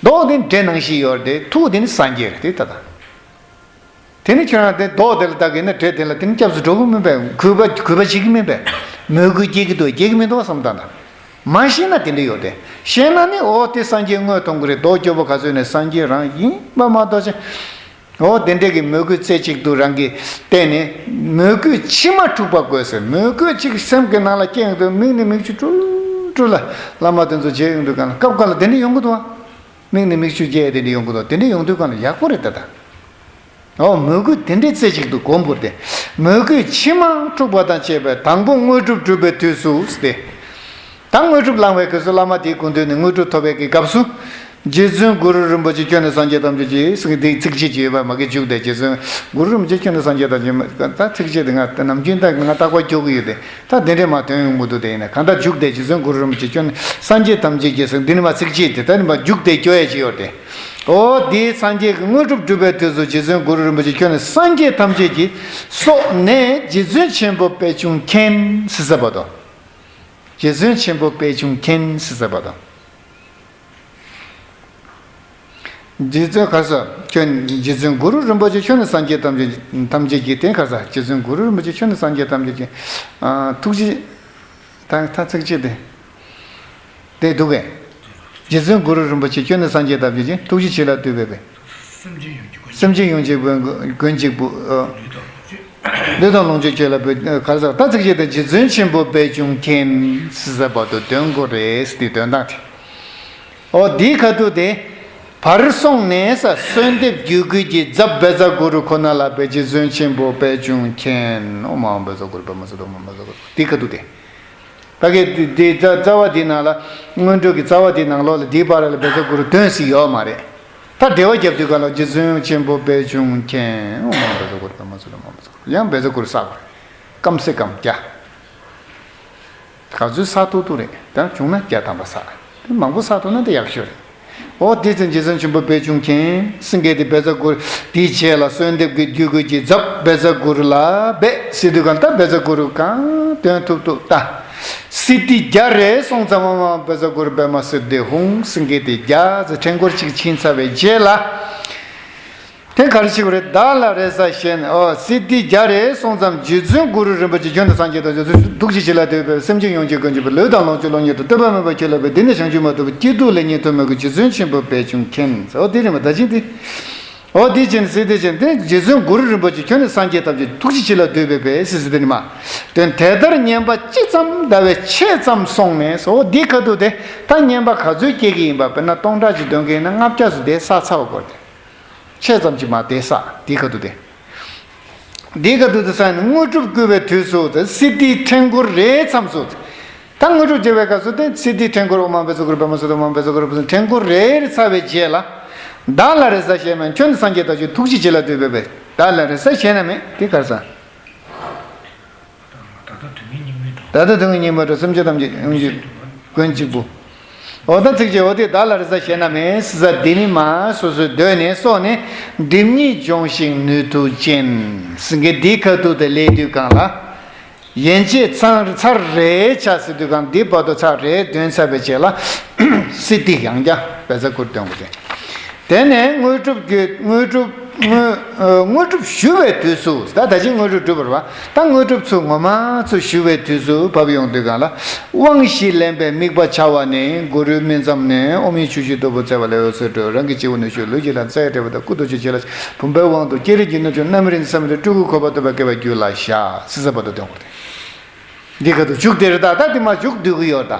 མདོག་དེ་འདྲེ་ནང་བཞིན་ཡོད་རེད་དེ་ཐུགས་དེ་ནི་སངས་རྒྱས་རེད་དེ་ད་ལྟ། དེ་ནི་ཁྱོད་རང་དེ་མདོག་དེ་ལ་བལྟ་གི་ན་བྲེ་དེ་ལ་དེ་ནི་སྐྱབས་སུ་འགྲོ་གི་མིན་པས། གུས་པ་གུས་པ་བྱེད་ཀྱི་མིན་པས། མོས་གུས་སྐྱེ་གི་འདུག་སྐྱེ་གི་མི་འདུག་བསམ་བཏང་དང་། མ་ཤེས་ན་དེ་འདྲ་ཡོད་དེ། ཤེས་ན་ནི་འོ་དེ་སངས་རྒྱས་དངོས་མཐོང་གི་རེད། མདོག་སྐྱོ་པོ་ག་ཚོད་ནས་སངས་རྒྱས་རང་ཡིན་པ་མ་གཏོགས་ཅི། འོ་དེ་འདྲས་ཀྱི་མོས་གུས་རྩེ་གཅིག་ཏུ་རང་གིས་བསྟན་ནས། མོས་གུས་ཕྱི་མ་འཁྲུགས་པ་དགོས་ཟེར། མོས་གུས་གཅིག་སེམས་ཀྱི་ནང་ལ་སྐྱེ་ཡོང་དུས་མིག་ནས་མིག་ཆུ་དྲུལ་དྲུལ་ལ་བླ་མ་དེ་ཚོ་མཇལ་ཡོང་དུས་གང་ལ་སྐབས་འགའ་ལ་དེ་འདྲས་ཡོང་གི་འདུག་ཨ། མིག་ནས་མིག་ཆུ་རྒྱས་དེ་འདྲས་ཡོང་གི་འདུག་དེ་འདྲས་ཡོང་དུས་གང་ལ་ཡག་པོ་རེད་ད་ད། འོ་མོས་གུས་དེ་འདྲའི་རྩེ་གཅིག་ཏུ་སྒོམ་དགོས་ཏེ། མོས་གུས་ཕྱི་མ་འཁྲུགས་པ་དང་བཅས་པའི་དང་པོ་དངོས་གྲུབ་སྒྲུབ་པའི་དུས་སུ་སྟེ། ད་དངོས་གྲུབ་བླང་བའི་སྐབས་སུ་བླ་མ་དེའི་སྐུ་མདུན་ནས་དངོས་གྲུབ་ཐོབ་པའི་གི་སྐབས་སུ། རྗེ་བཙུན་གུ་རུ་རིན་པོ་ཆེ་ཁྱོད་ནི་སངས་རྒྱས་ཐམས་ཅད་ཀྱི་ཟེར་གི་འདི་ཚིགས་བཅད་ཅིག་ཡོད་པ་མ་གི་མཇུག་དེ། རྗེ་བཙུན་གུ་རུ་རིན་པོ་ཆེ་ཁྱོད་ནི་སངས་རྒྱས་ཐམས་ཅད། ད་ཚིགས་བཅད་དེ་ང་ནམ་རྒྱུན་ད་ང་རྟག་པར་སྐྱོར་གི་ཡོད་དེ། ད་དེ་འདྲས་མ་དོན་ཡོང་གི་འདུག་དེ་ཡིན་ན་གང་ལྟར་མཇུག་དེ་རྗེ་བཙུན་གུ་རུ་རིན་པོ་ཆེ་ཁྱོད་ནི་སངས་རྒྱས་ཐམས་ཅད་ཀྱི་ཟེར་འདི་ནི་མ་ཚིགས་བཅད་དེ་ད་ནི་མ་མཇུག་དེ་སྐྱོར་ཡ་ཅིག་ཡོད་དེ། འོ་དེའི་སངས་རྒྱས་ཀྱི་དངོས་གྲུབ་སྒྲུབ་པའི་དུས་སུ་རྗེ་བཙུན་གུ་རུ་རིན་པོ་ཆེ་ཁྱོད་ནི་སངས་རྒྱས་ཐམས་ཅད་ཀྱི་སོགས་ནས་རྗེ་བཙུན་ཆེན་པོ་པད་འབྱུང་མཁྱེན་ཟེར་ཟེར་བ་དང་། རྗེ་བཙུན་ཆེན་པོ་པད་འབྱུང་མཁྱེན་ཟེར་ཟེར་བ་དང་། རྗེ་བཙུན་ག་ས་ཁྱོད་རྗེ་བཙུན་གུ་རུ་རིན་པོ་ཆེ་ཁྱོད་ནི་སངས་རྒྱས་ཐམས་ཅད་ཐམས་ཅད་ཀྱི་དེ་ག་ས་རྗེ་བཙུན་གུ་རུ་རིན་པོ་ཆེ་ཁྱོད་ནི་སངས་རྒྱས་ཐམས་ཅད་ཀྱི་ཨ་ཐུགས་རྗེ། ད་ད་ཚིགས་བཅད་དེ། དེ་འདུག་གས། རྗེ་བཙུན་གུ་རུ་རིན་པོ་ཆེ་ཁྱོད་ནི་སངས་རྒྱས་ཐམས་ཅད་ཀྱི་ཐུགས་རྗེ་ཆེ་ལ་འདུད་པའི་སེམས་ཅན་ཡོངས་ཀྱི་མགོན་གཅིག་པུ། ལུས་དང་ལོངས་སྤྱོད་ཁྱོད་ལ་འབུལ། ག་རེ་ཟེར་ད་ཚིགས་བཅད་དེ་རྗེ་བཙུན་ཆེན་པོ་པད་འབྱུང་མཁྱེན་ཟེར་བ་དང་དོན་གོ་རེད་ཟེར་དེ་དོན་དག་དེ། འོ་འདིའི་ཁ་ཐུག་དེ། བར་སོང་ནས་ས་གསོལ་འདེབས་རྒྱུད་བསྐུལ་གྱི་ཛབ་བཛྲ་གུ་རུ་ཁོ་ན་ལ་པད་རྗེ་བཙུན་ཆེན་པོ་པད་འབྱུང་མཁྱེན། ཨོཾ་ཨཱཿཧཱུྃ་བཛྲ་གུ་རུ་པདྨ་སིདྡྷི་ཨོཾ་ཨཱཿཧཱུྃ་བཛྲ་གུ་རུ། འདིའི་ཁ་ཐུག་དེ། ད་གི་འདི་འདི་རྩ་རྩ་བ་འདི་ནང་ལ་སྔོན་འགྲོ་གི་རྩ་བ་འདི་ནང་ལོགས་ལ་འདིའི་བར་ལ་བཛྲ་གུ་རུ་དོན་ཟེར་ཡོད་མ་རེད། ད་འགྲེལ་བ་རྒྱབ་དུས་ག་ལ་རྗེ་བཙུན་ཆེན་པོ་པད་འབྱུང་མཁྱེན། ཨོཾ་ཨཱཿཧཱུྃ་བཛྲ་གུ་རུ་པདྨ་སིདྡྷི་ཨོཾ་ཨཱཿཧཱུྃ་བཛྲ་གུ་རུ། ཡང་བཛྲ་གུ་རུ་བསགས་པ་རེད། སྐམ་སེ་སྐམ་བརྒྱ། ག་ཚོད་བསགས་ཐུབ་ཐུབ་རེད། ད་བྱུང་ན་བརྒྱ་ཐམ་པ་བསགས། དེ་མང་པོ་བསགས་ཐུབ་ན་དེ་ཡག་ཤོས་རེད། འོ་དེ་ཚེ་རྗེ་བཙུན་ཆེན་པོ་པད་འབྱུང་མཁྱེན་སེང་གེ་དེ་བཛྲ་གུ་རུ་དེའི་རྗེས་ལ་གསོལ་འདེབས་ཀྱི་རྒྱུད་བསྐུལ་གྱི་ཛབ་བཛྲ་གུ་རུ་ལ་འབད་ཟེར་དུས་གང་ལྟར་བཛྲ་གུ་རུ་གང་དོན་ཐུབ་ཐུབ་ལྟ། སིདྡྷི་བརྒྱ་རེ་སོང་ཙམ་ཨོཾ་ཨཱཿཧཱུྃ་བཛྲ་གུ་རུ་པདྨ་སིདྡྷི་ཧཱུྃ། སེང་གེ་དེ་བརྒྱ་ཟེར་ཕྲེང་སྐོར་གཅིག་ཕྱིན་ཚར་བའི་རྗེས་ལ། དེ་ག་རེ་བྱེད་དགོས་རེད། བདག་ལ་རེ་ས་ཞེ་ན། ཨོ་སིདྡྷི་བརྒྱ་རེ་སོང་ཙམ་རྗེ་བཙུན་གུ་རུ་རིན་པོ་ཆེ་ཁྱོད་ནི་སངས་རྒྱས་ཐམས་ཅད་ཐུགས་རྗེ་ཆེ་ལ་འདུད་པའི་སེམས་ཅན་ཡོངས་ཀྱི་མགོན་གཅིག་པུ། ལུས་དང་ལོངས་སྤྱོད་ལོངས་སྤྱོད་དུ་བསྟོད་པ་སྨོན་པ་ཁྱོད་ལ་འབུལ། འདི་ནི་བྱང་ཆུབ་མ་ཐོབ་པའི་སྐྱིད་སྡུག་ལེགས་ཉེས་མཐོང་མོས་གུས་རྗེ་བཙུན་ཆེན་པོ་པད་འབྱུང་མཁྱེན། ཨོ་དེ་རེད་མ་ད་ཅི་འདི། ཨོ་དེ་ཅན་སིདྡྷི་ཅན་དེ་རྗེ་བཙུན་གུ་རུ་རིན་པོ་ཆེ་ཁྱོད་ནི་སངས་རྒྱས་ཐམས་ཅད་ཐུགས་རྗེ་ཆེ་ལ་འདུད་པའི་པད་ཟེར་ཟེར་དེ་ནི་མ། དོན་དེ་ལྟར་ཉན་པ་ཅི་ཙམ་ཟླ་བའི་ཕྱེད་ཙམ་སོང་ནས་སོ། ཨོ་འདི་ཁ་ཐུག་དེ་ད་ཉན་པ་ག་ཚོད་སྐྱེ་གི་ཡིན་པ། དཔེར་ན་སྟོང་ཕྲག་གཅིག་འདོན་གི་ཡིན་ན་ལྔ་བརྒྱ་ཙམ་དེ་བསགས་ཚར་བ་དགོས་ཏེ། ཕྱེད་ཙམ་གྱིས་མ་དེ་བསགས་དེའི་ཁ་ཐུག་དེ། དེའི་ཁ་ཐུག་དེ་བསགས་ནས་དངོས་གྲུབ་བསྐུལ་བའི་དུས་སུ་དེ་སིདྡྷིའི་ཕྲེང་སྐོར་རེའི་མཚམས་སུ། ད་དངོས་གྲུབ་སྐྱེ་བའི་སྐབས་སུ་དེ་སིདྡྷིའི་ཕྲེང་སྐོར་ཨོཾ་ཨཱཿཧཱུྃ་བཛྲ་གུ་རུ་པདྨ་སིདྡྷི་ཨོཾ་ཨཱཿཧཱུྃ་བཛྲ་གུ་རུ་པདྨ་སིདྡྷི་ཕྲེང་སྐོར་རེ་རེ་ཚར་བའི་རྗེས་ལ། བདག་ལ་རེ་ས་ཞེ་ན། ཁྱོད་ནི་སངས་རྒྱས་ཐམས་ཅད་ཐུགས་རྗེ་ཆེ་ལ་འདུད་པའི་པད། བདག་ལ་རེ་ས་ཞེ་ན་མེད་དེ་ག་རེ་ཟེར། ད་ལྟ་སྡུག་བསྔལ་སྙིང་པོའི་འགྲོ། ད་ལྟ་སྡུག་བསྔལ་སྙིང་པོའི་འགྲོ། སེམས་ཅན་ཐམས་ཅད་ཡོངས་ཀྱི་མགོན་གཅིག་པུ། འོ་ད་ཚིགས་བཅད་འོ་དེ་བདག་ལ་རེ་ས་ཞེ་ན་མེད་ཟེར་ས་འདི་ནི་མ་སོ་སོའི་གདོད་ནས་སོགས་ནས་སྒྲིབ་གཉིས་སྦྱོང་ཞིང་ནུས་མཐུ་ཅན་ཟེར་མཁན་འདིའི་ཁ་ཐུག་དེ་སླེབས་དུས་གང་ལ། ཡན་ཆད་ཚར་ཚར་རེ་ཆ་ཟེར་དུས་གང་འདི་བར་དུ་ཚར་རེ་འདོན་ཚར་བའི་རྗེས་ལ་སིདྡྷི་ཡང་བསྐྱར་བཛྲ་གུ་རུ་འདོན་དགོས་ཏེ། དེ་ནས་དངོས་གྲུབ་ཀྱི་དངོས་གྲུབ་དངོས་ཨ་དངོས་གྲུབ་ཞུ་བའི་དུས་སུ། ད་ད་ཅི་དངོས་གྲུབ་སྒྲུབ་པར་བ། ད་དངོས་གྲུབ་ཚུར་ངོ་མ་ཚུར་ཞུ་བའི་དུས་སུ་བབས་ཡོང་དུས་གང་ལ། དབང་བཞི་ལེན་པའི་དམིགས་པ་འཆར་བ་ནི། གུ་རུའི་སྨིན་མཚམས་ནས་ཨོཾ་ཡིག་ཆུ་ཤེལ་ལྟ་བུ་འཚེར་བ་ལས་འོད་ཟེར་འཕྲོས། རང་གི་སྤྱི་བོ་ནས་ཆུ་ལུས་ཀྱི་ལྷ་རྩ་བའི་ཕྲེང་བ་དང་སྐུ་རྡོ་རྗེ་ཆེ་ལ། བུམ་པའི་དབང་དུ་སྤྱན་རས་ཀྱི་སྣོད་ཆུ་རྣམ་སྨིན་གྱི་ས་བོན་དུ་སྤྲུལ་སྐུ་འཁོར་བ་སྟོན་པ་བསྐྱེད་པའི་རྒྱུད་ལ་བཞག་ཟེར་ས་བར་དུ་འདོན་དགོས་ཏེ། འདི་ག་དུ་མཇུག་དེ་རེད་ད། ད་དེ་མ་མཇུག་བསྡུ་གི་ཡོད་ད།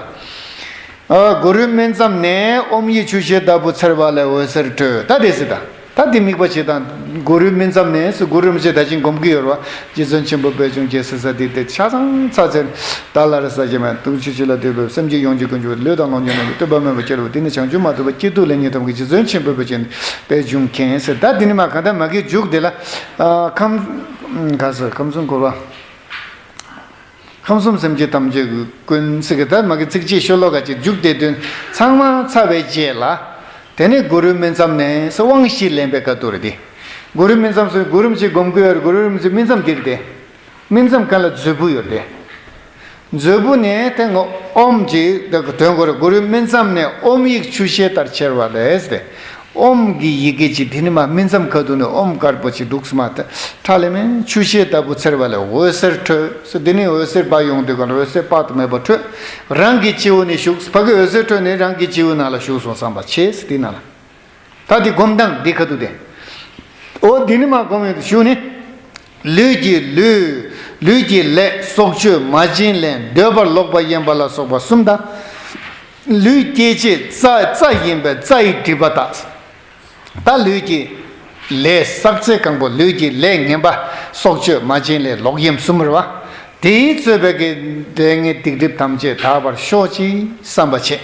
ཨ་གུ་རུའི་སྨིན་མཚམས་ནས་ཨོཾ་ཡིག་ཆུ་ཤེལ་ལྟ་བུ་འཚེར་བ་ལས་འོད་ཟེར་འཕྲོས། ད་དེ་ཟེར་ད། ད་དེ་དམིགས་པ་བྱེད་དང་། གུ་རུའི་སྨིན་མཚམས་ནས་སུ་གུ་རུ་རིན་པོ་ཆེ་ད་ཅིང་སྒོམ་གི་ཡོད་རེད་བ། རྗེ་བཙུན་ཆེན་པོ་པད་འབྱུང་རྒྱལ་སྲས་ས་དེ་དེ་ཆ་ཚང་ཚ་ཚེར། བདག་ལ་རེ་ས་ཞེ་ན་མེད། ཐུགས་རྗེ་ཆེ་ལ་འདུད་པའི་སེམས་ཅན་ཡོངས་ཀྱི་མགོན་གཅིག་པུ། ལུས་དང་ལོངས་སྤྱོད་ལོངས་སྤྱོད་དུ་བསྟོད་པ་སྨོན་པ་ཁྱོད་ལ་འབུལ། འདི་ནི་བྱང་ཆུབ་མ་ཐོབ་པའི་སྐྱིད་སྡུག་ལེགས་ཉེས་མཐོང་གི་རྗེ་བཙུན་ཆེན་པོ་པད་ཅན་པད་འབྱུང་མཁྱེན་ཟེར། ད་འདི་ནི་མ་གང་ལྟར་མ་གི་མཇུག་དེ་ལ་ཨ་ཁམས་ག་ཟེར་ཁམས་གསུམ་འཁོར་བ། ཁམས་གསུམ་སེམས་ཅན་ཐམས་ཅད་ཀྱི་ཀུན་ཟེར་གི་ད་མ་གི་ཚིགས་བཅད་ཤོ་ལོ་ཀ་གཅིག་མཇུག་དེ་དོན་ཚང་མ་ཚར་བའི་རྗེས་ལ། དེ་ནས་གུ་རུའི་སྨིན་མཚམས་ནས་དབང་བཞི་ལེན་པའི་སྐབས་དུ་རེད་དེ། གུ་རུའི་སྨིན་མཚམས་སུ་གུ་རུ་རིན་པོ་ཆེ་སྒོམ་དགོས་ཡོད་རེད། གུ་རུ་རིན་པོ་ཆེ་སྨིན་མཚམས་དེ་རེད་དེ། སྨིན་མཚམས་གང་ལ་མཛོད་སྤུ་ཡོད་དེ། མཛོད་སྤུ་ནས་དེ་ངོ་ཨོཾ་གྱི་དོན་གོ་རེད། གུ་རུའི་སྨིན་མཚམས་ནས་ཨོཾ་ཡིག་ཆུ་ཤེལ་ལྟར་འཚེར་བ་ལས་ཟེར་ཏེ། ཨོམ་གྱི་ཡི་གེ་ཅིག་དེ་ནི་མ་སྨིན་མཚམས་ཁ་ཐུག་ནས་ཨོམ་དཀར་པོ་ཅིག་འདུག་སེ་མ་ཐ་ཁྲ་ལེ་མེ་ཆུ་ཤེལ་ལྟ་བུ་འཚེར་བ་ལས་འོད་ཟེར་འཕྲོས་སོ། དེ་ནི་འོད་ཟེར་བ་ཡོང་དུས་གང་ལ་འོད་ཟེར་དཔག་ཏུ་མེད་པ་འཕྲོས། རང་གི་སྤྱི་བོ་ནས་ཞུགས། ཕ་གི་འོད་ཟེར་འཕྲོས་ནས་རང་གི་སྤྱི་བོའི་ནང་ལ་ཞུགས་སོང་བསམ་པ་བྱས་དེ་ནང་ལ། ད་དེ་སྒོམ་སྟངས་འདི་ཁ་ཐུག་དེ། འོ་འདི་ནི་མ་སྒོམ་ཡོང་དུ་ཞུགས་ནས། ལུས་ཀྱི་ལུས། ལུས་ཀྱི་ལས་སྲོག་གཅོད་མ་བྱིན་ལེན་འདོད་པར་ལོག་པ་གཡེམ་པ་ལ་སོགས་པ་གསུམ་དང་། ལུས་སྐྱེ་མཆེད་རྩ་རྩ་ཡིན་པས་རྩ་ཡི་སྒྲིབ་པ་དག། ད་ལུས་ཀྱི་ལས་བསགས་ཚད་གང་པོ་ལུས་ཀྱི་ལས་ངན་པ་སྲོག་གཅོད་མ་བྱིན་ལེན་ལོག་གཡེམ་གསུམ་རེད་བ། དེའི་རྩོད་པའི་གི་ལས་ངན་སྡིག་སྒྲིབ་ཐམས་ཅད་དག་པར་ཤོག་ཅིག་བསམ་པ་བྱེད།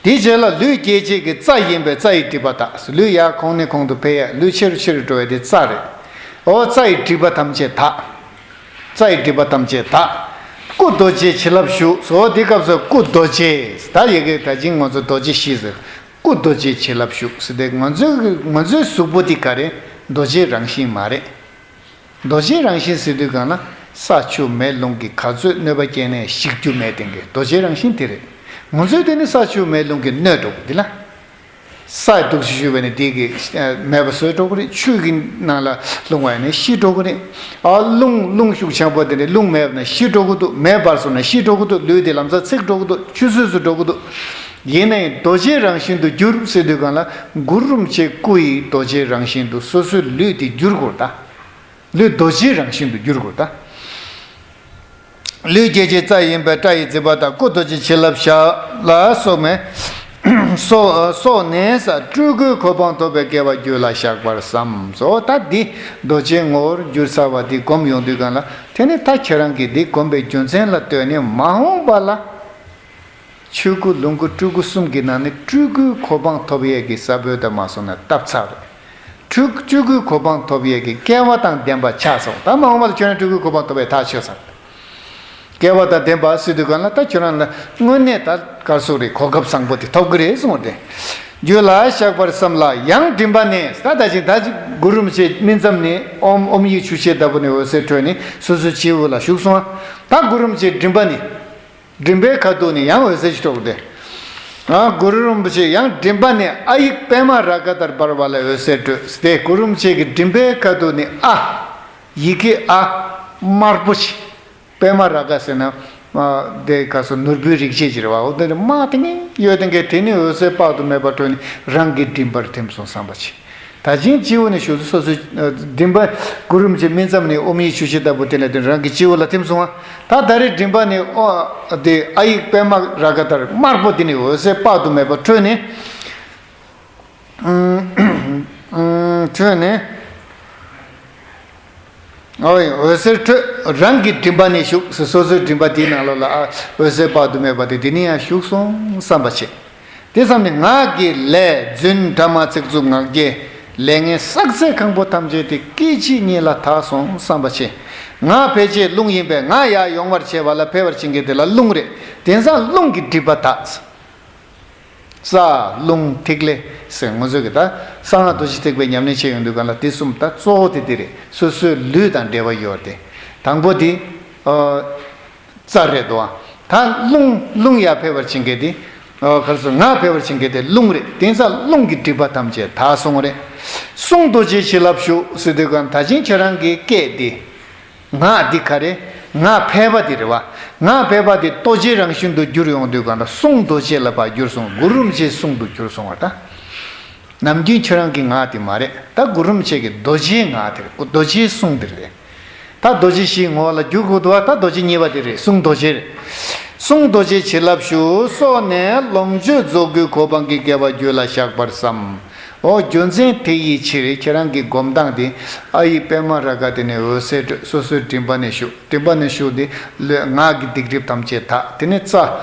དེའི་རྗེས་ལ་ལུས་སྐྱེ་མཆེད་ཀྱི་རྩ་ཡིན་པས་རྩ་ཡི་སྒྲིབ་པ་དག། ལུས་ཡར་གོང་ནས་གོང་དུ་འཕེལ་ཡ་ལུས་ཆེ་རུ་ཆེ་རུ་འགྲོ་བའི་དེ་རྩ་རེད། འོ་རྩ་ཡི་སྒྲིབ་པ་ཐམས་ཅད་དག། རྩ་ཡི་སྒྲིབ་པ་ཐམས་ཅད་དག། སྐུ་རྡོ་རྗེའི་བྱིན་རླབས་ཞུགས་སོ། འོ་དེ་སྐབས་སུ་སྐུ་རྡོ་རྗེ། ད་ཡི་གེ་ད་ཅིང་ང་ཚོ་རྡོ་རྗེ་བཞི་ཟེར། སྐུ་རྡོ་རྗེའི་བྱིན་རླབས་ཞུགས་ཟེར་ཏེ་ང་ཚོའི་ང་ཚོའི་གཟུགས་པོ་འདི་ག་རེ་རྡོ་རྗེའི་རང་བཞིན་མ་རེད། རྡོ་རྗེའི་རང་བཞིན་ཟེར་དུས་གང་ལ་ས་ཆུ་མེ་རླུང་གི་ག་ཚོད་གནོད་པ་སྐྱེལ་ནས་ཞིག་རྒྱུ་མེད་དེང་གི་རྡོ་རྗེའི་རང་བཞིན་དེ་རེད། ང་ཚོའི་དེ་ནི་ས་ཆུ་མེ་རླུང་གི་གནོད་འགྲོ་འདི་ལ། སའི་དུག་ཞུ་ཞུ་བས་ནི་དེ་གི་མེད་པ་བཟོས་འགྲོ་གི་རེད། ཆུ་གི་ནང་ལ་ལྷུང་བ་ཡིན་ན་ཤི་འགྲོ་གི་རེད། ཨ་རླུང་རླུང་ཤུགས་ཆེན་པོ་དེ་ནི་རླུང་མེད་པ་ན་ཤི་འགྲོ་གི་འདུག་མེ་འབར་སོང་ན་ཤི་འགྲོ་གི་འདུག་ལུས་དེ་ལམ་སང་ཚིག་འགྲོ་གི་འདུག་ཆུད་ཟོས་སུ་འགྲོ་གི་འདུག་ཡིན་ནའི་རྡོ་རྗེའི་རང་བཞིན་དུ་གྱུར་ཟེར་དུས་གང་ལ་གུ་རུ་རིན་པོ་ཆེའི་སྐུ་ཡི་རྡོ་རྗེའི་རང་བཞིན་དུ་སོ་སོའི་ལུས་དེ་གྱུར་དགོས་ད། ལུས་རྡོ་རྗེའི་རང་བཞིན་དུ་གྱུར་དགོས་ད། ལུས་སྐྱེ་མཆེད་རྩ་ཡིན་པས་སྐྲ་ཡི་མཛེས་པ་དང་། སྐུ་རྡོ་རྗེ་བྱིན་རླབས་ཞགས་ལ་སོགས་མེ་སོགས་སོགས་ནས་སྤྲུལ་སྐུའི་གོ་འཕང་ཐོབ་པའི་སྐལ་བ་རྒྱུད་ལ་བཞག་པར་བསམ་སོ། ད་འདི་རྡོ་རྗེའི་ངོ་བོར་གྱུར་ཚར་བ་འདི་སྒོམ་ཡོང་དུས་གང་ལ་དེ་ནི་ད་ཁྱེད་རང་གིས་འདི་སྒོམ་པའི་རྒྱུ་མཚན་ལ་ལྟོས་ནས་མ་འོངས་པ་ལ། ཆོས་སྐུ་ལོངས་སྐུ་སྤྲུལ་སྐུ་གསུམ་གྱི་ནང་ནས་སྤྲུལ་སྐུའི་གོ་འཕང་ཐོབ་ཡས་ཀྱི་ས་བོན་དུ་མ་སོང་ན་བཏབ་ཚར་རེད། སྤྲུལ་སྤྲུལ་སྐུའི་གོ་འཕང་ཐོབ་ཡས་ཀྱི་སྐལ་བ་དང་ལྡན་པ་ཆགས་སོང་། ད་མ་འོངས་པ་ལ་ཁྱོད་རང་སྤྲུལ་སྐུའི་གོ་འཕང་ཐོབ་ཡས་ཐག་ཆོད་ཚར། སྐལ་བ་དང་ལྡན་པ་ཟེར་དུས་གང་ལ་ད་ཁྱོད་རང་ལ་དངོས་གནས་ད་གར་སོགས་རེད། གོ་སྐབས་བཟང་པོ་དེ་ཐོབ་ཀྱི་རེད་གསུངས་ཏེ། རྒྱུད་ལ་བཞག་པར་བསམ་ལ་ཡང་མགྲིན་པ་ནས་ད་ད་ཅིག་ད་ཅིག་གུ་རུ་རིན་པོ་ཆེ་སྨིན་མཚམས་ནས་ཨོམ་ཨོམ་ཡིག་ཆུ་ཤེལ་ལྟ་བུ་ནས་འོད་ཟེར་འཕྲོས་ནས་སོ་སོའི་སྤྱི་བོ་ལ་ཞུགས་སོང་། ད་གུ་རུ་རིན་པོ་ཆེ་མགྲིན་པ་ནས། མགྲིན་པའི་ཁ་ཐུག་ནས་ཡང་འོད་ཟེར་ཞིག་འཕྲོས་ཏེ། ཨ་གུ་རུ་རིན་པོ་ཆེ་ཡང་མགྲིན་པ་ནས་ཨ་ཡིག་པད་མ་ར་ག་ལྟར་འབར་བ་ལ་འོད་ཟེར་འཕྲོས་ཏེ། གུ་རུ་རིན་པོ་ཆེ་གི་མགྲིན་པའི་ཁ་ཐུག་ནས་ཨ། ཡི་གེ་ཨ། དམར་པོ་ཞིག་པད་མ་ར་ག་ཟེར་ན། ཨ་དེ་ག་སོ་ནོར་བུའི་རིགས་བྱེད་ཅིག་རེད་བ། འོ་དེ་ནི་མ་དེ་ངས་ཡོད་དེ་ངས་དེ་ནི་འོད་ཟེར་དཔག་ཏུ་མེད་པ་འཕྲོས་ནས་རང་གི་མགྲིན་པར་ཐིམ་སོང་བསམ་པ་བྱེད། ད་ཅིང་སྤྱི་བོ་ནས་ཞུགས་སོ་སོའི་མགྲིན་པ་གུ་རུ་རིན་པོ་ཆེ་སྨིན་མཚམས་ནས་ཨོམ་ཡིག་ཆུ་ཤེལ་ལྟ་བུ་དེ་ལ་དེ་རང་གི་སྤྱི་བོ་ལ་ཐིམ་སོང་བ། ད་ད་རེས་མགྲིན་པ་ནས་ཨོ་དེ་ཨ་ཡིག་པད་མ་ར་ག་ལྟར་དམར་པོ་དེ་ནས་འོད་ཟེར་དཔག་ཏུ་མེད་པ་འཕྲོས་ནས། འཕྲོས་ནས། ཨོ་འོད་ཟེར་འཕྲོས་རང་གི་མགྲིན་པ་ནས་ཞུགས་སོ་སོའི་མགྲིན་པ་དེའི་ནང་ལོགས་ལ་ཨ་འོད་ཟེར་དཔག་ཏུ་མེད་པ་དེ་དེ་ནས་ཡང་ཞུགས་སོང་བསམ་པ་བྱེད། དེ་ཙམ་ནས་ངག་གི་ལས་རྫུན་ཕྲ་མ་ཚིག་རྩུབ་ངག་འཁྱལ་ལས་ངན་བསགས་ཚད་གང་པོ་ཐམས་ཅད་དེ་སྐད་ཅིག་ཉིད་ལ་དག་སོང་བསམ་པ་བྱེད། ངག་ཕལ་ཆེར་རླུང་ཡིན་པས་ངག་ཡར་ཡོང་བར་བྱེད་པ་ལ་ཕལ་པར་བྱེད་མཁན་དེ་ལ་རླུང་རེད། དེང་སང་རླུང་གི་སྒྲིབ་པ་དག་རྩ་རླུང་ཐིག་ལེ་ཟེར་ང་ཚོས་ཀྱི་ད་གསང་སྔགས་རྡོ་རྗེ་ཐེག་པའི་ཉམས་ལེན་བྱེད་ཡོང་དུས་གང་ལ་དེ་གསུམ་ད་གཙོ་བོ་དེ་དེ་རེད། སོ་སོའི་ལུས་དང་འབྲེལ་བ་ཡོད་དེ། དང་པོ་དེ། རྩ་རེད་དོ། ད་རླུང་རླུང་ཡར་ཕེབས་པར་བྱེད་མཁན་དེ། ཨ་ག་རེ་ཟེར་ངག་ཕེབས་པར་བྱེད་མཁན་དེ་རླུང་རེད། དེང་སང་རླུང་གི་སྒྲིབ་པ་ཐམས་ཅད་དག་སོང་བ་རེད། གསུང་རྡོ་རྗེའི་བྱིན་རླབས་ཞུགས་ཟེར་དུས་གང་ད་ཅིང་ཁྱེད་རང་གི་སྐད་དེ། ངག་འདི་ག་རེ། ངག་ཕལ་པ་དེ་རེད་བ། ངག་ཕལ་པ་དེ་རྡོ་རྗེའི་རང་བཞིན་དུ་གྱུར་ཡོང་དུས་གང་ལ་གསུང་རྡོ་རྗེ་ལ་ཕར་གྱུར་སོང་། གུ་རུ་རིན་པོ་ཆེའི་གསུང་དུ་གྱུར་སོང་བ་ད། ནམ་རྒྱུན་ཁྱོད་རང་གི་ངག་དེ་མ་རེད། ད་གུ་རུ་རིན་པོ་ཆེ་གི་རྡོ་རྗེའི་ངག་དེ་རེད། རྡོ་རྗེའི་གསུང་དེ་རེད། ད་རྡོ་རྗེ་བཞིའི་ངོ་བོ་ལ་འགྱུར་དགོས་འདུག་བ། ད་རྡོ་རྗེ་གཉིས་པ་དེ་རེད། གསུང་རྡོ་རྗེ་རེད། གསུང་རྡོ་རྗེའི་བྱིན་རླབས་ཞུགས་སོགས་ནས་ལོངས་སྤྱོད་རྫོགས་སྐུའི་གོ་འཕང་གི་སྐལ་བ་རྒྱུད་ལ་བཞག་པར་བསམ། འོ་རྒྱུ་མཚན་དེ་ཡི་ཕྱིར་ཁྱེད་རང་གི་སྒོམ་སྟངས་དེ་ཨ་ཡིག་པད་མ་ར་ག་དེ་ནས་འོད་ཟེར་འཕྲོས། སོ་སོའི་མགྲིན་པ་ནས་ཞུགས། མགྲིན་པ་ནས་ཞུགས་ཏེ་ལུས་ངག་གི་སྡིག་སྒྲིབ་ཐམས་ཅད་དག་དེ་ནས་རྩ་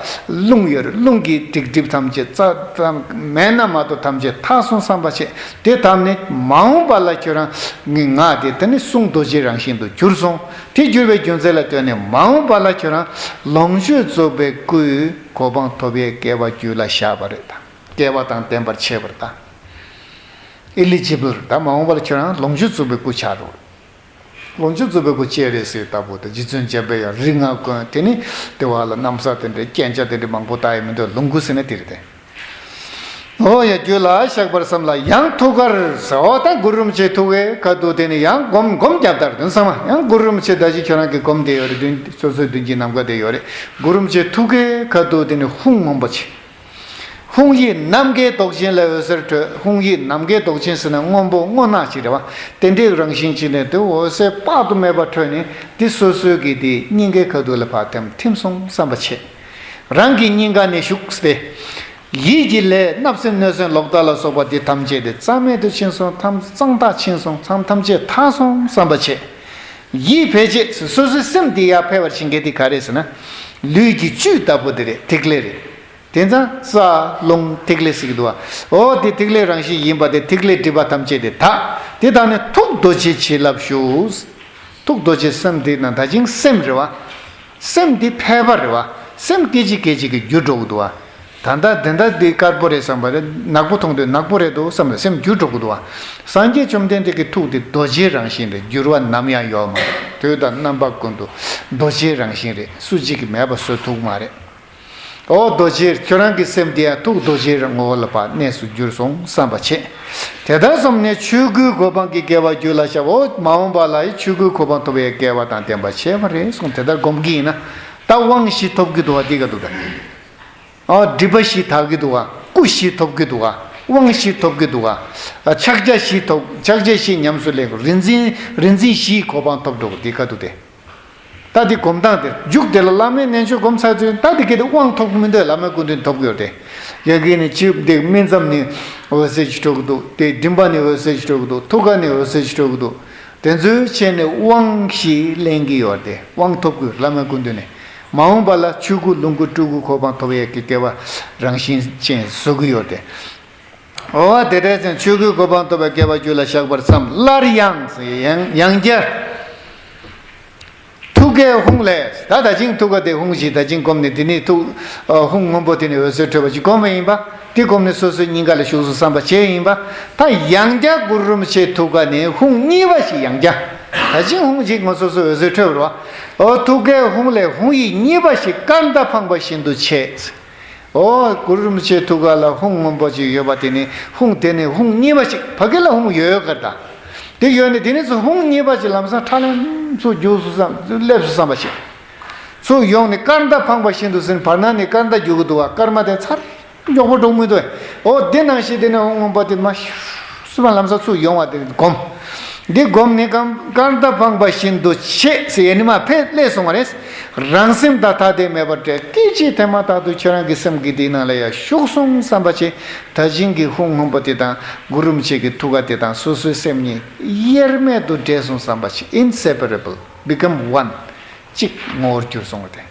རླུང་ཡོད་རེད། རླུང་གི་སྡིག་སྒྲིབ་ཐམས་ཅད་རྩ་ཙམ་མེད་ན་མ་གཏོགས་ཐམས་ཅད་དག་སོང་བསམ་པ་བྱེད། དེ་ཐམས་ནས་མ་འོངས་པ་ལ་ཁྱོད་རང་གི་ངག་དེ་དེ་ནས་གསུང་རྡོ་རྗེའི་རང་བཞིན་དུ་གྱུར་སོང་། དེ་གྱུར་པའི་རྒྱུ་མཚན་ལ་ལྟོས་ནས་མ་འོངས་པ་ལ་ཁྱོད་རང་ལོངས་སྤྱོད་རྫོགས་པའི་སྐུའི་གོ་འཕང་ཐོབ་པའི་སྐལ་བ་རྒྱུད་ལ་བཞག་པ་རེད་ད། སྐལ་བ་དང་ལྡན་པར་བྱེད་པར་ད། ཨི་ལི་ཇི་བལ་ད་མ་འོངས་པ་ལ་ཁྱོད་རང་ལོངས་སྤྱོད་རྫོགས་པའི་སྐུ་ཆགས་རོགས། ལོངས་སྤྱོད་རྫོགས་པའི་སྐུ་ཅི་རེད་ཟེར་ལྟ་བུ་དང་རྗེ་བཙུན་འཇམ་པའི་དབྱངས་རིགས་ལྔ་ཀུན་དེ་ནི་དེ་བ་ལ་གནམ་ས་དེ་འདྲའི་རྐྱང་ཆ་དེ་འདྲའི་མང་པོ་ལྟ་ཡི་མི་འདུག་ལོངས་སྐུ་ཟེར་ན་དེ་རེད་དེ། འོ་ཡ། རྒྱུད་ལ་བཞག་པར་བསམ་ལ་ཡང་ཐུགས་ཀར་ཟེར། འོ་ད་གུ་རུ་རིན་པོ་ཆེའི་ཐུགས་ཀའི་ཁ་ཐུག་དེ་ནི་ཡང་སྒོམ་སྒོམ་རྒྱབ་ལྟར་དོན་ཚང་མ་ཡང་གུ་རུ་རིན་པོ་ཆེ་ད་ཅི་ཁྱོད་རང་གི་སྒོམ་དེ་ཡོད་རེད། མདུན་སོ་སོའི་མདུན་གྱི་ནམ་མཁའ་དེ་ཡོད་རེད། གུ་རུ་རིན་པོ་ཆེའི་ཐུགས་ཀའི་ཁ་ཐུག་དེ་ནི་ཧཱུྃ་སྔོན་པོ་ཆེ། ཧཱུྃ་ཡིག་ནམ་མཁའི་མདོག་ཅན་ལས་འོད་ཟེར་འཕྲོས། ཧཱུྃ་ཡིག་ནམ་མཁའི་མདོག་ཅན་ཟེར་ན་སྔོན་པོ་སྔོ་ནག་ཅིག་རེད་བ། དེ་འདྲའི་རང་བཞིན་ཅིག་ནས་དེ་འོད་ཟེར་དཔག་ཏུ་མེད་པ་འཕྲོས་ནས་དེ་སོ་སོའི་གི་དེ་སྙིང་གའི་ཁ་ཐུག་ལ་ཕར་ཐིམ་ཐིམ་སོང་བསམ་པ་བྱེད། རང་གི་སྙིང་ག་ནས་ཞུགས་ཏེ། ཡིད་ཀྱི་ལས་བརྣབ་སེམས་གནོད་སེམས་ལོག་ལྟ་ལ་སོགས་པ་འདི་ཐམས་ཅད་དེ་རྩ་མེད་དུ་ཕྱིན་སོང་། ཐམས་གཙང་དག་ཕྱིན་སོང་། ཐམས་ཐམས་ཅད་དག་སོང་བསམ་པ་བྱེད། ཡིད་བེད་སྤྱད་སོ་སོའི་སེམས་འདི་ཡར་འཕེལ་བར་བྱེད་མཁན་དེ་ག་རེ་ཟེར་ན། ལུས་ཀྱི་བཅུད་ལྟ་བུ་དེ་རེད། ཐིག་ལེ་རེད། དེ་ཙང་རྩ་རླུང་ཐིག་ལེ་ཟེར་གྱི་འདུག་བ། འོ་དེ་ཐིག་ལེ་རང་བཞིན་ཡིན་པ་དེ་ཐིག་ལེ་སྒྲིབ་པ་ཐམས་ཅད་དེ་དག་དེ་དག་ནི་ཐུགས་རྡོ་རྗེ་བྱིན་རླབས་ཞུགས། ཐུགས་རྡོ་རྗེ་སེམས་འདི་ན་ད་ཅིང་སེམས་རེད་བ། སེམས་འདི་ཕལ་པ་རེད་བ། སེམས་སྐད་ཅིག་སྐད་ཅིག་གིས་འགྱུར་འགྲོ་གི་འདུག་བ། ད་ལྟ་འདི་འདྲ་འདི་དཀར་པོ་རེད་བསམ་པ་རེད། ནག་པོ་མཐོང་དུས་ནག་པོ་རེད་འདུག་བསམ་ནས་སེམས་འགྱུར་འགྲོ་གི་འདུག་བ། སངས་རྒྱས་བཅོམ་ལྡན་འདས་ཀྱི་ཐུགས་འདི་རྡོ་རྗེའི་རང་བཞིན་རེད། འགྱུར་བ་ནམ་ཡང་ཡོད་མ་རེད། དུས་དང་རྣམ་པ་ཀུན་ཏུ་རྡོ་རྗེའི་རང་བཞིན་རེད། སུ་གཅིག་གིས་མེད་པ་བཟོ་ཐུབ་མ་རེད། འོ་རྡོ་རྗེ་ཁྱོད་རང་གི་སེམས་འདི་ཡང་ཐུགས་རྡོ་རྗེའི་ངོ་བོ་ལ་ཕར་གནས་སུ་གྱུར་སོང་བསམ་པ་བྱེད། དེ་ལྟར་བསམས་ནས་ཆོས་སྐུའི་གོ་འཕང་གི་སྐལ་བ་རྒྱུད་ལ་བཞག་འོ་མ་འོངས་པ་ལ་ཡི་ཆོས་སྐུའི་གོ་འཕང་ཐོབ་པའི་སྐལ་བ་དང་ལྡན་པ་བྱས་པ་རེད་གསུངས། དེ་ལྟར་སྒོམ་གྱི་ཡིན་ན་ད་དབང་བཞི་ཐོབ་ཀྱི་འདུག་བ། འདི་ག་འདུག་ག་འོ་སྒྲིབ་པ་བཞི་དག་གི་འདུག་བ། སྐུ་བཞི་ཐོབ་ཀྱི་འདུག་བ། དབང་བཞི་ཐོབ་ཀྱི་འདུག་བ། ཕྱག་རྒྱ་བཞི་ཐོབ། ཕྱག་རྒྱ་བཞི་ཉམས་སུ་ལེན། རིག་འཛིན་རིག་འཛིན་བཞིའི་གོ་འཕང་ཐོབ་འགྲོ་གི་འདི་ག་འདུག་སྟེ། ད་འདི་སྒོམ་སྟངས་དེ་མཇུག་དེ་ལ་བླ་མའི་རྣལ་འབྱོར་སྒོམ་ཚར་ཚུན་ད་འདི་ག་དེ་དབང་ཐོབ་ཀྱི་མི་འདུག་བླ་མའི་སྐུ་མདུན་ཐོབ་ཀྱི་ཡོད་དེ། ཡ་གི་ནི་ཅི་འདི་སྨིན་མཚམས་ནི་འོད་ཟེར་གྱིས་འཕྲོ་གི་འདུག་དེ་མགྲིན་པ་ནི་འོད་ཟེར་གྱིས་འཕྲོ་གི་འདུག་ཐུགས་ཀ་ནི་འོད་ཟེར་གྱིས་འཕྲོ་གི་འདུག་དེ་ཚོའི་ཆེད་ནས་དབང་ཞིག་ལེན་གྱི་ཡོད་དེ། དབང་ཐོབ་ཀྱི་བླ་མའི་སྐུ་མདུན་ནས། མ་འོངས་པ་ལ་ཆོས་སྐུ་ལོངས་སྐུ་སྤྲུལ་སྐུ་གོ་འཕང་ཐོབ་ཡས་ཀྱི་སྐལ་བ་རང་བཞིན་ཅན་བཟོ་གི་ཡོད་དེ། འོ་དེ་འདྲའི་ཚེ་ཆོས་སྐུའི་གོ་འཕང་ཐོབ་པའི་སྐལ་བ་རྒྱུད་ལ་བཞག་པར་བསམ། སླར་ཡང་ཡང་ཡང་བསྐྱར། ཐུགས་ཀའི་ཧཱུྃ་ལས་ད་ད་ཅིང་ཐུགས་ཀ་དེ་ཧཱུྃ་ཞིག་ད་ཅིང་བསྒོམས་ནས་དེ་ནས་ཐུགས་ཧཱུྃ་སྔོན་པོ་དེ་ནས་འོད་ཟེར་འཕྲོས་པ་ཅིག་བསྒོམས་པ་ཡིན་པ། དེ་བསྒོམས་ནས་སོ་སོའི་སྙིང་ག་ལ་ཞུགས་སོང་བསམ་པ་བྱས་ཡིན་པ། ད་ཡང་བསྐྱར་གུ་རུ་རིན་པོ་ཆེའི་ཐུགས་ཀ་ནས་ཧཱུྃ་གཉིས་པ་ཞིག་ཡང་བསྐྱར། ད་ཅིང་ཧཱུྃ་ཞིག་ངོ་སོ་སོ་འོད་ཟེར་འཕྲོས་པ་རེད་བ། འོ་ཐུགས་ཀའི་ཧཱུྃ་ལས་ཧཱུྃ་ཡིག་གཉིས་པ་ཞིག་སྐར་མདའ་འཕངས་པ་བཞིན་དུ་བྱས། འོ་གུ་རུ་རིན་པོ་ཆེའི་ཐུགས་ཀ་ལ་ཧཱུྃ་སྔོན་པོ་ཅིག་ཡོད་པ་དེ་ནི་ཧཱུྃ་དེ་ནི་ཧཱུྃ་གཉིས་པ་ཅིག་ཕ་གི་ལ་ཧཱུྃ་ཡོད་ཡོད་ཀར་དང་། དེ་ཡོད་ནི་དེ་ནི་ཚུར་ཧཱུྃ་གཉིས་པ་ཅིག་ལམ་སང་ཁྲ་ལམ་ཚུར་རྒྱུགས་སུ་བསམ་སླེབས་སུ་བསམ་པ་ཞིག་ཚུར་ཡོང་ནི་སྐར་མདའ་འཕངས་པ་བཞིན་དུ་ཟིན། བར་སྣང་ནས་སྐར་མདའ་རྒྱུག་གི་འདུག་བ། སྐར་མ་དེ་ཚར་མགྱོགས་པོ་འགྲོ་མི་འདུག་འོ་དེ་ནང་བཞིན་དེ་ནི་ཧཱུྃ་སྔོན་པོ་དེ་མ་སུ་མ་ལམ་སང་ཚུར་ཡོང་བ་དེ་སྒོམ། འདི་སྒོམ་ནི་སྐར་མདའ་འཕངས་པ་བཞིན་དུ་བྱེད་ཟེར་ཡས་ནི་མ་ཕེབས་སླེབས་སོང་བ་རེད། རང་སེམས་དང་ཐ་དད་མེད་པར་འབྲེལ། སྐད་ཅིག་ཐེངས་མ་ཐག་ཏུ་ཁྱོད་རང་གི་སེམས་ཀྱི་དེའི་ནང་ལ་ཡར་ཞུགས་སོང་བསམ་པ་བྱེད། ད་ཅིང་གི་ཧཱུྃ་སྔོན་པོ་དེ་དང་གུ་རུ་རིན་པོ་ཆེ་གི་ཐུགས་ཀ་དེ་དང་སོ་སོའི་སེམས་གཉིས་དབྱེར་མེད་དུ་འདྲེས་སོང་བསམ་པ་བྱེད། Inseparable, become one. གཅིག་ངོ་བོར་གྱུར་སོང་བ་དེ།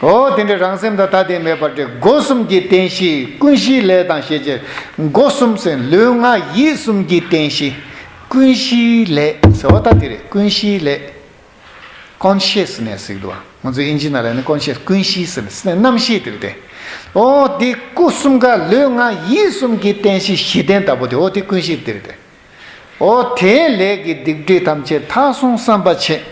འོ་དེ་འདྲའི་རང་སེམས་དང་ཐ་དད་མེད་པར་འབྲེལ། སྒོ་གསུམ་གྱི་རྟེན་གཞི་ཀུན་གཞིའི་ལས་དང་ཤེས་བྱའི། སྒོ་གསུམ་ཟེར་ལུས་ངག་ཡིད་གསུམ་གྱི་རྟེན་གཞི་ཀུན་གཞིའི་ལས་ཟེར་བ་ད་དེ་རེད། ཀུན་གཞིའི་ལས། Consciousness་ཟེར་གྱི་འདུག་བ། ང་ཚོ་དབྱིན་ཇི་ནང་ལ་ནི་ཀོན་ཤི་ཡས་ཀུན་གཞི་ཟེར་ནས་རྣམ་ཤེས་དེ་རེད་དེ། འོ་དེ་སྐུ་གསུམ་ཀ་ལུས་ངག་ཡིད་གསུམ་གྱི་རྟེན་གཞི་གཞི་རྟེན་ལྟ་བུ་དེ། འོ་དེ་ཀུན་གཞི་དེ་རེད་དེ། འོ་དེའི་ལས་ཀྱི་སྡིག་སྒྲིབ་ཐམས་ཅད་དག་སོང་བསམ་པ་བྱེད།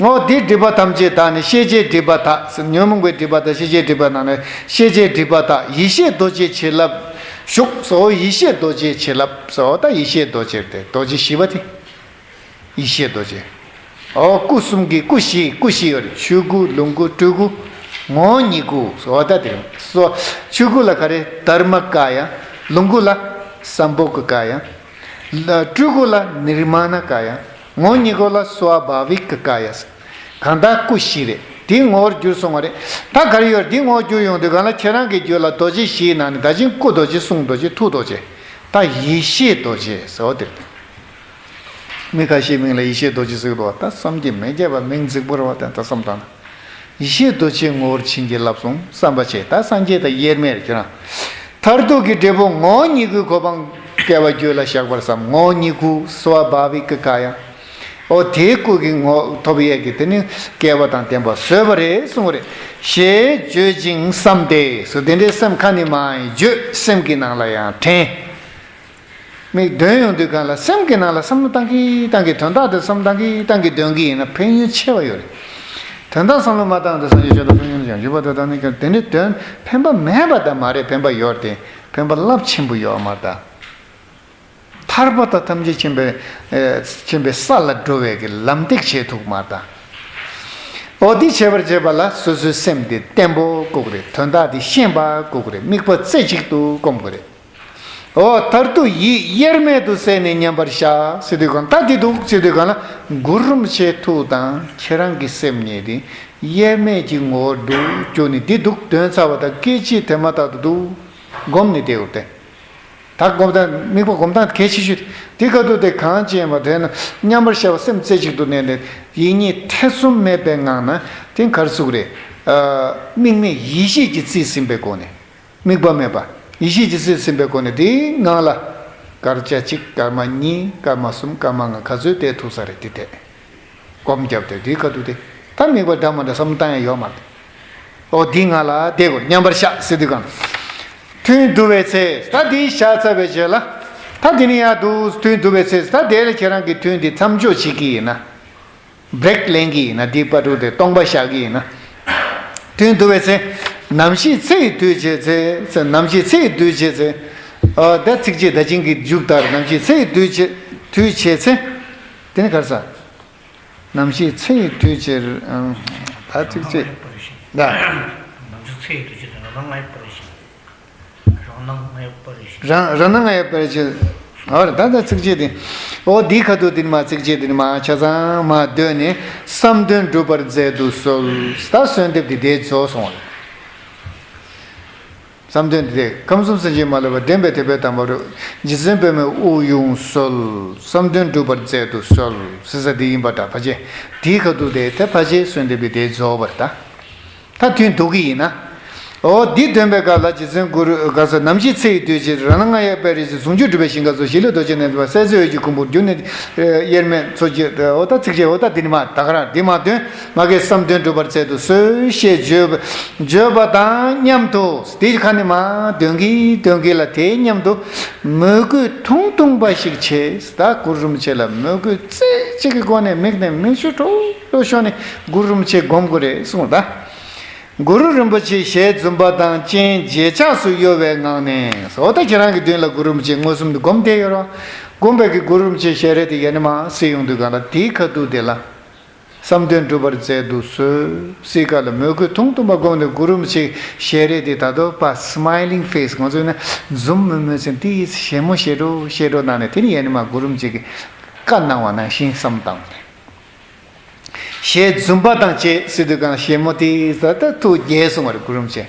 འོ་དེ་སྒྲིབ་པ་ཐམས་ཅད་དག་ནས་ཤེས་བྱའི་སྒྲིབ་པ་དག་ཟེར། ཉོན་མོངས་པའི་སྒྲིབ་པ་དང་ཤེས་བྱའི་སྒྲིབ་པ་དག་ནས་ཤེས་བྱའི་སྒྲིབ་པ་དག་ཡེ་ཤེས་རྡོ་རྗེའི་བྱིན་རླབས་ཞུགས་སོ། ཡེ་ཤེས་རྡོ་རྗེའི་བྱིན་རླབས་སོ། ད་ཡེ་ཤེས་རྡོ་རྗེ་དེ་རྡོ་རྗེ་བཞི་པ་དེ། ཡེ་ཤེས་རྡོ་རྗེ། འོ་སྐུ་གསུམ་གྱི་སྐུ་བཞི། སྐུ་བཞི་ཡོད་རེད། ཆོས་སྐུ་ལོངས་སྐུ་སྤྲུལ་སྐུ་ངོ་བོ་ཉིད་སྐུ་སོ། ད་དེ་རེད་སོ། ཆོས་སྐུ་ལ་ག་རེ་དྷརྨ་ཀ་ཡ། ལོངས་སྐུ་ལ་སམ་བྷོ་ཀ་ཀ་ཡ། སྤྲུལ་སྐུ་ལ་ནིར་མ་ཎ་ཀ་ཡ། ངོ་བོ་ཉིད་སྐུ་ལ་སྭ་བྷཱ་ཝི་ཀ་ཀ་ཡ། གང་དག་སྐུ་བཞི་རེད། དེའི་ངོ་བོར་གྱུར་སོང་བ་རེད། ད་ག་རེ་ཡོད་རེད། དེའི་ངོ་བོར་གྱུར་ཡོང་དུས་གང་ལ་ཁྱེད་རང་གི་རྒྱུད་ལ་རྡོ་རྗེ་བཞིའི་ནང་ནས་ད་ཅིང་སྐུ་རྡོ་རྗེ་གསུང་རྡོ་རྗེ་ཐུགས་རྡོ་རྗེ། ད་ཡེ་ཤེས་རྡོ་རྗེ་ཟེར་བ་དེ་རེད། མི་ཁ་ཤས་མིང་ལ་ཡེ་ཤེས་རྡོ་རྗེ་ཟེར་གི་འདུག་བ། ད་བསམ་གྱིས་མི་ཁྱབ་པ་མིང་རྫིག་པོ་རེད་བ། དེ་ད་བསམ་བཏང་ན། ཡེ་ཤེས་རྡོ་རྗེའི་ངོ་བོར་བྱིན་གྱིས་བརླབས་སོང་བསམ་པ་བྱས། ད་སངས་རྒྱས་དང་དབྱེར་མེད་རེད་ཁྱོད་རང་། མཐར་ཐུག་གི་འབྲས་བུ་ངོ་བོ་ཉིད་སྐུའི་གོ་འཕང་སྐལ་བ་རྒྱུད་ལ་བཞག་པར་བསམ། ངོ་བོ་ཉིད་སྐུ་སྭ་བྷཱ་ཝི་ཀ་ཀ་ཡ། འོ་དེའི་སྐུ་གི་ངོ་ཐོབ་ཡས་ཀྱི་དེ་ནི་སྐལ་བ་དང་ལྡན་པ་བཟོས་པ་རེད་གསུངས་པ་རེད། ཞེས་བརྗོད་ཅིང་བསམས་ཏེ་སོ། དེ་འདྲའི་སེམས་ཁ་ནས་མར་བརྗོད། སེམས་ཀྱི་ནང་ལ་ཡང་དྲན། མིག་འདོན་ཡོང་དུས་གང་ལ་སེམས་ཀྱི་ནང་ལ་བསམ་བློ་བཏང་གི་བཏང་གི། དོན་དག་དེ་བསམ་བློ་བཏང་གི་བཏང་གི་འདོན་གི་ཡིན་ན་ཕན་ཡོན་ཆེ་བ་ཡོད་རེད། དོན་དག་བསམ་བློ་མ་བཏང་དུས་སངས་རྒྱས་ཆོས་དང་ཕན་ཡོན་ཡང་འཇུག་པ་དེ་དང་ནི་ཀྱང་དེ་འདྲའི་དོན་ཕན་པ་མེད་པ་དང་མ་རེད། ཕན་པ་ཡོད་དེ། ཕན་པ་རླབས་ཆེན་པོ་ཡོད་མ་རེད་ད། ཐར་པ་དང་ཐམས་ཅད་མཁྱེན་པའི་ཨེ་མཁྱེན་པའི་ས་ལ་འགྲོ་བའི་གི་ལམ་སྟེགས་བྱེད་ཐུབ་མ་རེད་ད། འོ་འདི་བྱེད་པར་བྱེད་པ་ལ་སོ་སོའི་སེམས་དེ་བརྟན་པོ་དགོས་ཀྱི་རེད། དོན་དག་དེ་ཤེས་པ་དགོས་ཀྱི་རེད། དམིགས་པ་རྩེ་གཅིག་ཏུ་སྒོམ་དགོས་རེད། འོ་མཐར་ཐུག་ཡིད་དབྱེར་མེད་དུ་བསྲེས་ནས་མཉམ་པར་བཞག་ཟེར་དུས་གང་ད་འདི་འདུག་ཟེར་དུས་གང་ལ་གུ་རུ་རིན་པོ་ཆེའི་ཐུགས་དང་ཁྱེད་རང་གི་སེམས་གཉིས་དེ་དབྱེར་མེད་ཀྱི་ངོ་བོར་འདུག་གྱུར་ནས་འདི་འདུག་དོན་ཚར་བ་དང་སྐད་ཅིག་དེ་མ་ཐག་ཏུ་འདུག་སྒོམ་ནས་བསྡད་འོ་དེ། ད་སྒོམ་སྟངས་དམིགས་པ་སྒོམ་སྟངས་གལ་ཆེ་ཤོས་དེ་ག་དུས་དེ་གང་ཅི་ཡིན་པ་དེ་ན་མཉམ་པར་བཞག་པ་སེམས་རྩེ་གཅིག་ཏུ་གནས་ནས་ཡིད་གཉིས་ཐེ་ཚོམ་མེད་པའི་ངང་ན་དེ་ག་རེ་ཟེར་དགོས་རེད། དམིགས་མེད་ཡེ་ཤེས་ཀྱི་རྩིས་ཟིན་པའི་སྒོ་ནས། དམིགས་པ་མེད་པ། ཡེ་ཤེས་ཀྱི་རྩིས་ཟིན་པའི་སྒོ་ནས་དེའི་ངང་ལ། སྐར་ཆ་གཅིག་སྐར་མ་གཉིས་སྐར་མ་གསུམ་སྐར་མ་ལྔ་ག་ཚོད་བསྡད་ཐུབ་ས་རེད་དེ་དེ། སྒོམ་བརྒྱབ་སྟེ་དེའི་ཁ་ཐུག་དེ། ད་དམིགས་པ་འདྲ་མ་འདྲ་བསམ་བློ་བཏང་ཡ་ཡོད་མ་རེད། ཨོ་དེའི་ངང་ལ་བསྡད་དགོས་མཉམ་པར་བཞག་ཟེར་དུས་གང་། ཐུན་བསྡུ་བའི་ཚེ་ད་དེའི་བཞག་ཚར་བའི་རྗེས་ལ། ད་དེ་ནི་ཡར་འདུག་ཐུན་བསྡུ་བའི་ཚེ་ད་དེ་ལ་ཁྱེད་རང་གི་ཐུན་དེ་མཚམས་འཇོག་བྱེད་ཀྱི་ཡིན་ན། བྷི་རེག་ལེན་གྱི་ཡིན་ན་འདི་བར་དུ་དེ་སྟོང་པ་བཞག་གི་ཡིན་ན། ཐུན་བསྡུ་བའི་ཚེ། ནམ་ཞིག་ཚེ་ཡི་དུས་བྱེད་ཚེ། ནམ་ཞིག་ཚེ་ཡི་དུས་བྱེད་ཚེ། ཨ་ད་ཚིགས་བཅད་བརྡ་བྱེད་ཀྱི་མཇུག་ལྟར་ནམ་ཞིག་ཚེ་ཡི་དུས་བྱེད་དུས་བྱེད་ཚེ། དེ་ནི་ག་རེ་ཟ། ནམ་ཞིག་ཚེ་ཡི་དུས་བྱེད་ཨང་། ད་ཚིགས་བཅད། ད། ནམ་ཞིག་ཚེ་ཡི་དུས་བྱེད་ཚེ་ན་ང་ཡི་པར་ཞིག་རང་སྣང་ང་ཡོད་པར་ཤེས། རང་རང་སྣང་ང་ཡོད་པར་ཤེས། འོ་རེད་ད་ལྟ་ཚིགས་བཅད་འདི། འོ་འདིའི་ཁ་ཐུག་འདི་ནི་མ་ཚིགས་བཅད་འདི་ནི་མ་ཆ་ཚང་མ་བསྡོས་ནས་བསམ་དོན་འགྲུབ་པར་མཛད་དུ་གསོལ། ད་གསོལ་འདེབས་འདི་དེ་རྫོགས་སོང་བ་རེད། བསམ་དོན་འདི་དེ་ཁམས་གསུམ་སེམས་ཅན་མ་ལུས་པ་འདྲེན་པའི་དེད་དཔོན་དམ་པ་རུ། རྗེ་བཙུན་པདྨས་དབུགས་དབྱུང་གསོལ། བསམ་དོན་འགྲུབ་པར་མཛད་དུ་གསོལ། ཟེར་ས་འདི་ཡིན་པ་འདྲ་ཕལ་ཆེར་འདིའི་ཁ་ཐུག་དེ་དེ་ཕལ་ཆེར་གསོལ་འདེབས་འདི་དེ་རྫོགས་པ་རེད་ད། ད་ཐུན་བསྡུ་གི་ཡིན་ན། འོ་འདི་འདོན་པའི་སྐབས་ལ་རྗེ་བཙུན་གུ་རུ་ག་ས་ནམ་ཞིག་ཚེ་ཡི་དུས་བྱེད་རང་སྣང་ང་ཡོད་པར་རེ་ཞིག་ཟུང་འཇུག་གྲུབ་པའི་ཞིང་ཁམས་སུ་ཞི་ལྷོད་རྡོ་རྗེ་ནས་འཛིན་པ་སྲས་བཅས་འོད་ཀྱི་གོང་བུར་གྱུར་ནས་དབྱེར་མེད་མཚོ་སྐྱེས་འོ་ད་ཚིགས་བཅད་འོ་ད་འདི་ནི་མ་ད་ག་རང་འདི་མ་འདོན་མ་གི་བསམ་དོན་འགྲུབ་པར་མཛད་དུ་གསོལ་ཞེས་བརྗོད་བརྗོད་པ་དང་མཉམ་དུ་འདི་ཁ་ནི་མ་འདོན་གི་འདོན་གི་ལ་དེའི་མཉམ་དུ་མོས་གུས་ཐུང་ཐུང་པ་ཞིག་བྱས། ད་གུ་རུ་རིན་པོ་ཆེ་ལ་མོས་གུས་རྩེ་གཅིག་གི་སྒོ་ནས་མིག་ནས་མིག་ཆུ་དྲོ་དྲོ་ཤོར་ནས་གུ་རུ་རིན་པོ་ཆེ་སྒོམ་དགོས་རེད་གསུངས་ད། གུ་རུ་རིན་པོ་ཆེའི་ཞལ་འཛུམ་པ་དང་སྤྱན་རྗེས་ཆགས་སུ་གཡོ་བའི་ངང་ནས་འོ་ད་ཁྱེད་རང་གི་མདུན་ལ་གུ་རུ་རིན་པོ་ཆེ་མངོན་སུམ་དུ་སྒོམ་བསྡད་ཡོད་རོགས། སྒོམ་པའི་གི་གུ་རུ་རིན་པོ་ཆེའི་ཞལ་རས་དེ་ཡ་ནི་མ་གཟིགས་ཡོང་དུས་གང་ལ་དེའི་ཁ་ཐུག་དེ་ལ། བསམ་དོན་འགྲུབ་པར་མཛད་དུ་གསོལ། སྲིད་ཀ་ལ་མོས་གུས་ཐུང་ཐུང་པ་སྒོམ་ནས་གུ་རུ་རིན་པོ་ཆེའི་ཞལ་རས་དེ་ད་དོ་པ་སི་མའི་ལིང་ཕེ་སི་ང་ཚོས་ན་འཛུམ་དམུལ་དམུལ་ཟེར་ཏེ་ཞལ་མོ་ཞེ་དྲོ་ཞེ་དྲོ་གནང་ནས་དེ་ནི་ཡ་ནི་མ་གུ་རུ་རིན་པོ་ཆེ་གི་བཀའ་གནང་བ་ནང་བཞིན་བསམ་བཏང་བ་རེད། ཞལ་འཛུམ་པ་དང་བཅས་ཟེར་དུས་གང་ཞལ་མོ་དེ་ད་ལྟ་ཐུགས་དགྱེས་སོང་བ་རེད་གུ་རུ་རིན་པོ་ཆེ།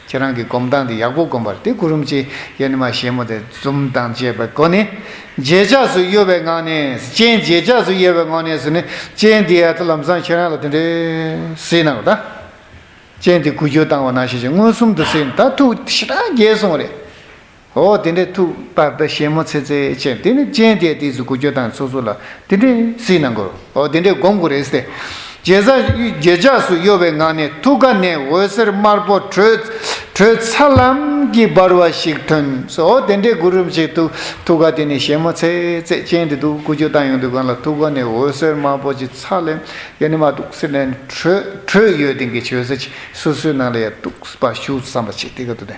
ཁྱེད་རང་གི་སྒོམ་སྟངས་དེ་ཡག་པོ་སྒོམ་པར་དེ་གུ་རུ་རིན་པོ་ཆེ་ཡ་ནི་མ་ཞལ་མོ་དེ་འཛུམ་དང་བཅས་པའི་སྒོ་ནས་རྗེས་ཆགས་སུ་གཡོ་བའི་ངང་ནས་སྤྱན་རྗེས་ཆགས་སུ་གཡོ་བའི་ངང་ནས་ཟེར་ནས་སྤྱན་དེ་ཡ་ད་ལམ་སང་ཁྱེད་རང་ལ་དེ་འདྲའི་གཟིགས་གནང་ད། སྤྱན་དེ་འགུལ་སྐྱོད་བཏང་བ་ནང་བཞིན་བྱས་མངོན་སུམ་དུ་གཟིགས་ནས་ད་ཐུགས་ཞེ་དྲག་དགྱེས་སོང་བ་རེད། འོ་དེ་འདྲའི་ཐུགས་པ་པའི་ཞལ་མོ་ཚེ་ཚེ་བྱས་དེ་ནི་སྤྱན་དེ་དེ་ཚོ་འགུལ་སྐྱོད་བཏང་སོ་སོ་ལ་དེ་འདྲའི་གཟིགས་གནང་དགོས། འོ་དེ་འདྲའི་སྒོམ་དགོས་རེད་ཟེར་ཏེ། རྗེས་ཆགས་རྗེས་ཆགས་སུ་གཡོ་བའི་ངང་ནས་ཐུགས་ཀ་ནས་འོད་ཟེར་དམར་པོ་དྲོད་དྲོད་ཚ་ལམ་གྱིས་འབར་བ་ཞིག་ཐོན། འོ་དེ་འདྲའི་གུ་རུ་རིན་པོ་ཆེ་ཐུགས་ཐུགས་ཀ་དེ་ནས་ཞལ་མོ་ཚེ་ཚེ་སྤྱན་དེ་འདུག་འགུལ་སྐྱོད་བཏང་ཡོང་དུས་གང་ལ་ཐུགས་ཀ་ནས་འོད་ཟེར་དམར་པོ་ཅིག་ཚ་ལམ་ཡ་ནི་མ་འདུག་ཟེར་ནས་དྲོད་དྲོད་ཡོད་དེ་གི་བྱོས་ས་ཅིག་སོ་སོའི་ནང་ལ་ཡ་འདུག་པ་ཞུ་བསམ་པ་ཅིག་དེ་ག་དུ་དེ།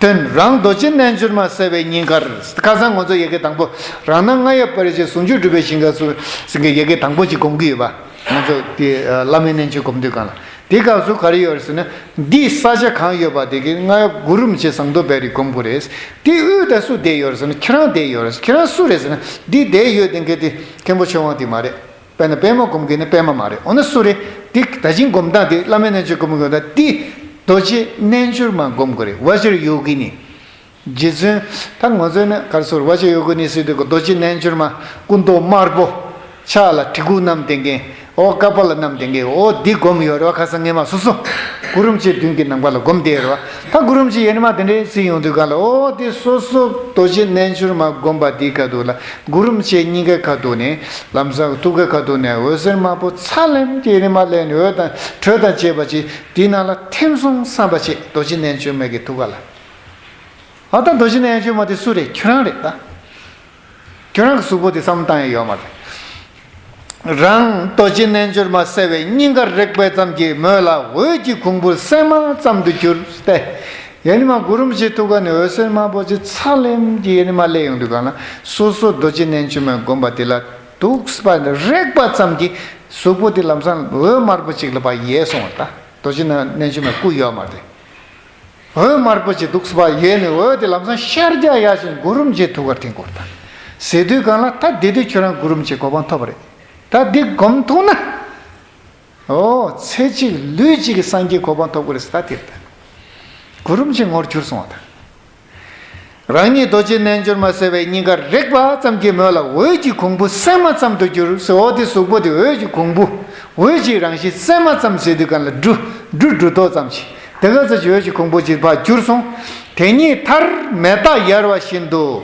དོན་རང་རྡོ་རྗེ་རྣལ་འབྱོར་མ་གསལ་བའི་སྙིང་གར། ཁ་སང་ང་ཚོ་ཡ་གི་དང་པོ་རང་སྣང་ང་ཡོད་པར་ཞེས་ཟུང་འཇུག་གྲུབ་པའི་ཞིང་ཁམས་སུ་ཟེར་གི་ཡ་གི་དང་པོ་ཅིག་སྒོམ་གི་ཡོད་པ། ང་ཚོ་དེ་བླ་མའི་རྣལ་འབྱོར་སྒོམ་དུས་གང་ལ་དེ་སྐབས་སུ་ག་རེ་ཡོད་རེད་ཟེར་ན། འདི་ས་ཆ་གང་ཡོད་པ་དེ་གི་ང་ཡོད་གུ་རུ་རིན་པོ་ཆེ་ཟངས་མདོག་དཔལ་རི་སྒོམ་དགོས་རེད། དེ་དབུས་ད་སུ་བསྡད་ཡོད་རེད་ཟེར་ན་ཁྱེད་རང་བསྡད་ཡོད་རེད། ཁྱེད་རང་སུ་རེད་ཟེར་ན་འདི་བསྡད་ཡོད་དེ་གི་དེ་མཁན་པོ་ཆོས་དབང་དེ་མ་རེད། དཔེར་ན་པདྨ་སྒོམ་མཁན་ནི་པདྨ་མ་རེད། འོ་ན་སུ་རེད། འདི་ད་ཅིང་སྒོམ་སྟངས་དེ་བླ་མའི་རྣལ་འབྱོར་སྒོམ་དགོས་ད་འདི་རྡོ་རྗེ་རྣལ་འབྱོར་མ་སྒོམ་དགོས་རེད། བཛྲ་ཡོ་གི་ནི། རྗེ་བཙུན་ད་ང་ཚོས་ནི་ག་རེ་ཟེར་བཛྲ་ཡོ་གི་ནི་ཟེར་དུས་རྡོ་རྗེ་རྣལ་འབྱོར་མ་སྐུ་མདོག་དམར་པོ་ཕྱག་ལ་གྲི་གུག་བསྣམས་ཏེ་མཁན། ཨོ་ཀ་པ་ལ་བསྣམས་ཏེ་མཁན། ཨོ་འདི་སྒོམ་ཡོད་རེད་བ། ཁ་སང་ངས་མ་སོ་སོ་གུ་རུ་རིན་པོ་ཆེ་མདུན་གྱི་ནང་པ་ལ་སྒོམ་བསྡད་ཡོད་རེད་བ། ད་གུ་རུ་རིན་པོ་ཆེ་ཡ་ནི་མ་དེ་འདྲའི་གཟིགས་ཡོང་དུས་གང་ལ་ཨོ་དེ་སོ་སོ་རྡོ་རྗེ་རྣལ་འབྱོར་མ་སྒོམ་པ་འདིའི་ཁ་ཐུག་ལ་གུ་རུ་རིན་པོ་ཆེ་སྙིང་གའི་ཁ་ཐུག་ནས་ལམ་སང་ཐུགས་ཀའི་ཁ་ཐུག་ནས་འོད་ཟེར་དམར་པོ་ཚ་ལམ་གྱིས་ཡ་ནི་མ་ལེན་འོད་དང་དྲོད་དང་བཅས་པ་ཅིག་དེའི་ནང་ལ་ཐིམ་སོང་བསམ་པ་ཅིག་རྡོ་རྗེ་རྣལ་འབྱོར་མའི་གི་ཐུགས་ཀ་ལ། ཨ་ད་རྡོ་རྗེ་རྣལ་འབྱོར་མ་དེ་སུ་རེད། ཁྱོད་རང་རེད་ད། ཁྱོད་རང་གི་གཟུགས་པོ་དེ་བསམ་བློ་བཏང་ཡ་ཡོད་མ་རེད། རང་རྡོ་རྗེ་རྣལ་འབྱོར་མ་གསལ་བའི་སྙིང་གར་རེག་པ་ཙམ་གྱིས་མོད་ལ་འོད་ཀྱི་གོང་བུར་སྲན་མ་ཙམ་དུ་གྱུར་ཏེ། ཡ་ནི་མ་གུ་རུ་རིན་པོ་ཆེའི་ཐུགས་ཀ་ནས་འོད་ཟེར་དམར་པོ་ཅིག་ཚ་ལེམ་གྱིས་ཡ་ནི་མ་སླེབས་ཡོང་དུས་གང་ལ་སོ་སོ་རྡོ་རྗེ་རྣལ་འབྱོར་མའི་དགོངས་པ་དེ་ལ་འདུག་པ་རེག་པ་ཙམ་གྱིས་གཟུགས་པོ་དེ་ལམ་སང་འོད་དམར་པོ་ཅིག་ལ་ཕར་ཡལ་སོང་བ་ད། རྡོ་རྗེ་རྣལ་འབྱོར་མའི་སྐུ་ཡོད་མ་རེད། འོད་དམར་པོ་ཅིག་འདུག་པ་ཡལ་ནས་འོད་དེ་ལམ་སང་ཤར་རྒྱག་ཡ་ཞིང་གུ་རུ་རིན་པོ་ཆེའི་ཐུགས་ཀར་ཐིམ་དགོས་ད། ཟེར་དུས་གང་ལ་ད་དེ་དུས་ཁྱོད་རང་གུ་རུ་རིན་པོ་ཆེའི་གོ་འཕང་ཐོབ་པ་རེད། ད་འདི་སྒོམ་ཐུབ་ན། ཨོ། ཚེ་གཅིག་ལུས་གཅིག་གི་སངས་རྒྱས་གོ་འཕང་ཐོབ་ཀྱི་རེད་ཟེར་ད་དེ་རེད། གུ་རུ་རིན་པོ་ཆེ་ངོར་གྱུར་སོང་བ་དང་། རང་ཉིད་རྡོ་རྗེ་རྣལ་འབྱོར་མ་ཟེར་བའི་སྙིང་གར་རེག་པ་ཙམ་གྱིས་མོད་ལ་འོད་ཀྱི་གོང་བུ་སྲན་མ་ཙམ་དུ་གྱུར་ཟེར། འོ་དེ་གཟུགས་པོ་དེ་འོད་ཀྱི་གོང་བུ། འོད་ཀྱི་རང་བཞིན་སྲན་མ་ཙམ་ཟེར་དུས་གང་ལ་འབྲུ་འབྲུ་འབྲུ་ཏོག་ཙམ་ཞིག་དེ་ག་ཙམ་གྱི་འོད་ཀྱི་གོང་བུ་ཅིག་ཕར་གྱུར་སོང་། དེ་ཉིད་མཐར་མེ་སྟག་ཡལ་བ་བཞིན་དུ།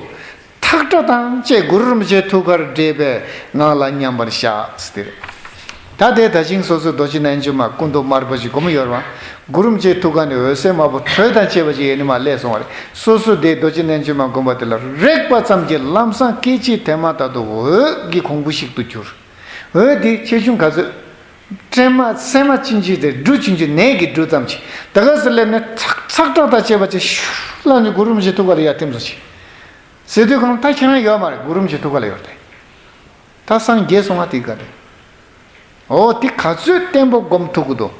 ཐག་ཁྲ་དང་བཅས་གུ་རུ་རིན་པོ་ཆེའི་ཐུགས་ཀར་འདྲེས་པའི་ངང་ལ་མཉམ་པར་བཞག་ཟེར་ཏེ། ད་དེ་ད་ཅིང་སོ་སོའི་རྡོ་རྗེ་རྣལ་འབྱོར་མ་སྐུ་མདོག་དམར་པོ་ཞིག་སྒོམ་ཡོད་རེད་བ། གུ་རུ་རིན་པོ་ཆེའི་ཐུགས་ཀ་ནས་འོད་ཟེར་དམར་པོ་དྲོད་དང་བཅས་པ་ཞིག་ཡེ་ནས་མར་སླེབས་སོང་བ་རེད། སོ་སོ་དེ་རྡོ་རྗེ་རྣལ་འབྱོར་མ་སྒོམ་པ་དེ་ལ་རེག་པ་ཙམ་གྱིས་ལམ་སང་སྐད་ཅིག་དེ་མ་ཐག་ཏུ་འོད་ཀྱི་གོང་བུ་ཞིག་ཏུ་གྱུར། འོད་དེ་ཆེ་ཆུང་ག་ཚོད། སྲན་མ་སྲན་མ་ཆུང་ཆུང་དེ་འབྲུ་ཆུང་ཆུང་ནས་ཀྱི་འབྲུ་ཙམ་ཞིག་དེ་ག་ཙམ་སླེབས་ནས་ཚག་ཚག་དྲག་དང་བཅས་པ་ཅིག་ཤུ་ལ་ནི་གུ་རུ་རིན་པོ་ཆེའི་ཐུགས་ཀ་ལ་ཡར་ཐིམ་སོང་ཞིག་ཟེར་དུས་གང་ད་ཁྱེད་རང་ཡོད་མ་རེད། གུ་རུ་རིན་པོ་ཆེའི་ཐུགས་ཀ་ལ་ཡོད་རེད། ད་སངས་རྒྱས་སོང་བ་དེ་ག་རེད། འོ་དེ་ག་ཚོད་བརྟན་པོ་སྒོམ་ཐུབ་ཀྱི་འདུག་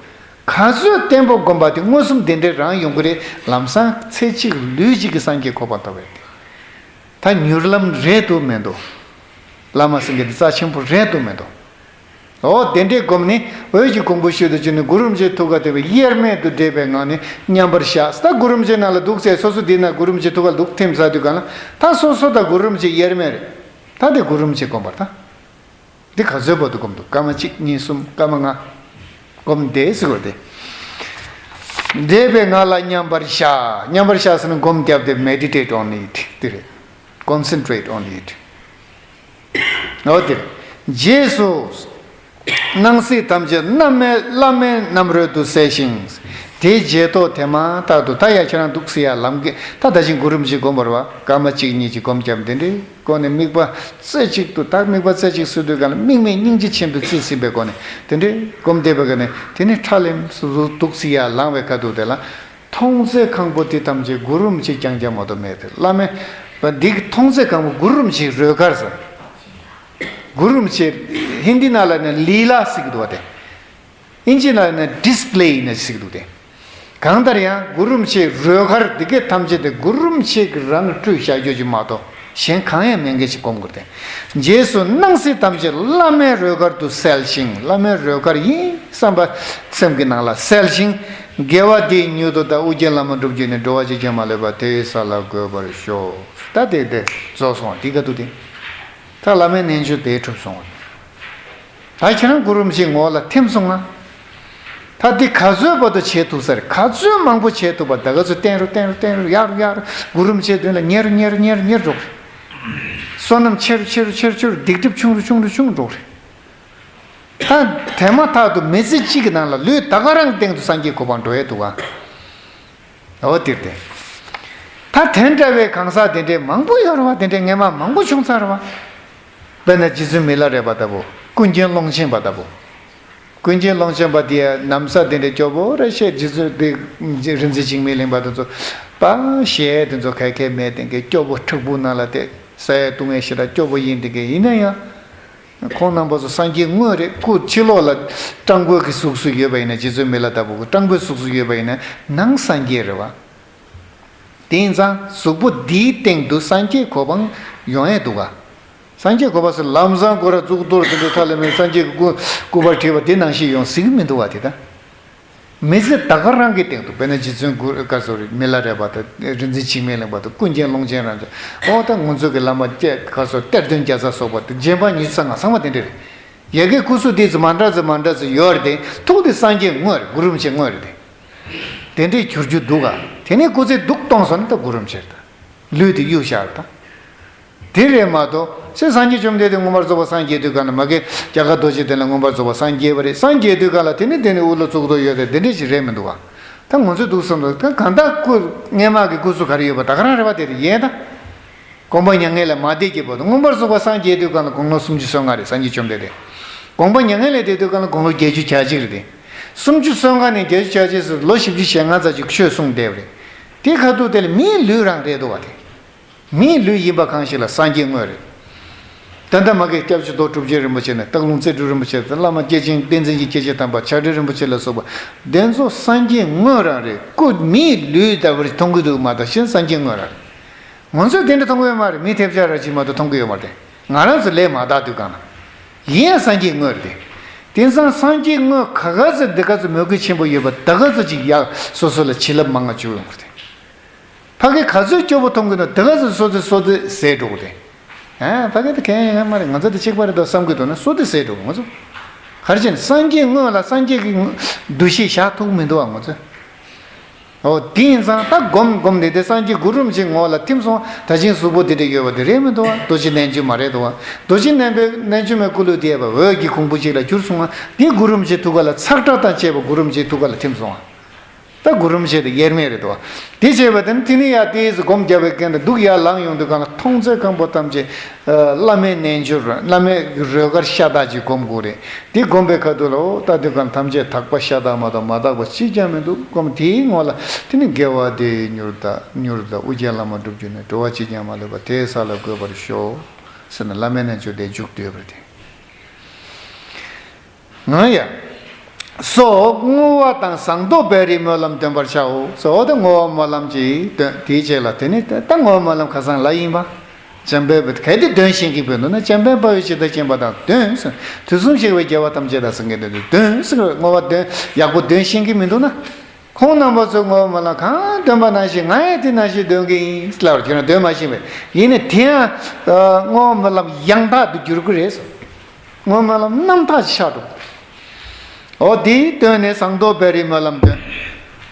ག་ཚོད་བརྟན་པོ་སྒོམ་པ་དེ་མངོན་སུམ་དེ་འདྲའི་རང་ཡོང་གི་རེད། ལམ་སང་ཚེ་གཅིག་ལུས་གཅིག་གི་སངས་རྒྱས་གོ་འཕང་ཐོབ་པ་རེད། ད་མྱུར་ལམ་རེད་འདུག་མི་འདུག་བླ་མ་སེང་གེ་འདི་རྩ་ཆེན་པོ་རེད་འདུག་མི་འདུག་འོ་དེ་འདྲའི་སྒོམ་ནི་འོད་ཀྱི་གོང་བུ་ཞིག་ཏུ་གྱུར་ནས་གུ་རུ་རིན་པོ་ཆེའི་ཐུགས་ཀ་དེ་བས་དབྱེར་མེད་དུ་འདྲེས་པའི་ངང་ནས་མཉམ་པར་བཞག་ད་གུ་རུ་རིན་པོ་ཆེ་ནང་ལ་འདུག་ཚེ་སོ་སོ་འདི་ན་གུ་རུ་རིན་པོ་ཆེའི་ཐུགས་ཀ་ལ་འདུག་ཐིམ་ཚར་དུས་གང་ལ་ད་སོ་སོ་དང་གུ་རུ་རིན་པོ་ཆེ་དབྱེར་མེད་རེད། ད་དེ་གུ་རུ་རིན་པོ་ཆེ་སྒོམ་པར་ད། འདི་ག་ཚོད་བར་དུ་སྒོམ་འདུག་སྐར་མ་གཅིག་གཉིས་གསུམ་སྐར་མ་ལྔ། སྒོམ་བསྡད་ཟེར་བ་དེ། འདྲེས་པའི་ངང་ལ་མཉམ་པར་བཞག་མཉམ་པར་བཞག་ཟེར་ན་སྒོམ་བརྒྱབ་སྟེ་meditate on it དེ་རེད། Concentrate on it འོ་དེ་རེད། རྗེས་སུ། སྣང་སྲིད་ཐམས་ཅད་བླ་མའི་བླ་མའི་རྣམ་རོལ་དུ་གསལ་ཞིང་། དེའི་རྗེས་ཐོག་དེ་མ་ཐག་ཏུ་ད་ཡ་ཁྱེད་རང་འདུག་སེ་ཡ་ལམ་གྱི་ད་ད་བཞིན་གུ་རུ་རིན་པོ་ཆེ་སྒོམ་པར་བ་སྐར་མ་གཅིག་གཉིས་ཀྱི་སྒོམ་བརྒྱབ་འདི་འདྲའི་སྒོ་ནས་དམིགས་པ་རྩེ་གཅིག་ཏུ་ད་དམིགས་པ་རྩེ་གཅིག་སུ་དུས་ག་ལ་དམིགས་མེད་སྙིང་རྗེ་ཆེན་པོའི་ཚུལ་ཟིན་པའི་སྒོ་ནས་དེ་འདྲའི་སྒོམ་བསྡད་པའི་སྒོ་ནས་དེ་ནི་ཁྲ་ལེམ་སུ་སུ་འདུག་སེ་ཡ་ལངས་པའི་ཁ་ཐུག་དེ་ལ་མཐོང་ཚེ་གང་པོ་དེ་ཐམས་ཅད་གུ་རུ་རིན་པོ་ཆེ་རྐྱང་རྐྱང་མ་གཏོགས་མེད་དེ་བླ་མའི་འདི་གི་མཐོང་ཚེ་གང་པོ་གུ་རུ་རིན་པོ་ཆེའི་རོལ་གར་ཟེར། གུ་རུ་རིན་པོ་ཆེ་ཧིན་དི་ནང་ལ་ནི་ལི་ལ་ཟེར་གྱི་འདུག་བ་དེ། ཨིན་ཇི་ནང་ལ་ནི་display ནི་ཟེར་གྱི་འདུག་སྟེ། གང་ལྟར་ཡང་གུ་རུ་རིན་པོ་ཆེའི་རོལ་གར་འདི་གའི་ཐམས་ཅད་དེ་གུ་རུ་རིན་པོ་ཆེ་གི་རང་སྤྲུལ་བཞག་རྒྱུ་ཅིག་མ་གཏོགས་གཞན་གང་ཡང་མེད་མཁན་ཞིག་སྒོམ་དགོས་ཏེ། རྗེས་སུ་སྣང་སྲིད་ཐམས་ཅད་བླ་མའི་རོལ་གར་དུ་གསལ་ཞིང་བླ་མའི་རོལ་གར་ཡིན་བསམ་པ་སེམས་ཀྱི་ནང་ལ་གསལ་ཞིང་། དགེ་བ་འདིས་མྱུར་དུ་ད་ཨོ་རྒྱན་བླ་མ་སྒྲུབ་བརྒྱུད་ནས་འགྲོ་བ་གཅིག་ཀྱང་མ་ལུས་པ་དེ་ཡི་ས་ལ་འགོད་པར་ཤོག་ད་དེ་དེ་རྫོགས་སོང་བ་དེ་ག་དུ་དེ། ད་བླ་མའི་རྣལ་འབྱོར་དེ་གྲུབ་སོང་བ། ད་ཁྱེད་རང་གུ་རུ་རིན་པོ་ཆེའི་ངོ་བོ་ལ་ཐིམ་སོང་ང་། ད་འདི་ག་ཚོད་བར་དུ་བྱེད་ཐུབ་ས་རེད། ག་ཚོད་མང་པོ་བྱེད་ཐུབ་པ་ད་ག་ཚོད་བསྟན་རུ་བསྟན་རུ་བསྟན་རུ་ཡར་རུ་ཡར་རུ་གུ་རུ་རིན་པོ་ཆེའི་མདུན་ལ་ཉེ་རུ་ཉེ་རུ་ཉེ་རུ་ཉེ་རུ་འགྲོ་གི་རེད། བསོད་ནམས་ཆེ་རུ་ཆེ་རུ་ཆེ་རུ་ཆེ་རུ་སྡིག་སྒྲིབ་ཆུང་རུ་ཆུང་རུ་ཆུང་རུ་འགྲོ་གི་རེད། ད་དེ་མ་ཐག་ཏུ་མི་ཚེ་གཅིག་གི་ནང་ལ་ལུས་ད་ག་རང་སྟེང་དུ་སངས་རྒྱས་གོ་འཕང་འགྲོ་ཡས་འདུག་ག་འོ་དེར་བརྟེན། ད་དེ་འདྲ་བའི་གང་ཟག་དེ་འདྲའི་མང་པོ་ཡོད་རེད་བ། དེ་འདྲའི་སྔས་མ་མང་པོ་བྱུང་ཚར་རེད་བ། དཔེར་ན་རྗེ་བཙུན་མི་ལ་རས་པ་ལྟ་བུ། ཀུན་མཁྱེན་ཀློང་ཆེན་པ་ལྟ་བུ། ཀུན་མཁྱེན་ཀློང་ཆེན་པ་དེ་ནམ་ས་དེ་འདྲའི་སྐྱོ་པོ་རེ་བཤད། རྗེ་བཙུན་དེ་རིག་འཛིན་འཇིགས་མེད་གླིང་པ་དེ་ཚོ་པ་ཞེས་དེ་ཚོ་ག་གེ་མེད་དེ་གའི་སྐྱོ་པོ་འཁྲུག་པོ་ནང་ལ་དེ་ས་ཡ་ལྟུང་བའི་ཞེ་དྲག་སྐྱོ་པོ་ཡིན་དེ་གའི་ཡིན་ན་ཡང་། ཁོང་རྣམ་པ་ཚོ་སངས་རྒྱས་དངོས་རེད། སྐུ་ཕྱི་ལོགས་ལ་སྤྲང་པོའི་གི་གཟུགས་སུ་ཡོད་པ་ཡིན་ན་རྗེ་བཙུན་མི་ལ་ལྟ་བུ་གི་སྤྲང་པོའི་གཟུགས་སུ་ཡོད་པ་ཡིན་ན་ནང་སངས་རྒྱས་རེད་བ། དེ་ཡིན་ཙང་གཟུགས་པོ་འདིའི་སྟེང་དུ་སངས་རྒྱས་གོ་འཕང་ཡོང་ཡས་འདུག་ག་སངས་རྒྱས་གོ་འཕང་ཟེར་ལམ་སང་སྐོར་ར་གཙུག་ཏོར་དེ་འདྲའི་ཐ་ལ་མེད་སངས་རྒྱས་ཀྱི་སྐུ་སྐུ་པར་བྲིས་པ་དེ་ནང་བཞིན་ཡོང་སྲིད་ཀྱི་མི་འདུག་བ་དེ་ད། མི་ཚེ་ད་ག་རང་གི་སྟེང་དུ་དཔེར་ན་རྗེ་བཙུན་གུ་ག་སོ་རེད། མི་ལ་རས་པ་དང་རིག་འཛིན་འཇིགས་མེད་གླིང་པ་དང་ཀུན་མཁྱེན་ཀློང་ཆེན་རང་ཚོ་ཨོ་ད་ང་ཚོ་གི་བླ་མ་བཅས་ག་སོ་གཏེར་སྟོན་རྒྱལ་ཚ་སོགས་པ་དང་རྗེ་འབངས་ཉི་ཤུ་རྩ་ལྔ་ཚང་མ་དེ་འདྲ་རེད། ཡ་གི་སྐུ་གཟུགས་དེ་ཚོ་མ་འདྲ་ཚོ་མ་འདྲ་ཚོ་ཡོད་རེད་དེ་ཐུགས་དེ་སངས་རྒྱས་དངོས་རེད། གུ་རུ་རིན་པོ་ཆེ་དངོས་རེད་དེ། དེ་འདྲའི་གྱུར་རྒྱུ་འདུག་ག་དེ་ནས་སྐུ་ཚེ་སྡུག་གཏོང་སོང་ན་ད་གུ་རུ་རིན་པོ་ཆེ་རེད་ད། ལུས་དེ་གཡུག་བཞག་རེད་ད། དེ་རེད་མ་གཏོགས་ཚེ་སངས་རྒྱས་བཅོམ་ལྡན་འདས་མངོན་པར་རྫོགས་པར་སངས་རྒྱས་དུས་གང་ལ་མ་གི་རྒྱ་གར་རྡོ་རྗེ་གདན་ལ་མངོན་པར་རྫོགས་པར་སངས་རྒྱས་པ་རེད། སངས་རྒྱས་དུས་གང་ལ་དེ་ནི་དེ་ནི་དབུ་ལ་གཙུག་ཏོར་ཡོད་དེ་དེ་འདྲས་ཞིག་རེད་མི་འདུག་ག་ད་ང་ཚོས་འདུག་བསམ་འདུག་ད་གང་ལྟར་སྐུ་སྔས་མ་གི་སྐུ་གཟུགས་ག་རེ་ཡོད་པ་ད་ག་རང་རེད་པ། དེ་རེད་ཡིན་ད། དགོངས་པ་མྱ་ངན་ལས་མ་འདས་ཀྱི་བར་དུ་མངོན་པར་རྫོགས་པར་སངས་རྒྱས་དུས་གང་ལ་དགུང་ལོ་སུམ་ཅུ་སོ་ལྔ་རེད། སངས་རྒྱས་བཅོམ་ལྡན་འདས། དགོངས་པ་མྱ་ངན་ལས་འདས་དུས་གང་ལ་དགུང་ལོ་བརྒྱད་ཅུ་གྱ་གཅིག་རེད་དེ། སུམ་ཅུ་སོ་ལྔ་ནས་བརྒྱད་ཅུ་གྱ་གཅིག་ཟེར་ལོ་བཞི་བཅུ་ཞེ་ལྔ་ཙམ་ཅིག་ཆོས་གསུངས་བསྡད་པ་རེད། དེ་ཁ་ཐུག་དེ་ལ་མིའི་ལུས་རང་རེད་འདུག་བ་དེ། མིའི་ལུས་ཡིན་པ་གང་ཞིག་ལ་སངས་རྒྱས་དངོས་རེད། ད་ལྟ་མ་གི་སྐྱབས་རྗེ་རྡོ་གྲུབ་རྗེ་རིན་པོ་ཆེ་ནས་སྟག་ལུང་རྩེ་སྤྲུལ་རིན་པོ་ཆེ་དང་བླ་མ་སྐྱེས་ཆེན་བསྟན་འཛིན་གྱི་སྐྱེས་ཆེན་དམ་པ་ཕྱག་སྦྲེལ་རིན་པོ་ཆེ་ལ་སོགས་པ་དེ་ཚོ་སངས་རྒྱས་དངོས་རང་རེད། སྐུ་མིའི་ལུས་ལྟ་བུར་མཐོང་གི་འདུག་མ་གཏོགས་གཞན་སངས་རྒྱས་དངོས་རང་རེད། ང་ཚོས་དེ་འདྲ་མཐོང་གི་ཡོད་མ་རེད། མི་ཐེབས་ཆག་ར་ཅིག་མ་གཏོགས་མཐོང་གི་ཡོད་མ་རེད། ང་རང་ཚོ་ལས་མ་དག་དུས་གང་ན། ཡིན་ཡང་སངས་རྒྱས་དངོས་རེད་དེ། དེང་སང་སངས་རྒྱས་དངོས་ག་ག་ཚོད་འདི་ག་ཚོད་མོས་གུས་ཆེན་པོ་ཡོད་པ་ད་ག་ཚོད་ཅིག་ཡག་སོ་སོ་ལ་བྱིན་རླབས་མང་ང་བྱུང་ཡོང་གི་རེད། ཕ་གི་ག་ཚོད་སྐྱོ་པོ་མཐོང་གི་འདུག་ད་ག་ཚོད་སོ་སོ་སོ་སོ་ཟད་འགྲོ་གི་རེད། ཨ་ཕ་གི་དེ་གང་ཡང་མ་རེད། ང་ཚོ་དེ་གཅིག་པ་རེད་དོ་བསམ་གི་འདུག་ན་སོ་སོ་ཟད་འགྲོ་གི། ང་ཚོ་ག་རེ་བྱས་ནས་སངས་རྒྱས་དངོས་ལ་སངས་རྒྱས་ཀྱི་འདུ་ཤེས་བཞག་ཐུབ་མི་འདུག་བ་ང་ཚོ། ཨོ་དེ་ཡིན་ཙང་ད་སྒོམ་སྒོམ་ནས་དེ་སངས་རྒྱས་གུ་རུ་རིན་པོ་ཆེ་ངོ་ལ་ཐིམ་སོང་། ད་ཅིང་གཟུགས་པོ་དེ་འདྲ་ཡོད་པ་དེ་རེད་མི་འདུག་བ། རྡོ་རྗེ་རྣལ་འབྱོར་མ་རེད་འདུག་བ། རྡོ་རྗེ་རྣམ་པའི་རྣལ་འབྱོར་མའི་སྐུ་ལུས་དེ་ཡོད་པ་འོད་ཀྱི་གོང་བུ་ཅིག་ལ་གྱུར་སོང་བ། དེ་གུ་རུ་རིན་པོ་ཆེ་ཐུགས་ཀ་ལ་ཚག་དྲག་དང་བཅས་པ་གུ་རུ་རིན་པོ་ཆེ་ཐུགས་ཀ་ལ་ཐིམ་སོང་བ། ད་གུ་རུ་རིན་པོ་ཆེ་དེ་དབྱེར་མེད་རེད་འདུག་བ། དེ་བྱས་པ་དེ་ནི་དེ་ནི་ཡ་དེ་སྒོམ་རྒྱབ་པའི་སྐད་འདི་འདུག་ཡར་ལངས་ཡོང་དུས་གང་ལ་མཐོང་ཚད་སྐམ་པོ་ཐམས་ཅད། བླ་མའི་རྣལ་འབྱོར་བླ་མའི་རོལ་གར་ཤ་སྟག་ཅིག་སྒོམ་དགོས་རེད། དེ་སྒོམ་པའི་ཁ་ཐུག་ལ་ཨོ་ལྟ་དུས་གང་ཐམས་ཅད་དག་པ་ཤ་སྟག་མ་གཏོགས་མ་དག་པ་གཅིག་ཀྱང་མི་འདུག་སྒོམ་དེའི་ངོ་ལ་དེ་ནི་དགེ་བ་དེ་མྱུར་དང་མྱུར་དང་ཨོ་རྒྱན་བླ་མ་སྒྲུབ་རྒྱུ་ནི་འགྲོ་བ་གཅིག་ཀྱང་མ་ལུས་པ་དེའི་ས་ལ་འགོད་པར་ཤོག་ཟེར་ནས་བླ་མའི་རྣལ་འབྱོར་དེ་མཇུག་བསྡུས་པ་རེད་དེ། ང་ཡ། སོགས་བསྔོ་བ་དང་ཟངས་མདོག་བེ་རི་སྨོན་ལམ་འདོན་པར་བྱའོ། སོགས་དེ་བསྔོ་བ་སྨོན་ལམ་གྱིས་འདོན། དེའི་རྗེས་ལ་དེ་ནི་ད་བསྔོ་བ་སྨོན་ལམ་ཁ་སང་ལ་ཡིན་པ། འཇམ་དཔལ་གལ་ཏེ་འདོན་ཤེས་ཀྱི་བོད་དུ་ན་འཇམ་དཔལ་དཔའ་བོས་ཇི་ལྟར་མཁྱེན་པ་དང་འདོན་ཟེར། དུས་གསུམ་གཤེགས་པའི་རྒྱལ་བ་ཐམས་ཅད་དང་སངས་རྒྱས་འདི་ནི་འདོན་ཟེར་བའི་བསྔོ་བ་འདོན་ཡག་པོ་འདོན་ཤེས་ཀྱི་མི་འདུག་ན། ཁོང་རྣམ་པ་ཚོས་བསྔོ་བ་སྨོན་ལམ་གང་འདོན་པ་ནང་བཞིན་ང་ཡང་དེ་ནང་བཞིན་འདོན་གྱི་ཡིན་ལབ་ཁྱོད་རང་འདོན་མ་ཤེས་པས་ཡིན་ནི་དེ་ཡང་བསྔོ་བ་སྨོན་ལམ་ཡང་དག་ཏུ་འགྱུར་གྱི་རེད། བསྔོ་སྨོན་ལམ་རྣམ་དག་ཆགས་འགྲོ། འོ་དེའི་དོན་ནི་ཟངས་མདོག་བེ་རི་སྨོན་ལམ་འདོན།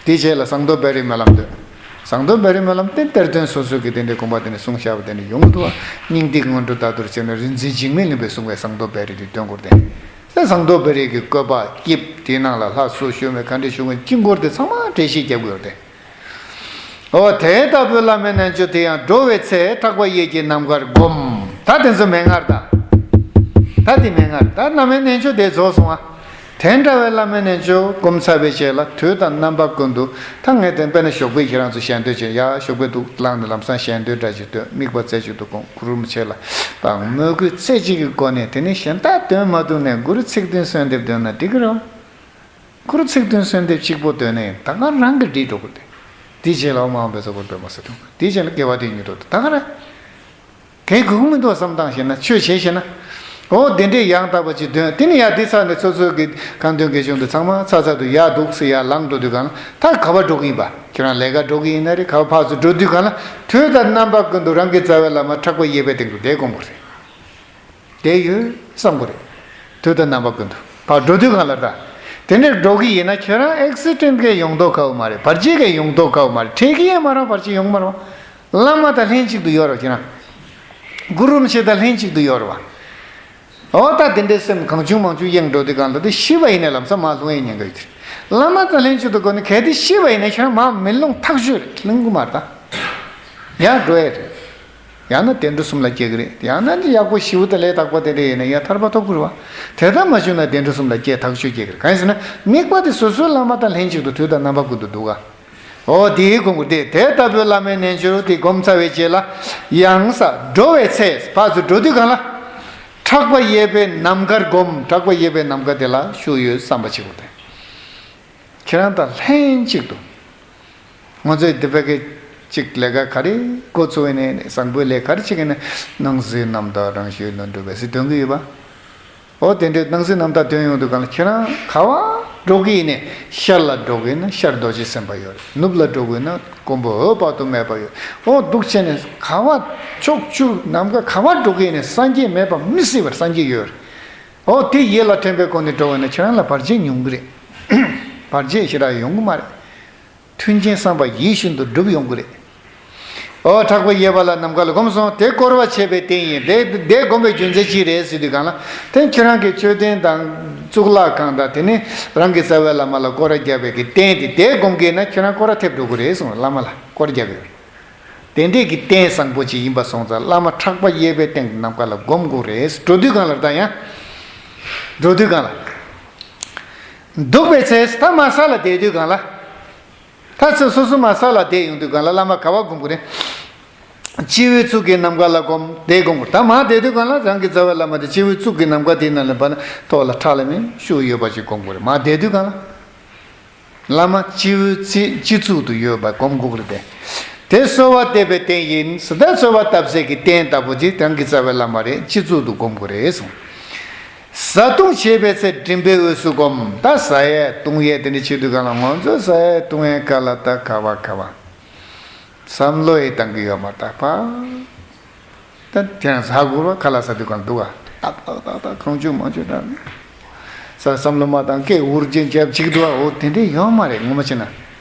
དེའི་རྗེས་ལ་ཟངས་མདོག་བེ་རི་སྨོན་ལམ་འདོན། ཟངས་མདོག་བེ་རི་སྨོན་ལམ་དེ་གཏེར་སྟོན་སོ་སོ་གི་དེ་འདྲའི་དགོངས་པ་དེ་ནས་གསུངས་བཞག་པ་དེ་འདྲ་ཡོང་གི་འདུག་བ། སྙིང་ཐིག་སྔོན་འགྲོ་ལྟར་དུ་བྱས་ན་རིག་འཛིན་འཇིགས་མེད་གླིང་པས་གསུངས་པའི་ཟངས་མདོག་བེ་རི་དེ་འདོན་དགོས་ཏེ། ཟངས་མདོག་བེ་རི་གི་བཀོད་པ་སྐྱིབས་དེའི་ནང་ལ་ལྷ་སུ་བཞུགས་མེད་ག་འདྲ་བཞུགས་མེད་དཀྱིལ་འཁོར་དེ་ཚང་མ་འགྲེལ་བཤད་རྒྱབ་དགོས་ཏེ། འོ་དེ་ལྟ་བུའི་བླ་མའི་རྣལ་འབྱོར་དེ་ཡང་འགྲོ་བའི་ཚེ་ཕྲག་པ་གཡས་ཀྱི་ནམ་མཁར་བསྒོམ། ད་དེ་ཚོ་མན་ངག་རེད་ད། ད་དེ་མན་ངག་རེད་ད། བླ་མའི་རྣལ་འབྱོར་དེ་རྫོགས་སོང་ང་། དེ་འདྲ་བའི་བླ་མའི་རྣལ་འབྱོར་བསྒོམ་ཚར་བའི་རྗེས་ལ་དུས་དང་རྣམ་པ་ཀུན་ཏུ་ད་ངས་དེ་དཔེར་ན་ཞོགས་པའི་ཁྱེད་རང་ཚོ་ཞལ་འདོན་བྱས་ཡ་ཞོགས་པའི་འདུག་ལངས་ནས་ལམ་སང་ཞལ་འདོན་འདྲ་ཞིག་འདོན། དམིགས་པ་རྩེ་གཅིག་ཏུ་བསྒོམ། གུ་རུ་རིན་པོ་ཆེ་ལ་དང་མོས་གུས་རྩེ་གཅིག་གི་སྒོ་ནས་དེ་ནས་གཞན་དག་འདོན་མ་ཐུབ་ནས་གུ་རུ་ཚིག་བདུན་གསོལ་འདེབས་འདོན་ན་འགྲིག་གི་རེད་བ། གུ་རུ་ཚིག་བདུན་གསོལ་འདེབས་གཅིག་པོ་འདོན་ནས་ད་ག་རང་གི་འགྲིག་འགྲོ་གི་རེད། དེའི་རྗེས་ལ་ཨོཾ་ཨཱཿཧཱུྃ་བཛྲ་གུ་རུ་པདྨ་སིདྡྷི་ཧཱུྃ། དེའི་རྗེས་ལ་དགེ་བ་དེ་མྱུར་དུ་ད་ག་རེད། གལ་དགོས་མི་འདུག་བསམ་སྟངས་བཤད་ན་ཆོས་བྱེད་བཤད་ན། འོ་དེ་འདྲས་ཡང་དག་པ་ཅིག་འདོན། དེ་ནི་ཡ་འདི་ཚར་ནས་སོ་སོའི་གི་གང་འདོན་དགེ་སྦྱོང་དེ་ཚང་མ་ཚར་ཚར་དུ་ཡར་འདུག་སེ་ཡར་ལངས་འགྲོ་དུས་གང་ལ་ད་ག་པར་འགྲོ་གི་ཡིན་པ། ཁྱོད་རང་ལས་ཀ་འགྲོ་གི་ཡིན་ན་རེད། ག་པར་ཕར་ཚུར་འགྲོ་དུས་གང་ལ་དུས་དང་རྣམ་པ་ཀུན་ཏུ་རང་གི་རྩ་བའི་བླ་མ་ཕྲག་པ་གཡས་པའི་སྟེང་དུ་བསྒོམ་དགོས་རེད། དེ་ཡོད་བསམ་དགོས་རེད། དུས་དང་རྣམ་པ་ཀུན་ཏུ་ཕར་འགྲོ་དུས་གང་ལ་ད། དེ་འདྲས་འགྲོ་གི་ཡིན་ན་ཁྱོད་རང་ཨེག་སི་ཌེན་ཊི་གས་ཡོང་མདོག་ཁ་པོ་མ་རེད། བར་ཆད་གས་ཡོང་མདོག་ཁ་པོ་མ་རེད། འཕྲད་གི་ཡང་མ་རེད། བར་ཆད་ཡོང་མ་རེད། བླ་མ་དང་ལྷན་ཅིག་ཏུ་ཡོད་རེད་ཁྱོད་རང་། གུ་རུ་རིན་པོ་ཆེ་དང་ལྷན་ཅིག་ཏུ་ཡོད་རེད་བ། འོ་ད་དེ་འདྲའི་སེམས་གང་བྱུང་མང་བྱུང་གཡེང་འགྲོ་དུས་གང་ལ་དེ་ཤི་བ་ཡིན་ན་ལམ་སང་མར་ལྷུང་ཡས་ཉེན་ཁ་ཡོད་དེ། བླ་མ་དང་ལྷན་ཅིག་ཏུ་དགོས་ན་གལ་ཏེ་ཤི་བ་ཡིན་ན་ཁྱོད་རང་མར་མི་ལྷུང་ཐག་ཆོད་རེད། ལྷུང་གི་མ་རེད་ད། ཡང་འགྲོ་ཡས་རེད། ཡང་ན་བདེ་འགྲོ་གསུམ་ལ་སྐྱེ་གི་རེད། ཡང་ན་ཡག་པོ་ཞེ་པོ་དང་ལས་དག་པ་དེ་འདྲ་ཡིན་ན་ཡང་ཐར་པ་ཐོབ་ཀྱི་རེད་བ། དེ་ལྟར་མ་བྱུང་ན་བདེ་འགྲོ་གསུམ་ལ་སྐྱེ་ཐག་ཆོད་སྐྱེ་གི་རེད། གང་ཡིན་ཟེར་ན་དམིགས་པ་དེ་སོ་སོའི་བླ་མ་དང་ལྷན་ཅིག་ཏུ་དུས་དང་རྣམ་པ་ཀུན་ཏུ་འདུག་ག་འོ་དེའི་དགོངས་པ་དེ་དེ་ལྟ་བུའི་བླ་མའི་རྣལ་འབྱོར་དེ་བསྒོམས་ཚར་བའི་རྗེས་ལ་ཡང་ས་འགྲོ་བའི་ཚེ་ཕར་ཚུར་འགྲོ་དུས་གང་ལ་ཕྲག་པ་གཡས་པའི་ནམ་མཁར་བསྒོམ། ཕྲག་པ་གཡས་པའི་ནམ་མཁའ་དེ་ལ་བཞུགས་ཡོད་བསམ་པ་བྱེད་དགོས་ཏེ། ཁྱེད་རང་དང་ལྷན་ཅིག་ཏུ། ང་ཚོས་འདི་བ་གི་གཅིག་ལས་ཀ་ག་རེ་འགོ་ཚུགས་ནས་བཟང་པོའི་ལས་ག་རེ་བྱེད་ཀྱི་ན་སྣང་སྲིད་རྣམ་དག་རང་གཞན་ལ་འགྲོ་བའི་སྲིད་དོན་གྱི་ཡོད་པ། འོ་དེ་འདྲའི་སྣང་སྲིད་རྣམ་དག་དོན་ཡོང་དུས་གང་ལ་ཁྱེད་རང་ག་བ་འགྲོ་གི་ཡིན་ནས་ཤར་ལ་འགྲོ་གི་ཡིན་ན་ཤར་རྡོ་རྗེ་སེམས་དཔའ་ཡོད་རེད། ནུབ་ལ་འགྲོ་གི་ཡིན་ན་མགོན་པོ་འོད་དཔག་ཏུ་མེད་པ་ཡོད། འོ་འདུག་བྱས་ནས་ག་བ་ཕྱོགས་བཅུ་ནམ་མཁའ་ག་བ་འགྲོ་གི་ཡིན་ནས་སངས་རྒྱས་མེད་པ་མི་སྲིད་པར་སངས་རྒྱས་ཡོད་རེད། འོ་དེ་ཡིད་ལ་དྲན་པའི་སྒོ་ནས་འགྲོ་བ་ན་ཁྱེད་རང་ལ་བར་ཆད་ཉུང་གི་རེད། བར་ཆད་ཞེ་དྲག་ཡོང་གི་མ་རེད། མཐུན་རྐྱེན་བསམ་པ་ཡིད་བཞིན་དུ་འགྲུབ་ཡོང་གི་རེད། ཨོ་ཕྲག་པ་གཡས་པ་ལ་ནམ་མཁའ་ལ་བསྒོམས་སོང་། དེ་བསྐོར་བ་བྱས་པའི་རྟེན་ཡིན། དེ་དེ་བསྒོམ་པའི་རྒྱུ་མཚན་ཅི་རེད་ཟེར་དུས་གང་ལ། དེ་ཁྱེད་རང་གི་མཆོད་རྟེན་དང་གཙུག་ལག་ཁང་དང་དེ་ནས་རང་གི་རྩ་བའི་བླ་མ་ལ་སྐོར་ར་རྒྱབ་པའི་གི་རྟེན་དེ་དེ་བསྒོམ་གི་ན་ཁྱེད་རང་སྐོར་ར་ཐེབས་འགྲོ་གི་རེད་གསུངས། བླ་མ་ལ་སྐོར་རྒྱབ་ཡོད། དེ་འདྲས་ཀྱི་རྟེན་བཟང་པོ་ཅིག་ཡིན་པ་སོང་ཙང་བླ་མ་ཕྲག་པ་གཡས་པའི་སྟེང་དུ་ནམ་མཁའ་ལ་བསྒོམ་དགོས་རེད། འགྲོ་དུས་གང་ལ་ད་ཡང་། འགྲོ་དུས་གང་ལ། འདུག་པའི་ཚེ་ད་མ་ས་ལ་བསྡད་དུས་གང་ལ། ད་ཚེ་སོ་སོ་མར་ས་ལ་བསྡད་ཡོང་དུས་གང་ལ་བླ་མ་ག་པར་སྒོམ་དགོས་རེད། སྤྱི་བོའི་གཙུག་གི་ནམ་མཁའ་ལ་སྒོམ། དེ་སྒོམ་དགོས། ད་མར་བསྡད་དུས་གང་ལ་རང་གི་རྩ་བའི་བླ་མ་དེ་སྤྱི་བོའི་གཙུག་གི་ནམ་མཁའ་དེའི་ནང་ལ་བབས་ན་ཐོག་ལ་ཁྲག་ལ་མི་ཤུགས་ཡོད་པ་ཞིག་སྒོམ་དགོས་རེད། མར་བསྡད་དུས་གང་ལ། བླ་མ་སྤྱི་བོའི་རྩེ་སྤྱི་གཙུག་ཏུ་ཡོད་པ་སྒོམ་དགོས་ཀྱི་རེད་དེ། དེ་གསོལ་བ་འདེབས་པའི་རྟེན་ཡིན་ཟེར། ད་གསོལ་བ་བཏབ་སའི་གི་རྟེན་ལྟ་བུ་ཅིག་རང་གི་རྩ་བའི་བླ་མ་རེད། སྤྱི་གཙུག་ཏུ་སྒོམ་དགོས་རེད་གསུངས། བཟའ་བཏུང་བྱེད་པའི་ཚེ་མགྲིན་པའི་དབུས་སུ་བསྒོམ། ད་བཟའ་ཡས་བཏུང་ཡས་དེ་འདྲ་བྱེད་དུས་གང་ལ་ང་ཚོ་བཟའ་ཡས་བཏུང་ཡས་ག་ལ་ད་ག་བ་ག་བ། བསམ་བློ་ཡི་བཏང་གི་ཡོད་མ་རེད། ད་ཕ། ད་དེ་རང་ཟ་དགོས་པ་ཁ་ལག་ཟ་དུས་གང་འདུག་ག་ཏག་ཏག་ཏག་ཏག་གང་བྱུང་མང་བྱུང་ད། ས་བསམ་བློ་མ་བཏང་སྐད་འུར་ཅན་རྒྱབ་ཅིག་འདུག་ག་འོ་དེ་འདྲས་ཡོད་མ་རེད། ངོ་མ་བྱས་ན།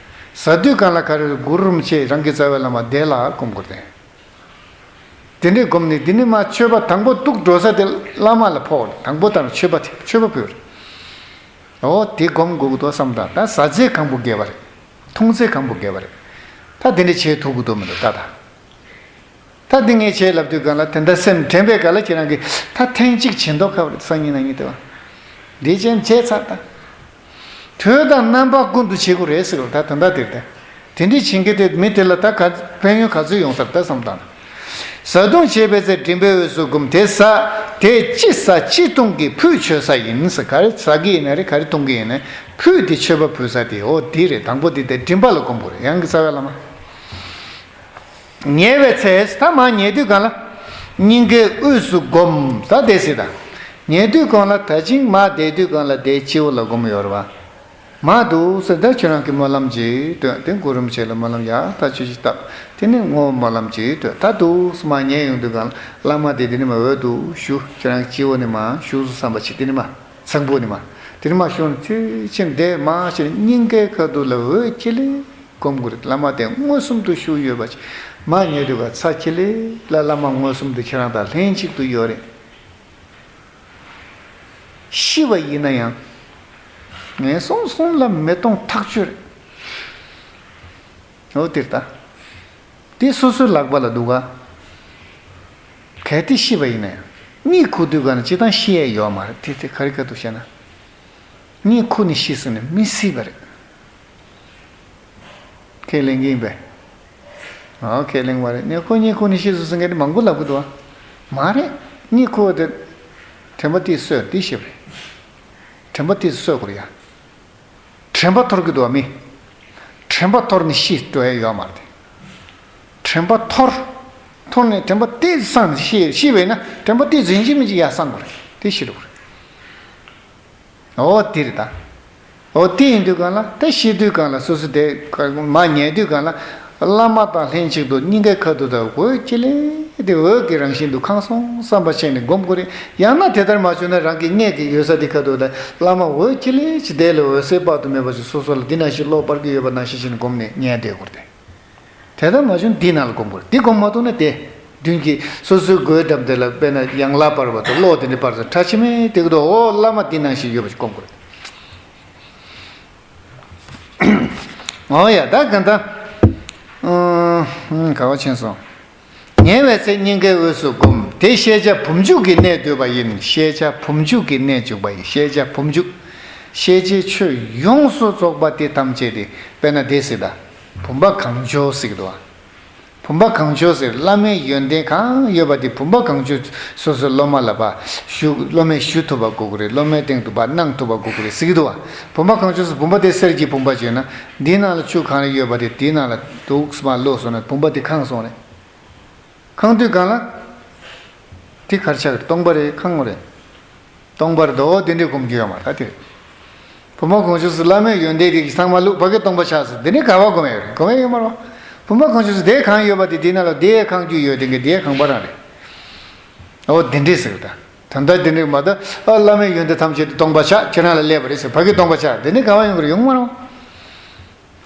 ཟ་དུས་གང་ལ་ག་རེ་རེད། གུ་རུམ་ཆེ་རང་གི་རྩ་བའི་བླ་མ་དེ་ལ་སྒོམ་དགོས་རེད། དེ་འདྲས་སྒོམ་ནས་དེ་ནས་མར་མཆོད་པ་དང་པོ་གཏུག་འགྲོ་ས་དེ་བླ་མ་ལ་ཕོག་རེད། དང་པོ་དང་མཆོད་པ་དེ་མཆོད་པ་ཕུལ་རེད། འོ་དེ་སྒོམ་དགོས་ཀྱི་འདུག་བསམ་དང་། ད་ཟ་ཚེ་གང་པོ་དགེ་བ་རེད། འཐུང་ཚེ་གང་པོ་དགེ་བ་རེད། ད་དེ་འདྲ་བྱེད་ཐུབ་ཀྱི་འདུག་མི་འདུག་ད་ད། ད་འདི་ངས་བྱས་ལབ་དུས་གང་ལ་དེ་འདྲ་སེམས་དྲན་པའི་ག་ལ་ཁྱེད་རང་གིས་ད་ཐེངས་གཅིག་བྱེད་མདོག་ཁ་པོ་རེད། སང་ཉིན་གནངས་ཉིན་དེ་བ། འདི་ཅན་བྱས་ཚར་ད། དུས་དང་རྣམ་པ་ཀུན་ཏུ་བྱེད་དགོས་རེད་ཟེར་བ་ད་དེ་འདྲ་དེ་རེད། དེ་འདྲའི་བྱེད་མཁན་དེ་མི་དེ་ལ་ད་ག་ཕན་ཡོན་ག་ཚོད་ཡོང་ས་རེད་ད་བསམ་དང་། བཟའ་བཏུང་བྱེད་པའི་ཚེ་མགྲིན་པའི་དབུས་སུ་བསྒོམ། དེ་ཟ། དེ་ཅི་ཟ་ཅི་འཐུང་གི་ཕུད་མཆོད་ས་ཡིན་ཟེར། ག་རེ་ཟ་གི་ཡིན་ན་རེད། ག་རེ་འཐུང་གི་ཡིན་ན་ཕུད་དེ་མཆོད་པ་ཕུལ་ས་དེ་འོ་དེ་རེད། དང་པོ་དེ་དེ་མགྲིན་པ་ལ་བསྒོམ་དགོས་རེད། རང་གི་རྩ་བའི་བླ་མ། ཉལ་བའི་ཚེ་ད་མར་ཉལ་དུས་གང་ལ། སྙིང་གའི་དབུས་སུ་བསྒོམ། ད་དེ་ཟེར་ད། ཉལ་དུས་གང་ལ་ད་ཅིང་མར་བསྡད་དུས་གང་ལ་དེ་སྤྱི་བོ་ལ་བསྒོམ་ཡོད་རེད་བ། མར་འདུག་ཟེར་ད་ཁྱོད་རང་གི་སྨོན་ལམ་ཅིག་འདོན། དེ་གུ་རུམ་ཆེ་ལ་སྨོན་ལམ་ཡག་ཐག་ཆོད་ཅིག་བཏབ། དེ་ནས་བསྔོ་སྨོན་ལམ་ཅིག་འདོན། ད་འདུག་སེ་མར་ཉལ་ཡོང་དུས་གང་ལ་བླ་མ་དེ་དེ་ནས་མར་འོད་དུ་ཞུ། ཁྱོད་རང་གི་སྤྱི་བོ་ནས་མར་ཞུགས་སུ་བསམ་པ་ཅིག་དེ་ནས་མར་ཚངས་བུག་ནས་མར་དེ་ནས་མར་ཞུགས་ནས་ཚུལ་ཆེན་དེ་མར་ཞུགས་ནས་སྙིང་གའི་ཁ་ཐུག་ལ་འོད་ཅིག་ལེ། སྒོམ་དགོས་རེད། བླ་མ་དེ་མངོན་སུམ་དུ་བཞུགས་ཡོད་པ་ཅིག་མར་ཉལ་དུས་ག་ཚ་ཁྱི་ལེ་ལ་བླ་མ་མངོན་སུམ་དུ་ཁྱེད་རང་དང་ལྷན་ཅིག་ཏུ་ཡོད་རེད། ཤི་བ་ཡིན་ན་ཡང་། ངན་སོང་གསུམ་ལ་མི་གཏོང་ཐག་ཆོད་རེད། འོ་དེ་ལྟ། དེ་སོ་སོའི་ལག་པ་ལ་འདུག་ག་གལ་ཏེ་ཤི་བ་ཡིན་ན་ཡང་གཉིད་ཁུག་དུས་ག་ན་སྤྱིར་བཏང་ཤི་ཡས་ཡོད་མ་རེད། དེ་དེ་ག་རེ་ག་འདུག་བཤད་ན། གཉིད་ཁུག་ནས་ཤི་ཟེར་ནས་མི་སྲིད་པ་རེད། ཁས་ལེན་གྱི་ཡིན་པས། ཨོ་ཁས་ལེན་པ་རེད། ངས་ཁོ་གཉིད་ཁུག་ནས་ཤི་སོང་ཟེར་མཁན་དེ་མང་པོ་ལབ་ཀྱི་འདུག་ཨ། མ་རེད། གཉིད་ཁུག་པ་དེ་དྲན་པ་དེས་གསོས་དེ་ཤི་བ་རེད། དྲན་པ་དེས་གསོས་དགོས་རེད་ཡ། དྲན་པ་འཐོར་གྱི་འདུག་ཨ་མི། དྲན་པ་འཐོར་ནས་ཤི་འགྲོ་ཡ་ཡོད་མ་རེད། དྲན་པ་འཐོར། འཐོར་ནས་དྲན་པ་དེས་སངས་ནས་ཤི་ཤི་བས་ན་དྲན་པ་དེས་ཡིན་གཅིག་མིན་གཅིག་ཡར་སངས་དགོས་རེད། དེ་ཤི་འགྲོ་གི་རེད། འོ་དེ་རེད་ད། འོ་དེ་ཡིན་དུས་གང་ལ་ད་ཤི་དུས་གང་ལ་སོ་སོ་དེ་མར་ཉལ་དུས་གང་ལ་བླ་མ་དང་ལྷན་ཅིག་ཏུ་སྙིང་གའི་ཁ་ཐུག་ད་འོད་ཅིག་ལེ་དེ་འོད་ཀྱི་རང་བཞིན་དུ་ཁང་སོང་བསམ་པ་བྱས་ནས་སྒོམ་དགོས་རེད། ཡང་ན་དེ་ལྟར་མ་བྱུང་ན་རང་གི་མངལ་གྱི་ཡོད་ས་དེ་ཁ་ཐུག་ད་བླ་མ་འོད་ཅིག་ལེ་ཅིག་དེ་ལ་འོད་གསལ་དཔག་ཏུ་མེད་པ་ཞིག་སོ་སོ་ལ་འདི་ནང་བཞིན་བློ་སྤར་གྱི་ཡོད་པ་ནང་བཞིན་བྱས་ནས་སྒོམ་ནས་ཉལ་བསྡད་དགོས་རེད། དེ་ལྟར་མ་བྱུང་འདི་ནང་ལ་སྒོམ་དགོས། འདི་སྒོམ་མ་ཐུབ་ན་དེ་མདུན་གྱི་སོ་སོའི་སྒོའི་འགྲམ་དེ་ལ་དཔེར་ན་ཡང་ལ་སྤར་བ་དང་གློག་དེ་འདྲ་སྤར་ཙང་ཁྲ་ཆི་མེད་དེ་གི་འདུག་འོ་བླ་མ་འདི་ནང་བཞིན་ཡོད་པ་ཞིག་སྒོམ་དགོས། འོ་ཡ་ད་ག་ད། ཨང་། ག་བ་ཕྱིན་སོང་། ཉལ་བའི་ཚེ་སྙིང་གའི་དབུས་སུ་བསྒོམ། དེ་ཤེས་བྱ་བུམ་འཇུག་གི་གནས་བསྡུས་པ་ཡིན། ཤེས་བྱ་བུམ་འཇུག་གི་གནས་འཇུག་པ་ཡིན། ཤེས་བྱ་བུམ་འཇུག་ཤེས་བྱའི་ཆོས་ཡོངས་སུ་རྫོགས་པ་དེ་ཐམས་ཅད་དེ་དཔེར་ན་དེ་ཟེར་ད། བུམ་པ་གང་བྱོ་ཟེར་གི་འདུག་བ། བུམ་པ་གང་བྱོ་ཟེར་བླ་མའི་ཡོན་ཏན་གང་ཡོད་པ་དེ་བུམ་པ་གང་བྱོ་སོ་སོའི་སློབ་མ་ལ་ཕར་ཞུ། སློབ་མས་ཞུ་ཐུབ་པ་དགོས་ཀྱི་རེད། སློབ་མའི་སྟེང་དུ་ཕར་གནང་ཐུབ་པ་དགོས་ཀྱི་རེད་ཟེར་གྱི་འདུག་བ། བུམ་པ་གང་བྱོ་ཟེར་བུམ་པ་དེ་གསེར་གྱི་བུམ་པ་བྱས་ན་འདིའི་ནང་ལ་ཆུ་གང་རེ་ཡོད་པ་དེ་དེའི་ནང་ལ་འདུག་སེ་མར་བླུགས་སོང་ན་བུམ་པ་དེ་ཁེངས་སོང་རེད། ཁེངས་དུས་གང་ལ། དེ་ག་རེ་ཆགས་ཀྱི་རེད། སྟོང་པ་རེད། ཁེངས་པ་རེད། སྟོང་པར་འདུག་དེ་འདྲའི་སྒོམ་རྒྱུ་ཡོད་མ་རེད་ད་དེ། བུམ་པ་གང་བྱོ་ཟེར་བླ་མའི་ཡོན་ཏན་དེ་གིས་ཚང་མ་བླུགས་ཕ་གི་སྟོང་པ་ཆགས་ཟེར་དེ་ནི་ག་བ་སྒོམ་ཡ་ཡོད་རེད། སྒོམ་ཡ་ཡོད་མ་རེད་བ། བུམ་པ་གང་བྱོ་ཟེར་དེ་གང་ཡོད་པ་དེ་དེའི་ནང་ལ་དེ་ཁེངས་རྒྱུ་ཡོད་དེ་གི་དེ་ཁེངས་པ་རང་རེད། འོ་དེ་འདྲས་ཟེར་ད། ད་ལྟ་དེ་འདྲས་མ་ད་ཨ་བླ་མའི་ཡོན་ཏན་ཐམས་ཅད་དེ་སྟོང་པ་ཆགས་ཁྱེད་རང་ལ་སླེབས་པ་རེད་ཟེར་ཕ་གི་སྟོང་པ་ཆགས་དེ་ནི་ག་བ་ཡོང་གི་རེད། ཡོང་མ་རེད་བ།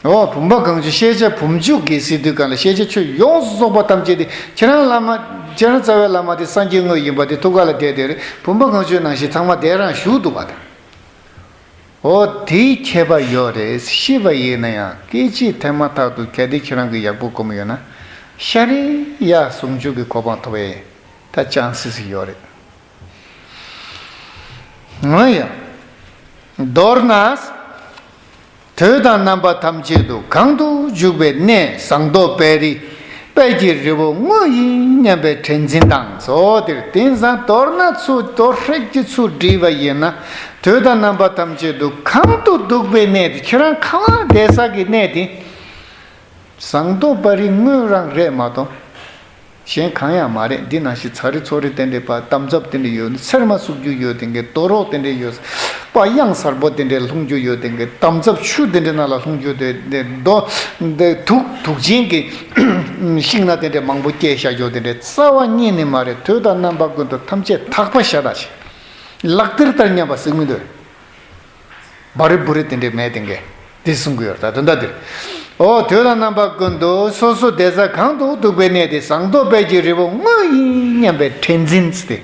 འོ་བུམ་པ་གང་བྱོ་ཤེས་བྱ་བུམ་འཇུག་གི་ཟེར་དུས་གང་ལ་ཤེས་བྱ་ཆོས་ཡོངས་སུ་རྫོགས་པ་ཐམས་ཅད་དེ་ཁྱེད་རང་བླ་མ་ཁྱེད་རང་རྩ་བའི་བླ་མ་དེ་སངས་རྒྱས་དངོས་ཡིན་པ་དེ་ཐུགས་ཀ་ལ་བསྡད་དེ་རེད། བུམ་པ་གང་བྱོའི་ནང་བཞིན་ཚང་མ་དེ་རང་བཞུགས་འདུག་བ་དང་། འོ་དེའི་ཁྱད་པར་ཡོད་རེད། ཤི་བ་ཡིན་ན་ཡང་སྐད་ཅིག་ཐེངས་མ་ཐག་ཏུ་གལ་ཏེ་ཁྱེད་རང་གིས་ཡག་པོ་སྒོམ་ཡོད་ན་ཤ་རེ་ཡ་ཟུང་འཇུག་གི་གོ་འཕང་ཐོབ་པའི་ད་ཅན་སི་ཞིག་ཡོད་རེད། འོ་ཡ། མདོར་ན། དུས་དང་རྣམ་པ་ཐམས་ཅད་དུ་གང་དུ་འཇུག་པའི་གནས། ཟངས་མདོག་དཔལ་རི་དཔལ་གྱི་རི་བོ་དངོས་ཡིན་སྙམ་པའི་དྲན་འཛིན་དང་། སོ་དེར་དེང་སང་མདོར་ན་ཚུར་མདོར་ཧྲིག་གི་ཚུར་བསྒྲིལ་བ་ཡིན་ན། དུས་དང་རྣམ་པ་ཐམས་ཅད་དུ་གང་དུ་འདུག་པའི་གནས་དེ། ཁྱེད་རང་ག་བ་བསྡད་ས་གི་གནས་དེ། ཟངས་མདོག་དཔལ་རི་དངོས་རང་རེད་མ་གཏོགས། གཞན་གང་ཡང་མ་རེད། འདི་ནང་བཞིན་ཚ་རི་ཚོ་རི་དེ་འདྲའི་པ་དམ་ཚབ་དེ་འདྲ་ཡོད། ཚེར་མ་སུབ་རྒྱུ་ཡོད། དེ་འདྲའི་རྡོ་རོག་དེ་འདྲ་ཡོད། པ་གཡང་གཟར་པོ་དེ་འདྲའི་ལྷུང་རྒྱུ་ཡོད། དེ་འདྲའི་དམ་ཚབ་ཆུ་དེ་འདྲའི་ནང་ལ་ལྷུང་རྒྱུ་དེ་འདྲའི་རྡོ་དེ་དུག་དུག་ཅན་གྱི་ཤིང་སྣ་དེ་འདྲའི་མང་པོ་སྐྱེས་བཞག་རྒྱུ་དེ་འདྲའི་རྩ་བ་ཉིད་ནས་མ་རེད། དུས་དང་རྣམ་པ་ཀུན་ཏུ་ཐམས་ཅད་དག་པ་ཤ་སྟག་ཅིག། ལག་མཐིལ་ལྟར་མཉམ་པ་ཟེར་མི་འདུག། བ་རི་བུ་རི་དེ་འདྲའི་མེད་དེ་འགས། དེ་གསུང་གི་ཡོད་རེད། ད་དོན་དག་དེར། ཨོ་དུས་དང་རྣམ་པ་ཀུན་ཏུ་སོ་སོ་བསྡད་ས་གང་དུ་འདུག་པའི་གནས་དེ། ཟངས་མདོག་དཔལ་གྱི་རི་བོ་དངོས་ཡིན་སྙམ་པའི་དྲན་འཛིན་ཟེར་ཏེ།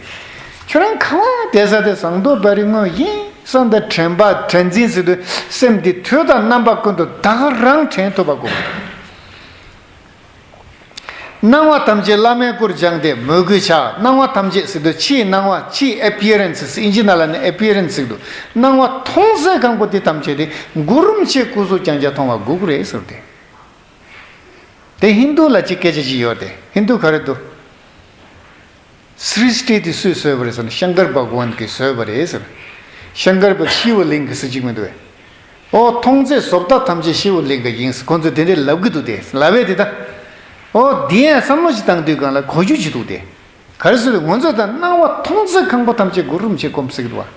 ཁྱོད་རང་ག་བ་བསྡད་ས་དེ་ཟངས་མདོག་དཔལ་རི་དངོས་ཡིན་བསམ་དང་དྲན་པ་དྲན་འཛིན་ཟེར་དུས་སེམས་འདི་དུས་དང་རྣམ་པ་ཀུན་ཏུ་ད་ག་རང་དྲན་ཐུབ་པ་དགོས། སྣང་བ་ཐམས་ཅད་བླ་མའི་སྐུར་སྦྱངས་ཏེ་མོས་གུས་བྱ། སྣང་བ་ཐམས་ཅད་ཟེར་དུས་ཕྱིའི་སྣང་བ། ཕྱིའི་appearance ཟེར། ཨིན་ཇི་ནང་ལ་ནི་appearance ཟེར་འདུག། སྣང་བ་མཐོང་ཚད་གང་པོ་དེ་ཐམས་ཅད་དེ་གུ་རུ་རིན་པོ་ཆེའི་སྐུ་གཟུགས་རྐྱང་རྐྱང་མཐོང་བ་དགོས་ཀྱི་རེད་ཟེར་ཏེ། དེ་ཧིན་དུ་ལ་ཅིག་སྐད་ཆ་ཅིག་ཡོད་དེ། ཧིན་དུ་ག་རེ་འདུག། སྲིསྟི་དེ་སུས་བཟོས་པ་རེད་ཟེར་ན། ཤང་ཀར་བྷ་ག་ཝན་གྱིས་བཟོས་པ་རེད་ཟེར། ཤང་ཀར་བྷ་ཤི་ཝ་ལིང་ག་ཟེར་གཅིག་མི་འདུག་གས། ཨོ་མཐོང་ཚད་བཟོ་ལྟ་ཐམས་ཅད་ཤི་ཝ་ལིང་ག་ཡིན་ཟེར་ཁོང་ཚོས་དེ་འདྲས་ལབ་ཀྱི་འདུག་སྟེ། ལབ་པས་དེ་ད། ཨོ་དེ་ཡང་བསམ་བློ་ཞིག་བཏང་དུས་སྒང་ལ་གོ་རྒྱུ་ཅིག་འདུག་སྟེ། ག་རེ་ཟེར་དུས་ང་ཚོས་ད་སྣང་བ་མཐོང་ཚད་གང་པོ་ཐམས་ཅད་གུ་རུ་རིན་པོ་ཆེ་བསྒོམ་ཟེར་གྱི་འདུག་བ།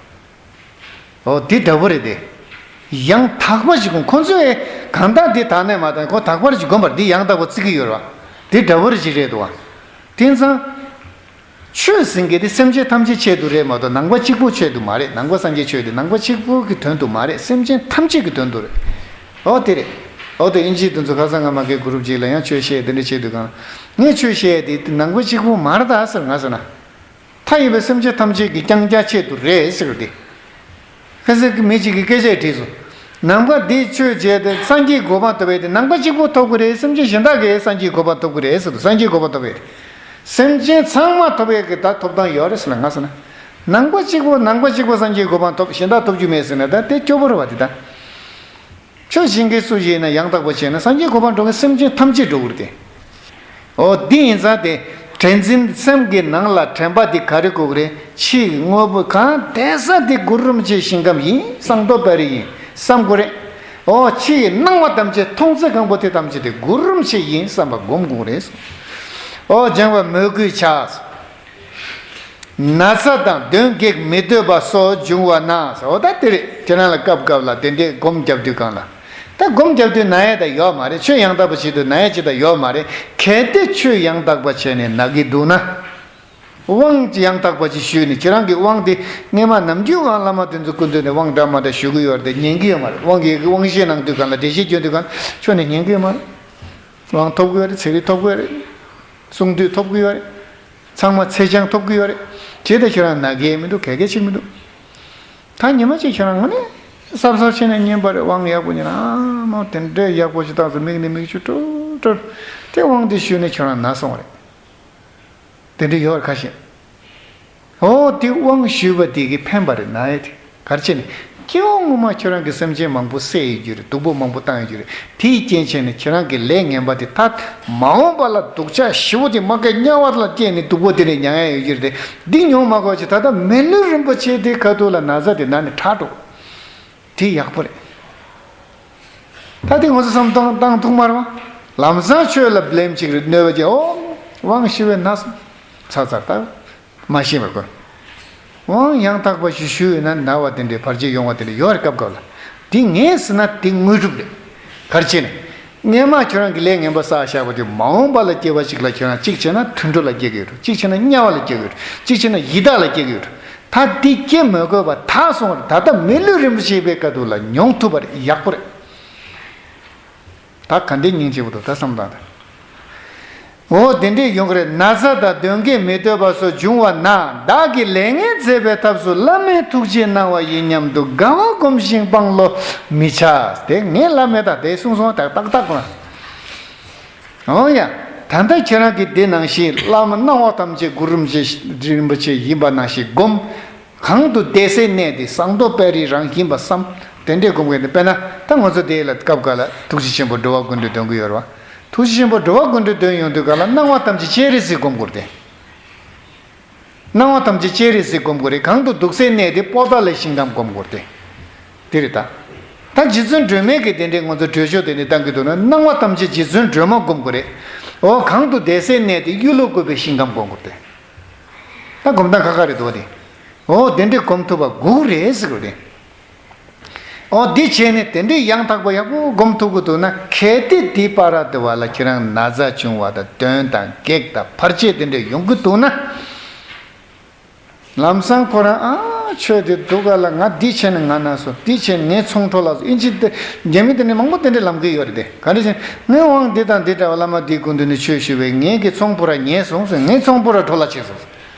ཨོ་དེ་འདྲ་བོ་རེད་དེ། ཡང་དག་པ་ཞིག་དགོངས། ཁོང་ཚོས་གང་ལྟར་འདི་དག་ནས་མ་དང་ཁོ་དག་པར་ཞིག་བསྒོམ་པར་འདི་ཡང་དག་པ་བརྩི་གི་ཡོད་རེད་བ། དེ་འདྲ་བོ་རེ་ཞིག་རེད་འདུག་བ། དེང་སང་ཆོས་ཟེར་མཁན་དེ་སེམས་ཅན་ཐམས་ཅད་ཆེད་དུ་རེད་མ་གཏོགས་ནང་པ་གཅིག་པུ་ཆེད་དུ་མ་རེད། ནང་པ་སངས་རྒྱས་ཆོས་དེ་ནང་པ་གཅིག་པུ་གི་དོན་དུ་མ་རེད། སེམས་ཅན་ཐམས་ཅད་ཀྱི་དོན་དུ་རེད། ཨོ་དེ་རེད། ཨོ་དེ་ཨིན་ཇིའི་དེ་ཚོ་ཁ་སང་ང་མ་གའི་གུ་རུབ་ཅིག་ལ་ཡང་ཆོས་བཤད་དེ་འདྲ་བྱེད་དུས་གང་ངས་ཆོས་བཤད་དེ་ནང་པ་གཅིག་པུ་མ་རེད་ད་ཟེར་ང་ཟེར་ན། མཐའ་ཡས་པའི་སེམས་ཅན་ཐམས་ཅད་ཀྱི་རྐྱང་རྐྱང་ཆེད་དུ་རེད་ཟེར་ཏེ། ཁ་སང་གི་མི་གཅིག་གིས་སྐད་ཆ་དྲིས་སོང་། ནང་པ་འདི་ཆོས་བྱས་ཏེ་སངས་རྒྱས་གོ་འཕང་ཐོབ་པས་ཏེ་ནང་པ་གཅིག་པོ་ཐོབ་ཀྱི་རེད། སེམས་ཅན་གཞན་དག་གིས་སངས་རྒྱས་གོ་འཕང་ཐོབ་ཀྱི་རེད་ཟེར་དུས་སངས་རྒྱས་གོ་འཕང་ཐོབ་པས་ཏེ། སེམས་ཅན་ཚང་མ་ཐོབ་ཡས་ཀྱི་ད་ཐོབ་ཐང་ཡོད་རེད་ཟེར་ན་ང་ཟེར་ན། ནང་པ་གཅིག་པོ་ནང་པ་གཅིག་པོ་སངས་རྒྱས་གོ་འཕང་ཐོབ་གཞན་དག་ཐོབ་རྒྱུ་མེད་ཟེར་ན་ད་དེ་སྐྱོ་པོ་རེད་བ་དེ་ད། ཆོས་བྱེད་མཁན་སུ་ཞིག་ཡིན་ན་ཡང་དག་པ་བྱས་ན་སངས་རྒྱས་གོ་འཕང་འགྲོ་མཁན་སེམས་ཅན་ཐམས་ཅད་འགྲོ་གི་རེད་དེ། འོ་འདི་ཡིན་ཙང་དེ་དྲན་འཛིན་སེམས་ཀྱི་ནང་ལ་དྲན་པ་འདི་ག་རེ་དགོས་ཀྱི་རེད། ཕྱིའི་དངོས་པོ་གང་བསྡད་ས་དེ་གུ་རུ་རིན་པོ་ཆེའི་ཞིང་ཁམས་ཡིན། ཟངས་མདོག་དཔལ་རི་ཡིན་བསམ་དགོས་རེད། འོ་ཕྱིའི་སྣང་བ་ཐམས་ཅད་མཐོང་ཚད་གང་པོ་དེ་ཐམས་ཅད་དེ་གུ་རུ་རིན་པོ་ཆེ་ཡིན་བསམ་པ་སྒོམ་དགོས་རེད། འོ་སྦྱང་བ་མོས་གུས་བྱ། ན་ཚ་དང་གདོན་བགེགས་མི་འདོད་པ་སོགས་འབྱུང་བ་ན། འོ་ད་དེ་རེད། ཁྱེད་རང་ལ་སྐབས་སྐབས་ལ་དེ་འདྲའི་སྒོམ་རྒྱབ་དུས་གང་ལ། ད་སྒོམ་རྒྱབ་དུས་ན་ཡས་ད་ཡོད་མ་རེད། ཆོས་ཡང་དག་པ་བྱེད་དུས་ན་ཡས་ཅི་ད་ཡོད་མ་རེད། གལ་ཏེ་ཆོས་ཡང་དག་པ་བྱས་ནས་ན་གི་འདུག་ན། དབང་ཡང་དག་པ་ཅིག་ཞུས་ནས་ཁྱེད་རང་གི་དབང་དེ་སྔས་མ་ནམ་རྒྱུན་དབང་བླ་མ་དེ་ཚོ་སྐུ་མདུན་ནས་དབང་འདྲ་མ་འདྲ་ཞུ་གི་ཡོད་རེད་དེ་ཉན་གི་ཡོད་མ་རེད། དབང་གི་དབང་བཞེས་གནང་དུས་གང་ལ་འགྲེལ་བཤད་སྐྱོན་དུས་གང་ལ་ཁྱོད་ནས་ཉན་གི་ཡོད་མ་རེད། དབང་ཐོབ་གི་ཡོད་རེད། ཚེ་རིལ་ཐོབ་གི་ཡོད་རེད། གསུང་དུས་ཐོབ་གི་ཡོད་རེད། ཚང་མ་ཚེ་ཆང་ཐོབ་ཀྱི་ཡོད་རེད། ཇི་ལྟར་ཁྱོད་རང་ན་གི་མི་འདུག་ག་གེ་ཅིག་མི་འདུག་ད་ཉི་མ་གཅིག་ཁྱོད་རང་ངོ་ནས་གཟབ་གཟབ་བྱས་ནས་ཉན་པ་རེད། དབང་ཡག་པོ་ཉན་ཨ་མ་དེ་འདྲའི་ཡག་པོ་ཞིག་བཏང་སོང་། མིག་ནས་མིག་ཆུ་དྲུར་དྲུར། དེ་དབང་དེ་ཞུས་ནས་ཁྱོད་རང་ན་སོང་བ་རེད། དེ་འདྲ་ཡོད་རེད་ཁ་ཤས། ཨོ་དེ་དབང་ཞུས་པ་དེ་གིས་ཕན་པ་རེད་ན་ཡ་དེ། ག་རེ་བྱས་ནས། སྐྱེ་བ་སྔོན་མ་ཁྱོད་རང་གི་སེམས་ཅན་མང་པོ་བསད་ཡོད་རྒྱུ་རེད། སྡུག་པོ་མང་པོ་བཏང་ཡོད་རྒྱུ་རེད། དེའི་རྐྱེན་བྱས་ནས་ཁྱོད་རང་གི་ལས་ངན་པ་དེ་ད་མ་འོངས་པ་ལ་སྡུག་ཅག་ཞེ་པོ་དེ་མ་ག་དམྱལ་བ་ལ་སྐྱེས་ནས་སྡུག་པོ་དེ་ནས་མྱང་ཡ་ཡོད་རྒྱུ་རེད། འདི་མྱོང་མ་དགོས་ཅིག་ད་ལྟ་མི་ལུས་རིན་པོ་ཆེ་དེ་ཁ་ཐུག་ལ་ན་ཚ་དེ་ན་ནས་དྲག་འགྲོ། དེ་ཡག་པོ་རེད། ད་དེ་ང་ཚོ་བསམ་བཏང་བཏང་ཐུག་མ་རེད་བ། ལམ་སང་ཆོས་ལ་བླེམ་ཅིག་རེད་གནོད་པ་ཅིག་ཨོ་དབང་ཞུས་པས་ན་སོང་། ཚར་ཚར་ད། མ་ཤེས་པར་གོ། དབང་ཡང་དག་པ་ཞིག་ཞུས་ཡོད་ན་ན་བ་དེ་འདྲའི་བར་ཆད་ཡོང་བ་དེ་འདྲ་ཡོད་རེད་སྐབས་སྐབས་ལ། འདི་ངས་ཟེར་ན་དེ་དངོས་གྲུབ་རེད། ག་རེ་བྱས་ནས། སྔས་མ་ཁྱོད་རང་གི་ལས་ངན་པ་བསགས་བཞག་པ་དེ་མ་འོངས་པ་ལ་སྐྱེ་བ་གཅིག་ལ་ཁྱོད་རང་གཅིག་བྱས་ན་དུད་འགྲོ་ལ་སྐྱེ་གི་ཡོད་རེད། གཅིག་བྱས་ན་དམྱལ་བ་ལ་སྐྱེ་གི་ཡོད་རེད། གཅིག་བྱས་ན་ཡི་དྭགས་ལ་སྐྱེ་གི་ཡོད་རེད། ད་འདི་སྐྱེ་མི་དགོས་པ་ད་སོང་བ་རེད། ད་ལྟ་མི་ལུས་རིན་པོ་ཆེ་བའི་དཀའ་སྡུག་ལ་མྱོང་ཐུབ་པ་རེད། ཡག་པོ་རེད། ད་ག་འདྲའི་སྙིང་རྗེ་པོ་འདུག་ད་བསམ་བློ་བཏང་དང་། འོ་དེ་འདྲས་ཡོང་གི་རེད། ན་ཚ་དང་གདོན་བགེགས་མི་འདོད་པ་སོགས་འབྱུང་བ་ན། བདག་གིས་ལས་ངན་མཛད་པའི་ཐབས་སུ་བླ་མའི་ཐུགས་རྗེས་གནང་བ་ཡིན་སྙམ་དུ་དགའ་བ་སྒོམ་ཞིང་སྤང་བློ་མི་བྱ། དེ་ངས་བླ་མའི་ད་དེ་གསུངས་སོང་བ་ད་ཏག་ཏག་གོ། འོ་ཡ། ད་ལྟ་ཁྱེད་རང་གིས་འདི་ནང་བཞིན་བླ་མ་སྣང་བ་ཐམས་ཅད་གུ་རུ་རིན་པོ་ཆེ་ཡིན་པ་ནང་བཞིན་སྒོམ། གང་དུ་བསྡད་སའི་གནས་དེ་ཟངས་མདོག་དཔལ་རི་རང་ཡིན་པ་བསམ། དེ་འདྲས་སྒོམ་དགོས་འདུག་དཔེར་ན་ད་ང་ཚོ་དེ་ལ་སྐབས་འགའ་ལ་ཐུགས་རྗེ་ཆེན་པོ་འགྲོ་བ་ཀུན་འདུལ་འདོན་གི་ཡོད་རེད་བ། ཐུགས་རྗེ་ཆེན་པོ་འགྲོ་བ་ཀུན་འདུལ་འདོན་ཡོང་དུས་ག་ལ་སྣང་བ་ཐམས་ཅད་སྤྱན་རས་གཟིགས་སྒོམ་དགོས་ཏེ། སྣང་བ་ཐམས་ཅད་སྤྱན་རས་གཟིགས་སྒོམ་དགོས་རེད། གང་དུ་འདུག་སའི་གནས་དེ་པོ་ཏཱ་ལའི་ཤིང་རྟ་སྒོམ་དགོས་ཏེ། དེ་རེད་ད། ད་རྗེ་བཙུན་སྒྲོལ་མའི་གི་དེ་འདྲས་ང་ཚོ་གྲོས་ཆོད་དེ་འདྲས་བཏང་གི་འདུག་ན་སྣང་བ་ཐམས་ཅད་རྗེ་བཙུན་སྒྲོལ་མ་སྒོམ་དགོས་རེད། འོ་གང་དུ་བསྡད་སའི་གནས་དེ་གཡུ་ལོ་བཀོད་པའི་ཤིང་སྒམ་སྒོམ་དགོས་ཏེ། ད་སྒོམ་སྟངས་ཁ་ཁ་རེད་འདུག་བ་དེ། འོ་དེ་འདྲས་སྒོམ་ཐུབ་པ་དགོས་རེད་ཟེར་གི་རེད། ཨོ་འདི་བྱས་ནས་དེ་འདྲའི་ཡང་དག་པ་ཡག་པོ་སྒོམ་ཐུབ་ཀྱི་འདུག་ན། གལ་ཏེ་འདི་པ་ར་དེ་བ་ལ་ཁྱེད་རང་ན་ཚ་བྱུང་བ་དང་གདོན་དང་བགེགས་དང་བར་ཆད་དེ་འདྲ་ཡོང་གི་འདུག་ན། ལམ་སང་ཁོ་རང་ཨ་ཆོས་དེ་སྡུག་ག་ལ། ང་འདི་བྱས་ནས་ང་ན་སོང་། འདི་བྱས་ནས་ངའི་ཚོང་འཕྲོ་བརླག་སོང་། ཨིན་ཅི་དེ་རྒྱ་མི་དེ་འདྲ་མང་པོ་དེ་འདྲ་ལམ་གི་ཡོད་རེད་དེ། ག་འདྲ་བྱས་ངའི་དབང་འདི་དང་འདི་འདྲ་བ་བླ་མ་འདི་སྐུ་མདུན་ནས་ཆོས་ཞུས་པས་ངའི་གི་ཚོང་པོ་ར་ཉེས་སོང་ཟེར། ངའི་ཚོང་པོ་ར་འཕྲོ་བརླག་བྱས་སོང་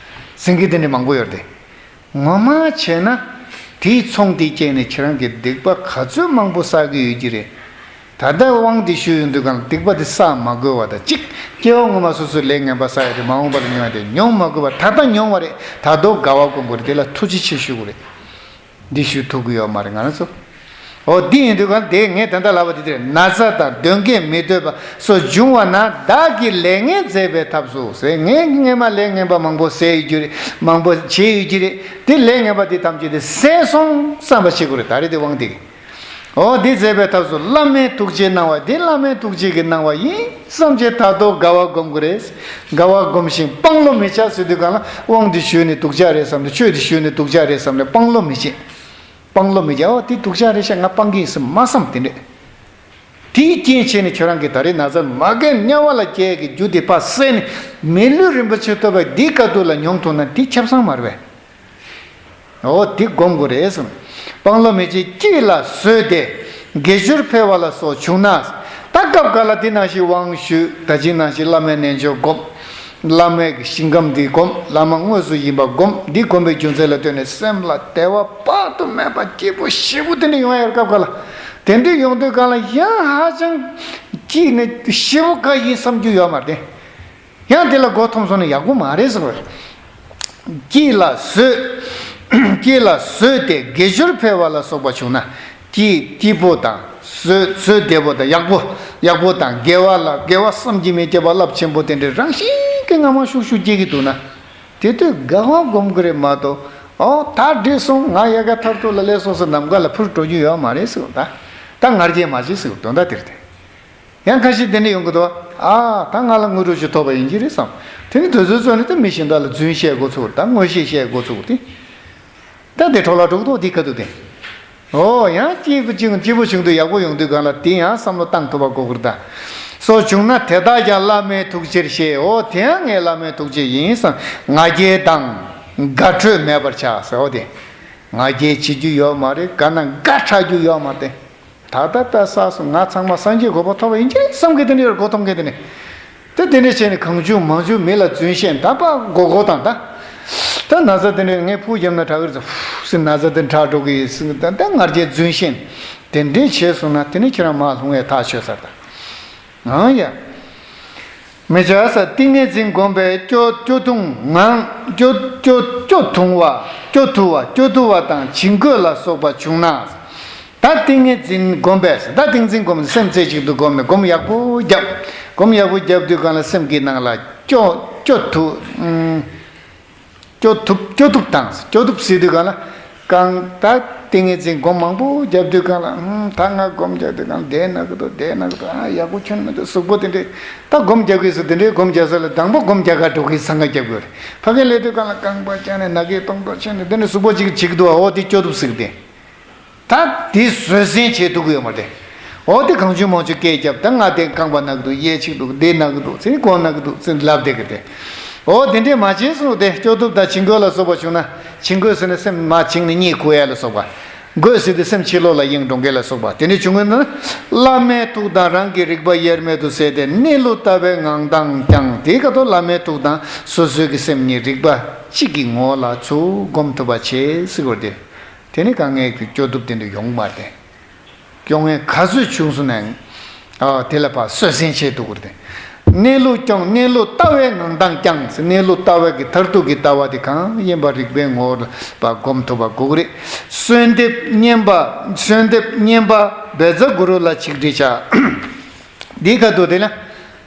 ཟེར་གི་དེ་འདྲ་མང་པོ་ཡོད་རེད་དེ། ངོ་མ་བྱས་ན། དེའི་ཚོང་དེའི་རྐྱེན་ནས་ཁྱེད་རང་གིས་སྡིག་པ་ག་ཚོད་མང་པོ་བསགས་ཀྱི་ཡོད་ཀྱི་རེད། ད་ལྟ་དབང་དེ་ཞུས་ཡོང་དུས་གང་ལ་སྡིག་པ་དེ་བསགས་མ་དགོས་པ་དང་གཅིག་སྐྱེ་བ་སྔོན་མ་སོ་སོའི་ལས་ངན་པ་བསགས་ཡོད་དེ་མ་འོངས་པ་ལ་མྱོང་ཡ་དེ་མྱོང་མ་དགོས་པ། ད་ལྟ་མྱོང་བ་རེད། ད་དུང་དགའ་བ་སྒོམ་དགོས་རེད། དེ་ལ་ཐུགས་རྗེ་ཆེ་ཞུ་དགོས་རེད། འདི་ཞུ་ཐུབ་ཀྱི་ཡོད་མ་རེད་ང་རང་ཚོ། འོ་འདི་ཡིན་དུས་གང་དེ་ངས་ད་ལྟ་ལབ་པ་དེ་དེར་ན་ཚ་དང་གདོན་བགེགས་མི་འདོད་པ་སོགས་འབྱུང་བ་ན་བདག་གིས་ལས་ངན་བཟད་པའི་ཐབས་སུ་ཟེར། ངས་སྔས་མ་ལས་ངན་པ་མང་པོ་བཟས་ཡོད་རྒྱུ་རེད། མང་པོ་བྱས་ཡོད་རྒྱུ་རེད། དེ་ལས་ངན་པ་དེ་ཐམས་ཅད་དེ་ཟད་སོང་བསམ་པ་བྱེད་དགོས་རེད། ད་རེས་དེ་དབང་དེ་གི། འོ་འདི་བཟད་པའི་ཐབས་སུ་བླ་མའི་ཐུགས་རྗེའི་གནང་བ་དེ་བླ་མའི་ཐུགས་རྗེ་གི་གནང་བ་ཡིན་བསམ་བྱས་ད་དུང་དགའ་བ་སྒོམ་དགོས་རེད། དགའ་བ་སྒོམ་ཞིང་སྤང་བློ་མི་བྱ་ཟེར་དུས་གང་ལ་དབང་དེ་ཞུས་ནས་སྡུག་ཅག་རེད་བསམ་ནས་ཆོས་དེ་ཞུས་ནས་སྡུག་ཅག་རེད་བསམ་ནས་སྤང་བློ་མི་བྱེད། སྤང་བློ་མི་རྒྱག་འོ་དེ་སྡུག་ཅག་རེད་ཤག་ང་སྤང་གི་ཡིན་ཟེར་མ་བསམ་དེ་འདྲས། དེའི་རྐྱེན་བྱས་ནས་ཁྱོད་རང་གིས་ད་རེས་ན་ཚ་མ་རྒན་དམྱལ་བ་ལ་སྐྱེ་གི་རྒྱུ་དེ་ཕར་བསལ་ནས་མི་ལུས་རིན་པོ་ཆེ་ཐོབ་པ་འདི་དཀའ་སྡུག་ལ་མྱོང་ཐུབ་ན་དེ་ཁྱབ་སང་མ་རེད་པས། འོ་དེ་སྒོམ་དགོས་རེད་ཟེར། སྤང་བློ་མི་བྱེད་སྐྱིད་ལ་བཟོད་དེ་དགེ་སྦྱོར་འཕེལ་བ་ལ་སོགས་བྱུང་ན། ད་སྐབས་འགའ་ལ་དེ་ནང་བཞིན་དབང་ཞུས། ད་ཅི་ནང་བཞིན་བླ་མའི་རྣལ་འབྱོར་སྒོམ། བླ་མའི་གི་ཞིང་ཁམས་འདི་སྒོམ། བླ་མ་དངོས་སུ་ཡིན་པ་སྒོམ། འདི་སྒོམ་པའི་རྒྱུ་མཚན་ལ་ལྟོས་ནས་སེམས་ལ་བདེ་བ་དཔག་ཏུ་མེད་པ་སྐྱིད་པོ་ཞེ་པོ་དེ་འདྲ་ཡོང་ཡ་ཡོད་སྐབས་འགའ་ལ། དེ་འདྲ་ཡོང་དུས་གང་ལ་ཡང་ཧ་ཅང་སྐྱིད་ནས་ཞེ་པོ་དགའ་ཡིན་བསམ་རྒྱུ་ཡོད་མ་རེད། ཡང་དེ་ལ་མགོ་འཐོམ་སོང་ན་ཡག་པོ་མ་རེད་ཟེར་བ་རེད། སྐྱིད་ལ་བཟོད། སྐྱིད་ལ་བཟོད་དེ་དགེ་སྦྱོར་འཕེལ་བ་ལ་སོགས་པ་བྱུང་ན། སྐྱིད་སྐྱིད་པོ་དང་བཟོད་བཟོད་བདེ་པོ་དང་ཡག་པོ་ཡག་པོ་དང་དགེ་བ་ལ་དགེ་བ་བསམ་གྱིས་མི་ཁྱབ་པ་རླབས་ཆེན་པོ་དེ་འདྲའི་རང་བཞིན་གྱི་ངང་མ་ཤུགས་ཤུགས་སྐྱེ་གི་འདུག་ན། དེ་དུས་དགའ་བ་སྒོམ་གི་རེད་མ་གཏོགས། ཨོ་ད་འགྲིག་སོང་། ང་ཡལ་ག་མཐར་ཐུག་ལ་སླེབས་སོང་ཟེར་ནམ་མཁའ་ལ་འཕུར་འགྲོ་རྒྱུ་ཡོད་མ་རེད་ཟེར་བ་ད། ད་ང་རྒྱལ་མ་བྱེད་ཟེར་བ་དོན་དག་དེ་རེད་དེ། ཡང་ཁ་ཤས་དེ་འདྲ་ཡོང་གི་འདུག་ཨ་ད་ང་ལ་དངོས་གྲུབ་ཅིག་ཐོབ་པ་ཡིན་གྱི་རེད་བསམ། དེ་ནི་དུས་ཚོད་ཚོད་ནི་ད་མི་གཞན་དག་ལ་རྫུན་བཤད་འགོ་ཚུགས། ད་དངོས་གཞི་བཤད་འགོ་ཚུགས་ཏེ། ད་དེ་འཕྲོ་བརླག་འགྲོ་གི་འདུག་དེ་ཁ་ཐུག་དེ། ཨོ་ཡང་སྐྱིད་པོ་བྱུང་སྐྱིད་པོ་བྱུང་དུས་ཡག་པོ་ཡོང་དུས་གང་ལ་དེ་ཡང་བསམ་བློ་བཏང་ཐུབ་པ་དགོས་ཀྱི་རེད་ད། སོགས་བྱུང་ན་དེ་དག་ཀྱང་བླ་མའི་ཐུགས་རྗེར་བཤད། ཨོ་དེ་ཡང་ངའི་བླ་མའི་ཐུགས་རྗེ་ཡིན་བསམ། ང་རྒྱལ་དང་དགའ་སྤྲོས་མེད་པར་བྱ་ཟེར། ཨོ་དེ་ང་རྒྱལ་བྱེད་རྒྱུ་ཡོད་མ་རེད། དགའ་ན་དགའ་ཁྲ་རྒྱུ་ཡོད་མ་རེད། ད་ལྟ་ལྟ་ས་སོང་ང་ཚང་མ་སངས་རྒྱས་གོ་འཕང་ཐོབ་པ་ཡིན་གྱི་རེད་བསམ་གི་དེ་འདྲ་ཡོད་གོ་ཐོམ་གི་དེ་ནི། དེ་དེ་འདྲ་བྱས་ནས་གང་བྱུང་མང་བྱུང་མི་ལ་རྫུན་བཤད་ད་པ་མགོ་སྐོར་དང་ད། ད་ན་ཚ་དེ་འདྲ་ངས་ཕུག་བརྒྱབ་ན་དྲག་གི་རེད་ཟེར་ན་ཚ་དེ་དྲག་འགྲོ་གི་ཡིན་ཟེར་ད་ད་ང་རྒྱལ་རྫུན་བཤད་དེ་འདྲ་བྱས་སོང་ན་དེ་ནི་ཁྱེད་རང་མ་ལྷུང་བའི་ཐག་ཆོད་ས་རེད་ད། ཨང་ཡ། མི་བྱ་ས་ཏིང་ངེ་འཛིན་སྒོམ་པས་སྐྱོ་སྐྱོ་གདུང་ངང་སྐྱོ་སྐྱོ་སྐྱོ་གདུང་བ་སྐྱོ་ཐུ་བ་སྐྱོ་ཐུ་བ་དང་བྱིང་རྒོད་ལ་སོགས་པ་བྱུང་ན། ད་ཏིང་ངེ་འཛིན་སྒོམ་པས་ད་ཏིང་འཛིན་སྒོམ་སེམས་རྩེ་གཅིག་ཏུ་སྒོམ་ནས་སྒོམ་ཡག་པོ་རྒྱབ། སྒོམ་ཡག་པོ་རྒྱབ་དུས་གང་ལ་སེམས་ཀྱི་ནང་ལ་སྐྱོ་སྐྱོ་ཐུ་ཨུམ། སྐྱོ་ཐུབ་སྐྱོ་ཐུབ་དང་སྐྱོ་ཐུབ་ཟེར་དུས་གང་ལ། གང་ད་ཏིང་ངེ་འཛིན་སྒོམ་མང་པོ་རྒྱབ་དུས་གང་ལ་ཨང་ད་ང་སྒོམ་རྒྱབ་དུས་གང་ལ་བསྡད་ན་གི་འདུག་བསྡད་ན་གི་འདུག་ཨ་ཡག་པོ་ཁྱོན་མི་འདུག་གཟུགས་པོ་དེ་འདྲས་ད་སྒོམ་རྒྱབ་གི་སུ་དེ་འདྲས་སྒོམ་རྒྱབ་ས་ལ་དང་པོ་སྒོམ་རྒྱབ་ག་འགྲོ་གི་སང་ག་རྒྱབ་དགོས་རེད། ཕ་གི་སླེབས་དུས་གང་ལ་རྐང་པ་བརྐྱངས་ནས་ན་གི་སྟོང་ཏོ་ཕྱིན་ནས་དེ་འདྲས་གཟུགས་པོ་ཅིག་བྱེད་གི་འདུག་ཨ་འོ་དེ་སྐྱོ་ཐུབ་ཟེར་གི་དེ། ད་དེ་བཟོད་བསྲན་བྱེད་ཐུབ་ཀྱི་ཡོད་མ་རེད། འོ་དེ་གང་བྱུང་མང་བྱུང་སྐད་རྒྱབ་ད་ང་དེ་རྐང་པ་ན་གི་འདུག་གཡས་ཆིག་འདུག་དེ་ན་གི་འདུག་ཚེ་གོང་ན་གི་འདུག་ཚེ་ལབ་བསྡད་གི་དེ། འོ་དེ་འདྲས་མ་བྱས་སོང་དེ་སྐྱོ་ཐུབ་དང་བྱིང་རྒོད་ལ་སོགས་པ་བྱུང་ན་བྱིང་རྒོད་ཟེར་ན་སེམས་མ་བྱིང་ནས་གཉིད་ཁུག་ཡ་ལ་སོགས་པ། རྒོད་ཟེར་དུས་སེམས་ཕྱི་ལོགས་ལ་གཡེང་འགྲོ་མཁན་ལ་སོགས་པ་དེ་འདྲས་བྱུང་གི་འདུག་ན། བླ་མའི་ཐུགས་དང་རང་གི་རིག་པ་དབྱེར་མེད་དུ་བསྲེས་ཏེ་གནས་ལུགས་ལྟ་བའི་ངང་དྭངས་ཀྱང་དེའི་ཁ་ཐོག་བླ་མའི་ཐུགས་དང་སོ་སོའི་གི་སེམས་གཉིས་རིག་པ་གཅིག་གི་ངོ་ལ་ཚུར་སྒོམ་ཐུབ་པ་བྱེད་ཟེར་དགོས་ཏེ། དེ་ནི་དཀའ་ངལ་གྱི་སྐྱོ་སྡུག་དེ་འདྲ་ཡོང་མ་རེད། སྐྱོ་ངལ་ག་ཚོད་བྱུང་སོང་ན། ཨ་དེ་ལ་ཕར་བཟོད་བསྲན་བྱེད་ཐུབ་དགོས་རེད། གནས་ལུགས་སྐྱོང་། གནས་ལུགས་ལྟ་བའི་ངང་དྭངས་བསྐྱང་ཟེར། གནས་ལུགས་ལྟ་བའི་གི་མཐར་ཐུག་གི་ལྟ་བ་དེ་གང་ཡིན་པ་རིགས་པའི་ངོ་བོ་ལ་སྒོམ་ཐུབ་པ་དགོས་ཀྱི་རེད། གསོལ་འདེབས་བསྙེན་པ། གསོལ་འདེབས་བསྙེན་པ། བཛྲ་གུ་རུ་ལ་ཆིག་དྲིལ་བྱ། འདིའི་ཁ་ཐུག་དེ་ལ།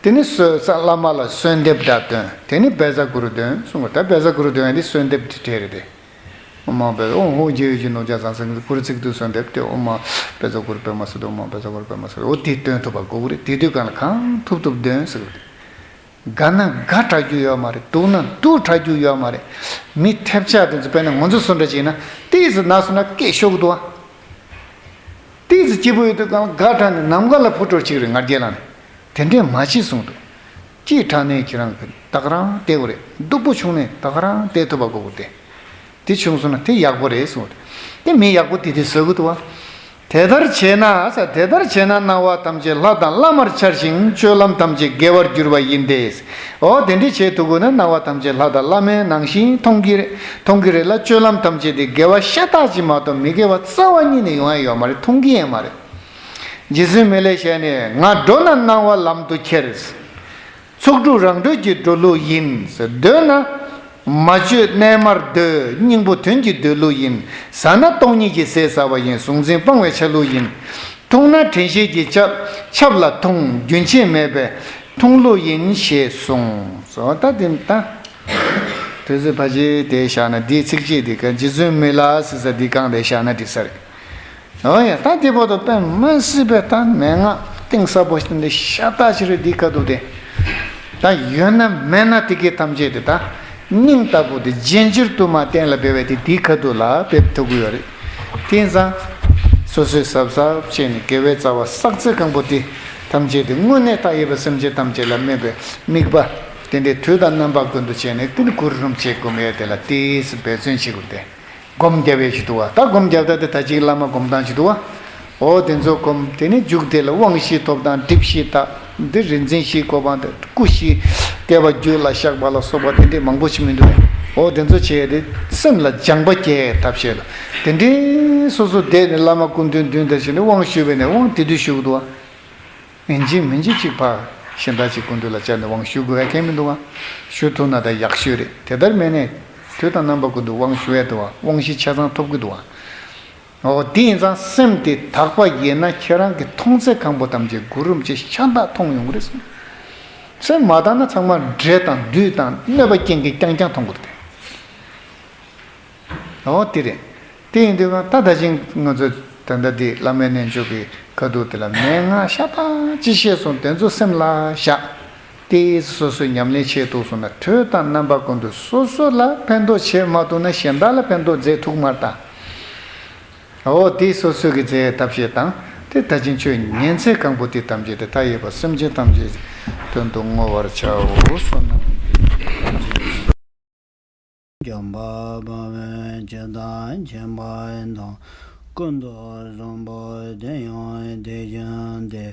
དེ་ནི་གསོལ་ས་བླ་མ་ལ་གསོལ་འདེབས་འདྲ་འདོན། དེ་ནི་བཛྲ་གུ་རུ་འདོན་གསུངས་པ། ད་བཛྲ་གུ་རུ་འདོན་ཡ་འདི་གསོལ་འདེབས་དེ་གྲས་རེད་དེ། ཨོཾ་མ་བཛྲ། ཨོཾ་ཧཱུྃ་རྗེ་ཡོ་གི་ནོར་བརྒྱ་ཟངས་གསེར་གུ་རུ་ཚིགས་བསྡུས་གསོལ་འདེབས་ཏེ། ཨོཾ་མ་བཛྲ་གུ་རུ་པདྨ་སིདྡྷི། ཨོཾ་མ་བཛྲ་གུ་རུ་པདྨ་སིདྡྷི། འོ་དེ་འདོན་ཐུབ་པ་དགོས་ཀྱི་རེད། དེ་དུས་གང་ལ་གང་ཐུབ་ཐུབ་འདོན་ཟེར་གི་རེད། དགའ་ན་དགའ་དྲག་རྒྱུ་ཡོད་མ་རེད། སྡུག་ན་སྡུག་དྲག་རྒྱུ་ཡོད་མ་རེད། མི་ཐེབས་ཆག་དེ་ཚོ་དཔེར་ན་ང་ཚོ་སུ་འདྲ་ཅིག་ཡིན་ན་ཏིས་ན་སོང་ན་སྐད་ཤོར་གི་འདུག་ཨ། ཏིས་སྐྱིད་པོ་ཡོད་དུས་གང་ལ་དགའ་དྲགས་ནས་ནམ་མཁའ་ལ་འཕུར་འགྲོ་ཅིག་རེད། ང་རྒྱལ་ལ་ནས་དེ་འདྲས་མ་བྱེད་གསུངས་འདུག་སྐྱིད་དྲགས་ནས་ཁྱེད་རང་གི་ད་ག་རང་བསྡད་དགོས་རེད། སྡུག་པོ་བྱུང་ནས་ད་ག་རང་བསྡད་ཐུབ་པ་དགོས་ཀྱི་རེད། དེ་བྱུང་སོང་ན་དེ་ཡག་པོ་རེད་གསུངས་ཏེ། དེ་མི་ཡག་པོ་དེ་དེ་བཟོ་གི་འདུག་བ། དེ་ལྟར་བྱས་ན་ཟེར། དེ་ལྟར་བྱས་ན་སྣང་བ་ཐམས་ཅད་ལྷ་དང་བླ་མར་འཆར་ཞིང་། སྤྱོད་ལམ་ཐམས་ཅད་དགེ་བར་འགྱུར་བ་ཡིན་ཏེ། འོ་དེ་འདྲ་བྱེད་ཐུབ་དགོས་ན་སྣང་བ་ཐམས་ཅད་ལྷ་དང་བླ་མའི་ནང་བཞིན་མཐོང་གི་རེད། མཐོང་གི་རེད་ལ། སྤྱོད་ལམ་ཐམས་ཅད་དེ་དགེ་བ་ཤ་སྟག་ཅིག་མ་གཏོགས་མི་དགེ་བ་རྩ་བ་ཉིད་ནས་ཡོང་ཡ་ཡོད་མ་རེད། མཐོང་གི་ཡོད་མ་རེད། རྗེ་བཙུན་མི་ལའི་ཞལ་ནས། ང་འགྲོ་ན་སྣང་བ་ལམ་དུ་ཁྱེར། ཚོགས་དྲུག་རང་གྲོལ་གྱི་འགྲོ་ལུགས་ཡིན། སྡོད་ན་མ་བཅོས་རྣལ་མར་སྡོད། སྙིང་པོ་དོན་གྱི་སྡོད་ལུགས་ཡིན། ཟ་ན་སྟོང་ཉིད་ཀྱི་ཟས་ཟ་བ་ཡིན། གཟུང་འཛིན་སྤང་བའི་ཆ་ལུགས་ཡིན། འཐུང་ན་དྲན་ཤེས་ཀྱིས་ཆབ་ཆབ་ལ་འཐུང་། རྒྱུན་ཆད་མེད་པའི་འཐུང་ལུགས་ཡིན་ཞེས་གསུངས་སོ། ད་དེ་ད་དུས་ཚོད་ཕལ་ཆེར་དེ་བཞག་ན། འདིའི་ཚིགས་བཅད་འདི་ག་རྗེ་བཙུན་མི་ལ་ཟེར་ས་འདི་གང་དེ་བཞག་ན་འགྲིག་ས་རེད། འོ་ཡ། ད་དེ་བར་དུ་དཔེ་མ་སྲིད་པའི་ད་མན་ངག་གཏིང་ཟབ་པོ་ཞིག་འདི་ཤ་སྟག་ཅིག་རེད། འདི་ཁ་ཐུག་དེ་ད་ཡོད་ན་མེད་ན་དེ་གའི་ཐམས་ཅད་དེ་ད་སྙིང་ལྟ་བུ་དེ་རྗེས་འཇུག་ཏུ་མ་གཏན་ལ་འབེབས་པའི་དེ་འདི་ཁ་ཐུག་ལ་འབེབས་ཐུབ་ཀྱི་ཡོད་རེད། དེ་ཙང་སོ་སོས་གཟབ་གཟབ་བྱས་ནས་དགེ་བའི་རྩ་བ་བསགས་ཚད་གང་པོ་དེ་ཐམས་ཅད་དེ་དངོས་གནས་མཐའ་ཡས་པ་སེམས་ཅན་ཐམས་ཅད་ལ་སྨན་པའི་དམིགས་པ་དེ་འདྲའི་དུས་དང་རྣམ་པ་ཀུན་ཏུ་བྱས་ནས། དེ་ནི་གུ་རུ་རིན་པོ་ཆེ་སྒོམ་ཡས་དེ་ལ་དེས་འབད་བརྩོན་བྱེད་དགོས་ཏེ། སྒོམ་རྒྱབ་ཡས་ཅིག་འདུག་བ། ད་སྒོམ་རྒྱབ་ད་དེ་ད་ཅིག་བླ་མ་སྒོམ་སྟངས་ཅིག་འདུག་བ། འོ་དེ་ཚོ་སྒོམ། དེ་ནས་མཇུག་དེ་ལ་དབང་བཞི་ཐོབ་དང་སྒྲིབ་བཞི་དག་འདི་རིག་འཛིན་བཞིའི་གོ་འཕང་དེ། སྐུ་བཞི་བསྐལ་པ་རྒྱུད་ལ་བཤགས་པ་ལ་སོགས་པ་དེ་འདྲའི་མང་པོ་ཞིག་མི་འདུག་བས། འོ་དེ་ཚོ་བྱས་ཏེ་སེམས་ལ་སྦྱངས་པ་སྐྱེ་ཐབས་བྱས་ལ། དེ་འདྲའི་སོ་སོ་བསྡད་ནས་བླ་མ་སྐུ་མདུན་མདུན་དུ་ཕྱིན་ནས་དབང་ཞུས་པས་ནས་དབང་དེ་དུས་ཞུ་གི་འདུག་བ། ཡིན་གཅིག་མིན་གཅིག་གཅིག་ཕར་གཞན་དག་ཅིག་སྐུ་མདུན་ལ་བཅར་ནས་དབང་ཞུ་དགོས་ཡ་གང་མི་འདུག་བ། ཞུ་ཐུབ་ན་ད་ཡག་ཤོས་རེད། དེ་ལྟར་མེད་ནས་དུས་དང་རྣམ་པ་ཀུན་ཏུ་དབང་ཞུ་ཡ་འདུག་བ། དབང་བཞི་ཆ་ཚང་ཐོབ་ཀྱི་འདུག་བ། འོ་དེ་ཡིན་ཙང་སེམས་དེ་དག་པ་ཡིན་ན་ཁྱེད་རང་གི་མཐོང་ཚད་གང་པོ་ཐམས་ཅད་གུ་རུ་རིན་པོ་ཆེ་ཤ་སྟག་མཐོང་ཡོང་གི་རེད་གསུངས། སེམས་མ་དག་ན་ཚང་མ་འདྲེ་དང་བདུད་དང་གནོད་པ་ཅན་གྱིས་རྐྱང་རྐྱང་མཐོང་གི་རེད་དེ། འོ་དེ་རེད། དེ་ཡིན་དུས་ད་ད་ཅིང་ང་ཚོ་ད་ལྟ་འདི་བླ་མའི་རྣལ་འབྱོར་གྱི་ཁ་ཐུག་དེ་ལ་མན་ངག་ཤ་སྟག་ཅིག་བཤད་སོང་། དེ་ཚོ་སེམས་ལ་བཞག་དེ་སོ་སོས་ཉམས་ལེན་བྱེད་ཐུབ་སོང་ན་དུས་དང་རྣམ་པ་ཀུན་ཏུ་སོ་སོ་ལ་ཕན་ཐོགས་བྱེད་མ་ཐུབ་ན་གཞན་དག་ལ་ཕན་ཐོགས་མཛད་ཐུབ་མ་རེད་ད། འོ་དེ་སོ་སོ་གི་མཛད་ཐབས་ཤེས་དང་དེ་ད་ཅིང་ཆོས་ཉན་ཚད་གང་པོ་དེ་ཐམས་ཅད་དེ་མཐའ་ཡས་པ་སེམས་ཅན་ཐམས་ཅད་དོན་དུ་བསྔོ་བར་བྱའོ་གསུངས་ནས། འཇམ་དཔལ་དཔའ་བོས་ཇི་ལྟར་མཁྱེན་པ་དང་། ཀུན་ཏུ་བཟང་པོ་དེ་ཡང་དེ་བཞིན་ཏེ།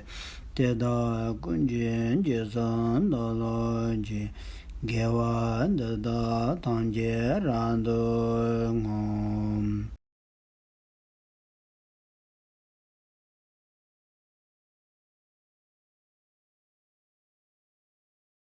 དེ་དག་ཀུན་གྱི་རྗེས་སུ་བདག་སློབ་ཅིང་། དགེ་བ་འདི་དག་ཐམས་ཅད་རབ་ཏུ་བསྔོ།